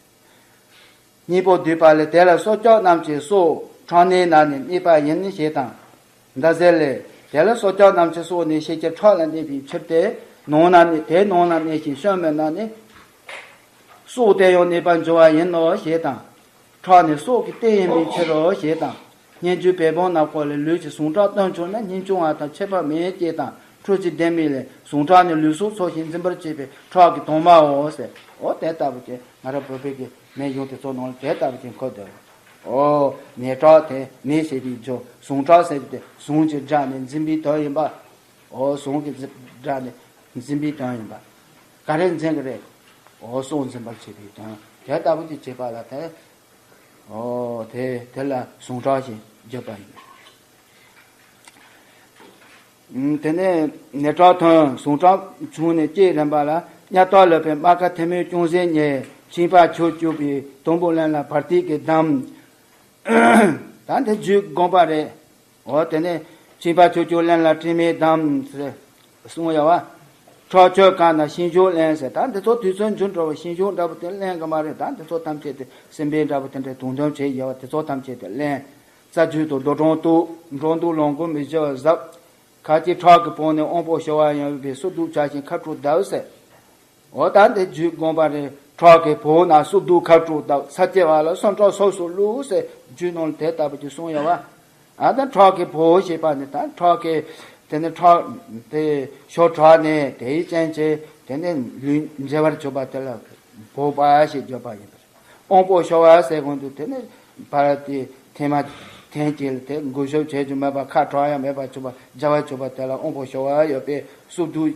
སྙིང་པོ་བསྡུས་པ་ལས། དེ་ལ་སྲོག་ཆགས་རྣམས་ཀྱི་སྲོག་ཁྲག་སྣའི་ནང་ནས་གནས་པ་ཡིན་ཞེས་དང་། འདི་ཟེར་ལས། དེ་ལ་སྲོག་ཆགས་རྣམས་ཀྱི་སྲོག་ནི་ཤེད་ཀྱི་ཁྲག་ལ་གནས་པའི་ཕྱིར་ཏེ། ནང་ན་གནས། དེའི་ནང་ན་གནས་ཤིང་བཤང་བའི་ནང་ནས་སྲོག་དེ་ཡང་གནས་པར་འགྱུར་བ་ཡིན་ནོ་ཞེས་དང་། ཁྲག་ནི་སྲོག་གི་རྟེན་ཡིན་པའི་ཕྱིར་རོ་ཞེས་དང་། སྙན་བརྒྱུད་པའི་བོན་ནང་སྐོར་ལས་ལུས་ཀྱི་ཟུངས་ཁྲག་བཏོན་བྱུང་ན་སྙིང་ཆུང་བ་དང་ཁྱད་པར་མེད་ཅེས་དང་། འཕྲུལ་གྱི་ལྡེ་མིག་ལས། ཟུངས་ཁྲག་ནི་ལུས་སྲོག་འཚོ་ཞིང་འཛིན་པར་བྱེད་པའི་ཁྲག་གི་དྭངས་མའོ་ཟེར། འོ་དེ་ལྟ་བུ་ཅིག་ང་རང་བོད་པའི་གི་སྨན་གཞུང་དེ་ཚོ་ནང་ལ་དེ་ལྟ་བུ་ཅིག་འཁོད་འདུག། འོ། ནད་ཁྲག་དེ་ནད་ཟེར་བའི་རྒྱུ། ཟུངས་ཁྲག་ཟེར་བའི་དེ་ཟུངས་ཀྱི་སྒྲ་ནི་འཛིན་པའི་དོན་ཡིན་པ། འོ་ཟུངས་ཀྱི་སྒྲ་ནི་འཛིན་པའི་དོན་ཡིན་པ། ག་རེ་འཛིན་གི་རེད། འོ་སྲོག་འཛིན་པར་བྱེད་པའི་དོན། དེ་ལྟ་བུ་དེ་བྱེད་པ་ལ་དེ། འོ་དེ་དེ་ལ་ཟུངས་ཁྲག་ཞེས་བརྗོད་པ་ཡིན། དེ་ནས་ནད་ཁྲག་ཐོན། ཟུངས་ཁྲག་བྱུང་ནས་སྐྱེས་རན་པ་ལ། གཉའ་ལྟག་ལུས་པའི་རྨ་ཁ་ཐལ་མོ་ཅུང་ཟད་ཉེ། མཆིན་པ་ཁྱུ་སྐྱུག་པའི་དུམ་བུ་བརླན་ལ་བར་ཐིག་གིས་བསྡམས། ད་འདི་རྒྱུད་དགོངས་པ་རེད། འོ་དེ་ནས་མཆིན་པ་ཁྱུ་སྐྱུག་བརླན་ལ་དྲི་མས་བསྡམས་ཟེར་གསུངས་ཡོད་པ། ཁྲག་ཁྱུ་བཀག་ན་ཤིང་ཞུགས་བརླན་ཟེར། ད་འདི་ཚོ་དུས་ཚོད་འགྱུར་འགྲོ་བའི་ཤིང་ཞུགས་འདྲ་པོ་དེ་བརླན་གི་མ་རེད། ད་འདི་ཚོ་ཐམས་ཅད་དེ་སྲིན་བལ་འདྲ་པོ་དེ་འདྲའི་དུག་འདོན་བྱས་ཡོད་པ་དེ་ཚོ་ཐམས་ཅད་དེ་བརླན། རྩ་རྒྱུད་དུ་རྡོ་གྲོང་གཏུག་འགྲོ་འདུག་ལོངས་སྐུ་མི་བྱེ་བར་གཟབ། ཁ་ཅིག་ཁྲག་གི་བོགས་ནས་དབང་པོ་ཤོར་བ་ཡིན་པས་སོ་སྡུག་བྱ་ཞིང་ཁ་དྲོ་བརྡབ་ཟེར། འོ་ད་འདི་རྒྱུད་དགོངས་པ་རེད། ཁྲག་གི་བོགས་ན་སོ་སྡུག་ཁ་དྲོ་བརྡབ། ཚ་སྐྱེ་བ་ལ་སོན་ཁྲག་སོ་སོར་བླུགས་ཟེར་རྒྱུད་ནང་ལ་དེ་ལྟ་བུ་ཅིག་གསུངས་ཡོད་བ། ཨ་ད་ཁྲག་གི་བོགས་ཞེས་པ་ནི་ད་ཁྲག་གི་དེ་ནི་ཁྲག་དེ་ཤོ་ཁྲག་ནས་དེའི་རྐྱེན་གྱིས་དེ་ནི་ལུས་མཇལ་བར་གྱུར་པ་དེ་ལ་བོགས་པ་ཞེས་བརྗོད་པ་ཡིན་པ་རེད། དབང་པོ་ཤོར་བ་ཟེར་གོང་དུ་དེ་ནི་ཕར་དེ་ཐེངས་མ་ཐེངས་གཅིག་ལ་དེ་འགུལ་སྐྱོད་བྱེད་རྒྱུ་མེད་པ་ཁ་གྲག་ཡང་མེད་པ་གྱུར་པ་མཇལ་བར་གྱུར་པ་དེ་ལ་དབང་པོ་ཤོར་བ་ཡོད་པས་སོ་སྡུག་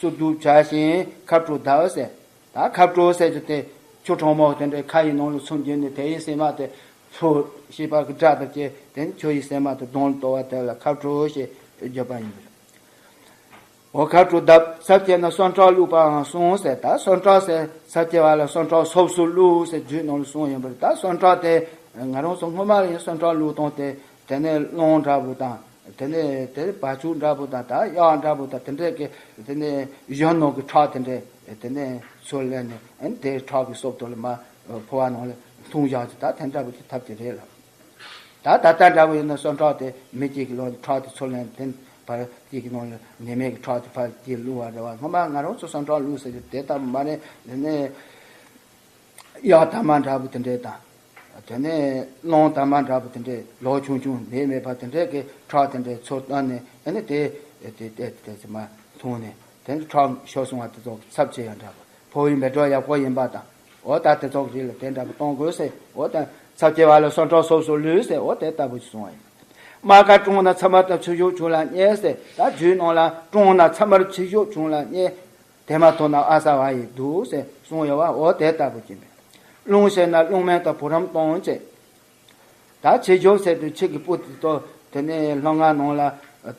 སོ་སྡུག་བྱ་ཞིང་ཁ་དྲོ་བརྡབ་ཟེར། ད་ཁ་དྲོ་ཟེར་རྒྱུ་དེ་ཆུ་གྲང་མོ་དེ་འདྲའི་ཁ་ཡི་ནང་ལ་ཚུད་རྒྱུ་ནི་དེ་ཡི་སེམས་མ་དེ་ཚུར་ཤེས་པ་གི་སྒྲ་དང་བཅས་དེ་ནི་ཆུ་ཡི་སེམས་མ་དེ་གདོང་ལ་གཏོར་བ་དེ་ལ་ཁ་དྲོ་ཞེས་བརྗོད་པ་ཡིན་པ་རེད། འོ་ཁ་དྲོ་བརྡབ། ཚ་སྐྱེ་ན་སོན་ཁྲག་བླུགས་པའང་གསུངས་ཟེར། ད་སོན་ཁྲག་ཟེར་ཚ་སྐྱེ་བ་ལ་སོན་ཁྲག་སོབ་སུ་བླུགས་ཟེར་རྒྱུད་ནང་ལ་གསུངས་ཡོད་པ་རེད། ད་སོན་ཁྲག་དེ་ང་རང་ཚོ་སྔོན་མ་ལ་ཡང་སོན་ཁྲག་བླུགས་སྟངས་དེ་དེ་ནས་རླུང་འདྲ་པོ་དང་དེ་ནས་དེ་བ་ཕྱུགས་འདྲ་པོ་དང་ད་གཡག་འདྲ་པོ་དང་དེ་འདྲས་ཀྱི་དེ་ནས་གཞོན་ནུ་གི་ཁྲག་དེ་འདྲས་དེ་ནས་ཚུར་ལེན་ནས་ཨ་ནི་དེ་ཁྲག་གི་སོབ་ཐོག་ལ་མར་ཕོ་བ་ནང་ལ་འཐུང་བཞག་ཅིག་ད་དེ་འདྲ་པོ་ཅིག་ཐབས་ཅིག་རེད་ལ། ད་ད་ལྟ་འདྲ་བོ་ཡིན་ན་སོན་ཁྲག་དེ་མི་གཅིག་གི་ལོ་ཁྲག་དེ་ཚུར་ལེན་དེ་བར་གཅིག་གི་ནང་ལ་ནད་མེད་ཀྱི་ཁྲག་དེ་ཕར་གཅིག་བླུགས་པ་རེད་བ། སྔོན་མ་ང་རང་ཚོ་སོན་ཁྲག་བླུགས་ཟེར་གྱི་དེ་ལྟ་བུ་མ་རེད། དེ་ནས་གཡག་དར་མ་འདྲ་བོ་དེ་འདྲས་དང་། དེ་ནས་རླུང་དར་མ་འདྲ་བོ་དེ་འདྲས་ལོ་ཆུང་ཆུང་ནད་མེད་པ་དེ་འདྲས་ཀྱི་ཁྲག་དེ་འདྲས་ཚུར་བཏོན་ནས་ཨ་ནི་དེ་དེ་དེ་དེ་དེ་མ་འཐུང་ནས་དེ་ནས་ཁྲག་ཤོར་སོང་བ་དེ་ཚོ་ཚབས་ཆེ་ཡང་འདྲ་བོ་ཕོ་བའི་མེ་སྒྲོན་ཡག་པོ་ཡིན་པ་དང་། འོ་ད་དེ་ཚོ་རིགས་ལ་དེ་འདྲ་པོ་གཏོང་དགོས་ཟེར། འོ་ད་ཚབས་ཆེ་བ་ལ་སོན་ཁྲག་སོབ་སུ་བླུགས་ཟེར། འོ་དེ་ལྟ་བུ་ཞིག་གསུངས་པ་ཡིན། རྨ་ཁ་བཀྲུངས་ན་ཚ་མར་དང་ཕྱི་ཤུགས་བྱུང་ལ་བསྙེལ་ཟེར། ད་རྒྱུད་ནང་ལ་བཀྲུངས་ན་ཚ་མར་ཕྱི་ཤུགས་བྱུང་ལ་བསྙེལ། དེ་མ་ཐུབ་ན་ཨ་ས་བ་ཡིས་བདུག་ཟེར་གསུངས་ཡོད་བ། འོ་དེ་ལྟ་བུ་ཅིག་མེད། རླུང་ཞན་ན་རླུང་སྨན་དང་བུ་རམ་གཏོང་བྱེད། ད་ཕྱི་ཤུགས་ཟེར་དུས་ཕྱི་གི་སྤུ་དེ་ཚོ་དེ་ནས་སློང་ང་ནང་ལ་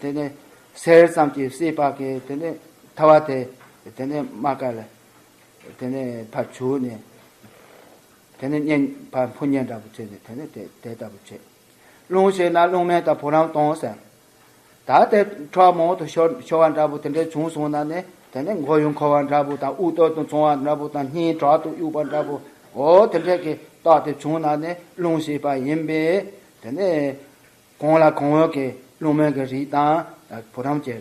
དེ་ནས་གསེར་ཙམ་གྱི་བསྲེས་པ་གི་དེ་ནས་ཐལ་བ་དེ་དེ་ནས་རྨ་ཁ་ལ་དེ་ནས་ཕར་བྱུགས་ནས་དེ་ནས་གཉན་ཕར་འཕུར་གཉན་འདྲ་པོ་བྱས་ནས་དེ་ནས་དེ་དེ་ལྟ་བུ་བྱས། རླུང་ཞན་ན་རླུང་སྨན་དང་བུ་རམ་གཏོང་ཟེར། ད་དེ་ཁྲག་མང་དུ་ཤོར་ཤོར་བ་འདྲ་པོ་དེ་འདྲས་བྱུང་སོང་ན་ནི་དེ་ནི་མགོ་ཡུ་འཁོར་བ་འདྲ་པོ་དང་དབུགས་སྟོད་དུ་བྱུང་བ་འདྲ་པོ་དང་སྙིང་དྲག་ཏུ་གཡུག་པ་འདྲ་པོ་འོ་དེ་འདྲས་ཀྱི་རྟགས་དེ་བྱུང་ན་ནི་རླུང་ཞན་པ་ཡིན་པས། དེ་ནི་གང་ལ་གང་འོས་ཀྱི་རླུང་སྨན་གྱི་རིགས་དང་བུ་རམ་གྱི་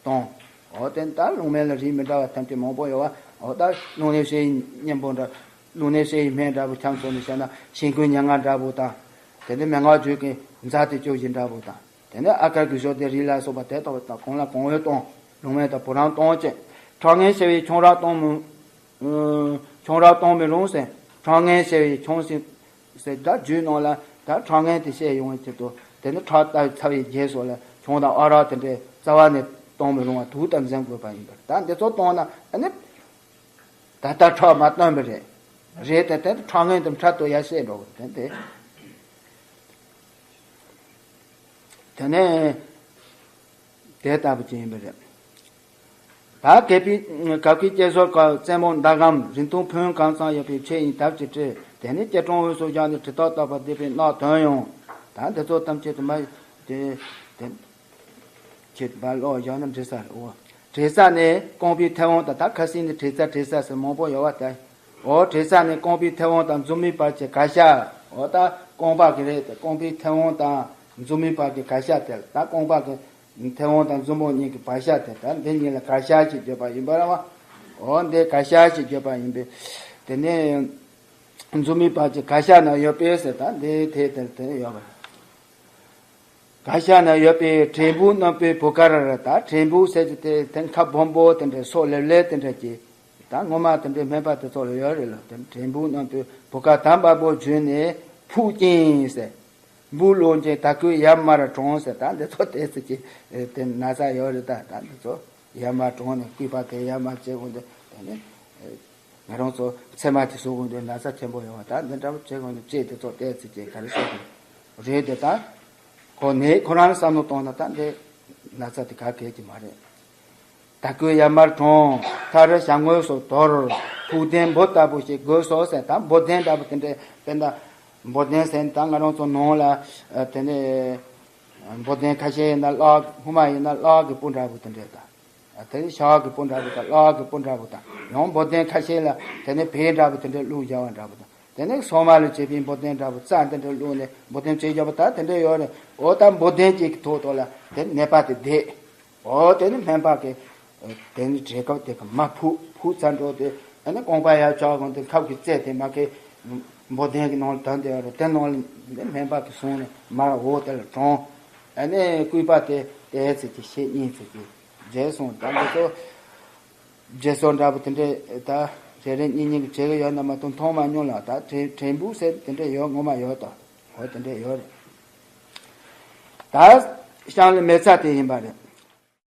གཏོང་། འོ་དེ་ད་རླུང་སྨན་ལ་རིགས་མི་འདྲ་བ་ཐམས་ཅད་མང་པོ་ཡོད་བ། འོ་ད་རླུང་ནད་བཤལ་ཡུལ་གཉན་པོ་འདྲ། རླུང་ནད་བཤལ་ཡུལ་སྨན་འདྲ་པོ་ཁྱམས་སོ་ནས་བཤད་ན་ཤིང་ཀུན་ཉེར་ལྔ་འདྲ་པོ་དང་། དེ་ནི་མན་ངག་རྒྱུད་ཀྱི་ཛ་ཏི་བཅུ་བཞི་འདྲ་པོ་དང་། དེ་ནས་ཨ་ཀར་གྱི་ཞོ་དེ་རིགས་ལ་སོགས་པ་དེ་དག་དང་གང་ལ་གང་འོས་གཏོང་། རླུང་སྨན་དང་བུ་རམ་གཏོང་བྱེད། ཁྲག་ངན་བཤལ་བའི་ཆང་རག་གཏོང་མི་ཆང་རག་གཏོང་མི་རུང་ཟེར། ཁྲག་ངན་བཤལ་བའི་ཆང་ཟེར་ཟེར་ད་རྒྱུད་ནང་ལ་ད་ཁྲག་ངན་དེ་བཤལ་ཡོང་བའི་ཆེད་དུ་དེ་ནི་ཁྲག་ལྟ་བུ་ཚ་བའི་རྗེས་སུ་ལ་ཆང་དང་ཨ་རག་དེ་འདྲའི་རྩ་བ་ནས་གཏོང་མི་རུང་བ་དུག་ལྟར་འཛིན་དགོས་པ་ཡིན་པར། ད་འདི་ཚོ་གཏོང་ན་ཨ་ནི་ད་ལྟ་ཁྲག་མ་བཏོན་པ་རེད། རེད་དེ་དེ་ཁྲག་ངན་དུ་འཕྲལ་དུ་ཡར་བཤལ་འགྲོ་གི་རེད་དེ། དེ་ནས་དེ་ལྟ་བུ་ཅན་ཡིན་པ་རེད། ད་གད་པའི་གབ་ཀྱི་སྐྱེ་སོར་སྐབས་རྩེ་མོ་མདའ་སྒམ་རིང་ཐུང་ཕོན་གང་ཙམ་ཡོད་པའི་ཕྱེ་ཡིན་ཐབས་ཀྱིས་སྤྲས། དེ་ནས་སྐྱེ་གྲོང་འོས་སུ་བཞག་ནས་གྲི་ཐག་བཏགས་པ་བསྡད་པའི་རྣག་དོན་ཡང་། ད་འདི་ཚོ་ཐམས་ཅད་དུ་མ་དེ་དེ་ཁྱེད་པ་ལོག་བཞག་ན་འདྲི་ས་རེད། འོ་དྲེལ་ས་ནས་རྐང་པའི་མཐེ་བོང་དང་ད་ཁ་སང་ནས་དྲེལ་ས་དྲེལ་ས་ཟེར་མང་པོ་ཡོད་བ་དེ། འོ་དྲེལ་ས་ནས་རྐང་པའི་མཐེ་བོང་དང་མཛུབ་མོའི་བར་གྱི་བརྒྱ་ཤ། འོ་ད་རྐང་པ་གི་རེད་དེ་རྐང་པའི་མཐེ་བོང་དང་མཛུབ་མོའི་བར་གྱི་བརྒྱ་ཤ་དེ་ད་རྐང་པ་གི་མཐེ་བོང་དང་མཛུབ་མོ་གཉིས་ཀྱི་བར་ཤ་དེ་ད་འདི་གཉིས་ལ་བརྒྱ་ཤ་ཞེས་བརྗོད་པ་ཡིན་པ་རེད་བ། འོ་འདི་བརྒྱ་ཤ་ཞེས་བརྗོད་པ་ཡིན་པས། དེ་ནས་མཛུབ་མོའི་བར་གྱི་བརྒྱ་ཤ་ན་ཡོད་པས་ཟེར་ད་འདི་དེ་དེར་དེ་ཡོད་པ་རེད། བརྒྱ་ཤ་ན་ཡོད་པའི་བྲན་བུ་རྣོན་པོའི་བུ་ག་ར་ར་ད་བྲན་བུ་ཟེར་གྱི་དེ་དེ་ཁ་སྦོམ་པོ་དེ་འདྲ་སོ་ལེབ་ལེབ་དེ་འདྲ་གྱི་ད་ངོ་མ་དེ་འདྲའི་སྨན་པ་དེ་ཚོ་ལ་ཡོད་རེད་ལ་དེ་བྲན་བུ་རྣོན་པོའི་བུ་ག་དམ་པ་པོ་བྱོན་ནས་ཕུག་སྐྱེས་ཟེར། འབུ་ལོག་ཅིང་དར་གོས་ཡར་མར་གྲོངས་ཟེར་ད་འདི་ཚོ་དེ་ཚོ་གྱི་དེ་ན་ཚ་ཡོད་རེད། ད་ད་འདི་ཚོ་ཡར་མར་གྲོངས་ནས་སྐུད་པ་དེ་ཡར་མར་བྱེད་དགོས་འདུག་དེ་ནས་ང་རང་ཚོ་ཚེར་མ་དེ་བཟོ་དགོས་འདུག་ན་ཚ་ཆེན་པོ་ཡོང་བ་ད་འདི་འདྲ་བོ་བྱེད་དགོས་འདུག་ཅེས་དེ་ཚོ་བལྟས་ཚེ་ཅེས་ག་རེ་བྱེད་དགོས་རེད་དེ་ད་ཁོ་ནས་ཁོ་རང་བསམ་བློ་གཏོང་ན་ད་འདི་ན་ཚ་དེ་ག་གལ་གྱི་མ་རེད། དར་གོས་ཡར་མར་གྲོངས། མཐའ་རུ་ཞྭ་ངོས་སུ་དོར། ཕུག་ལྡན་འབོད་ལྟ་བུ་ཞིག་དགོས་སོ་ཟེར་ད་འབོད་ལྡན་འདྲ་བོ་དེ་འདྲས་དཔེར་ན། འབོད་ལྡན་ཟེར་ན་ད་ང་རང་ཚོ་ནང་ལ་དེ་ནས་འབོད་ལྡན་ཁ་ཤས་ཡིན་ན་གླག་སྔོན་མ་ཡིན་ན་གླག་གི་སྤུ་འདྲ་བོ་དེ་འདྲས་དང་། དེ་ནས་ཞྭ་གི་སྤུ་འདྲ་བོ་དང་གླག་གི་སྤུ་འདྲ་བོ་དང་ཡང་འབོད་ལྡན་ཁ་ཤས་ལ་དེ་ནས་བལ་འདྲ་བོ་དེ་འདྲས་བླུགས་བཞག་པ་འདྲ་བོ་དང་། དེ་ནས་སོ་མ་ལ་བྱེད་པའི་འབོལ་གདན་འདྲ་པོ་རྩྭ་འདི་འདྲ་བླུགས་ནས་འབོལ་གདན་བྱེད་རྒྱུ་པོ་ད་དེ་འདྲ་ཡོད་རེད། འོ་ད་འབོལ་གདན་གཅིག་གི་ཐོག་ཐོག་ལ་དེ་ནད་པ་དེ་བསྡད། འོ་དེ་ནི་སྨན་པ་གི་དེ་ནི་བྲེ་ཁབ་དེ་གི་མ་ཕུག་ཕུག་ཚར་འགྲོ་དེ། ཨ་ནི་རྐང་པ་ཡར་བཅག་གོང་དེ་ཁབ་ཀྱི་རྩེ་དེ་མ་གི་འབོལ་གདན་གྱི་ནང་ལ་བསྡད་བསྡད་ཡོད་རེད། དེ་ནང་ལ་ནི་སྨན་པ་གིས་བཟུང་ནས་མར་འོ་དེ་ལ་དྲངས། ཨ་ནི་སྐུད་པ་དེ་དེ་ཙི་གི་ཤེད་གཉིས་ཙི་གི་བརྗེས་སོང་། ད་འདི་ཚོ་བརྗེ་སོང་འདྲ་པོ་དེ་འདྲས་ད་རེ་རེ་གཉིས་གཉིས་ཀྱི་བྱེད་ཀྱི་ཡོད་ན་མ་གཏོགས་མཐོང་མ་མྱོང་ལ། ད་དྲན་དྲན་འབུ་ཟེར་དེ་འདྲས་ཡོད། ངོ་མ་ཡོད་དོ། འོ་དེ་འདྲས་ཡོད་རེད། ད་ཤང་ལ་མེ་བཙའ་དེ་ཡིན་པ་རེད།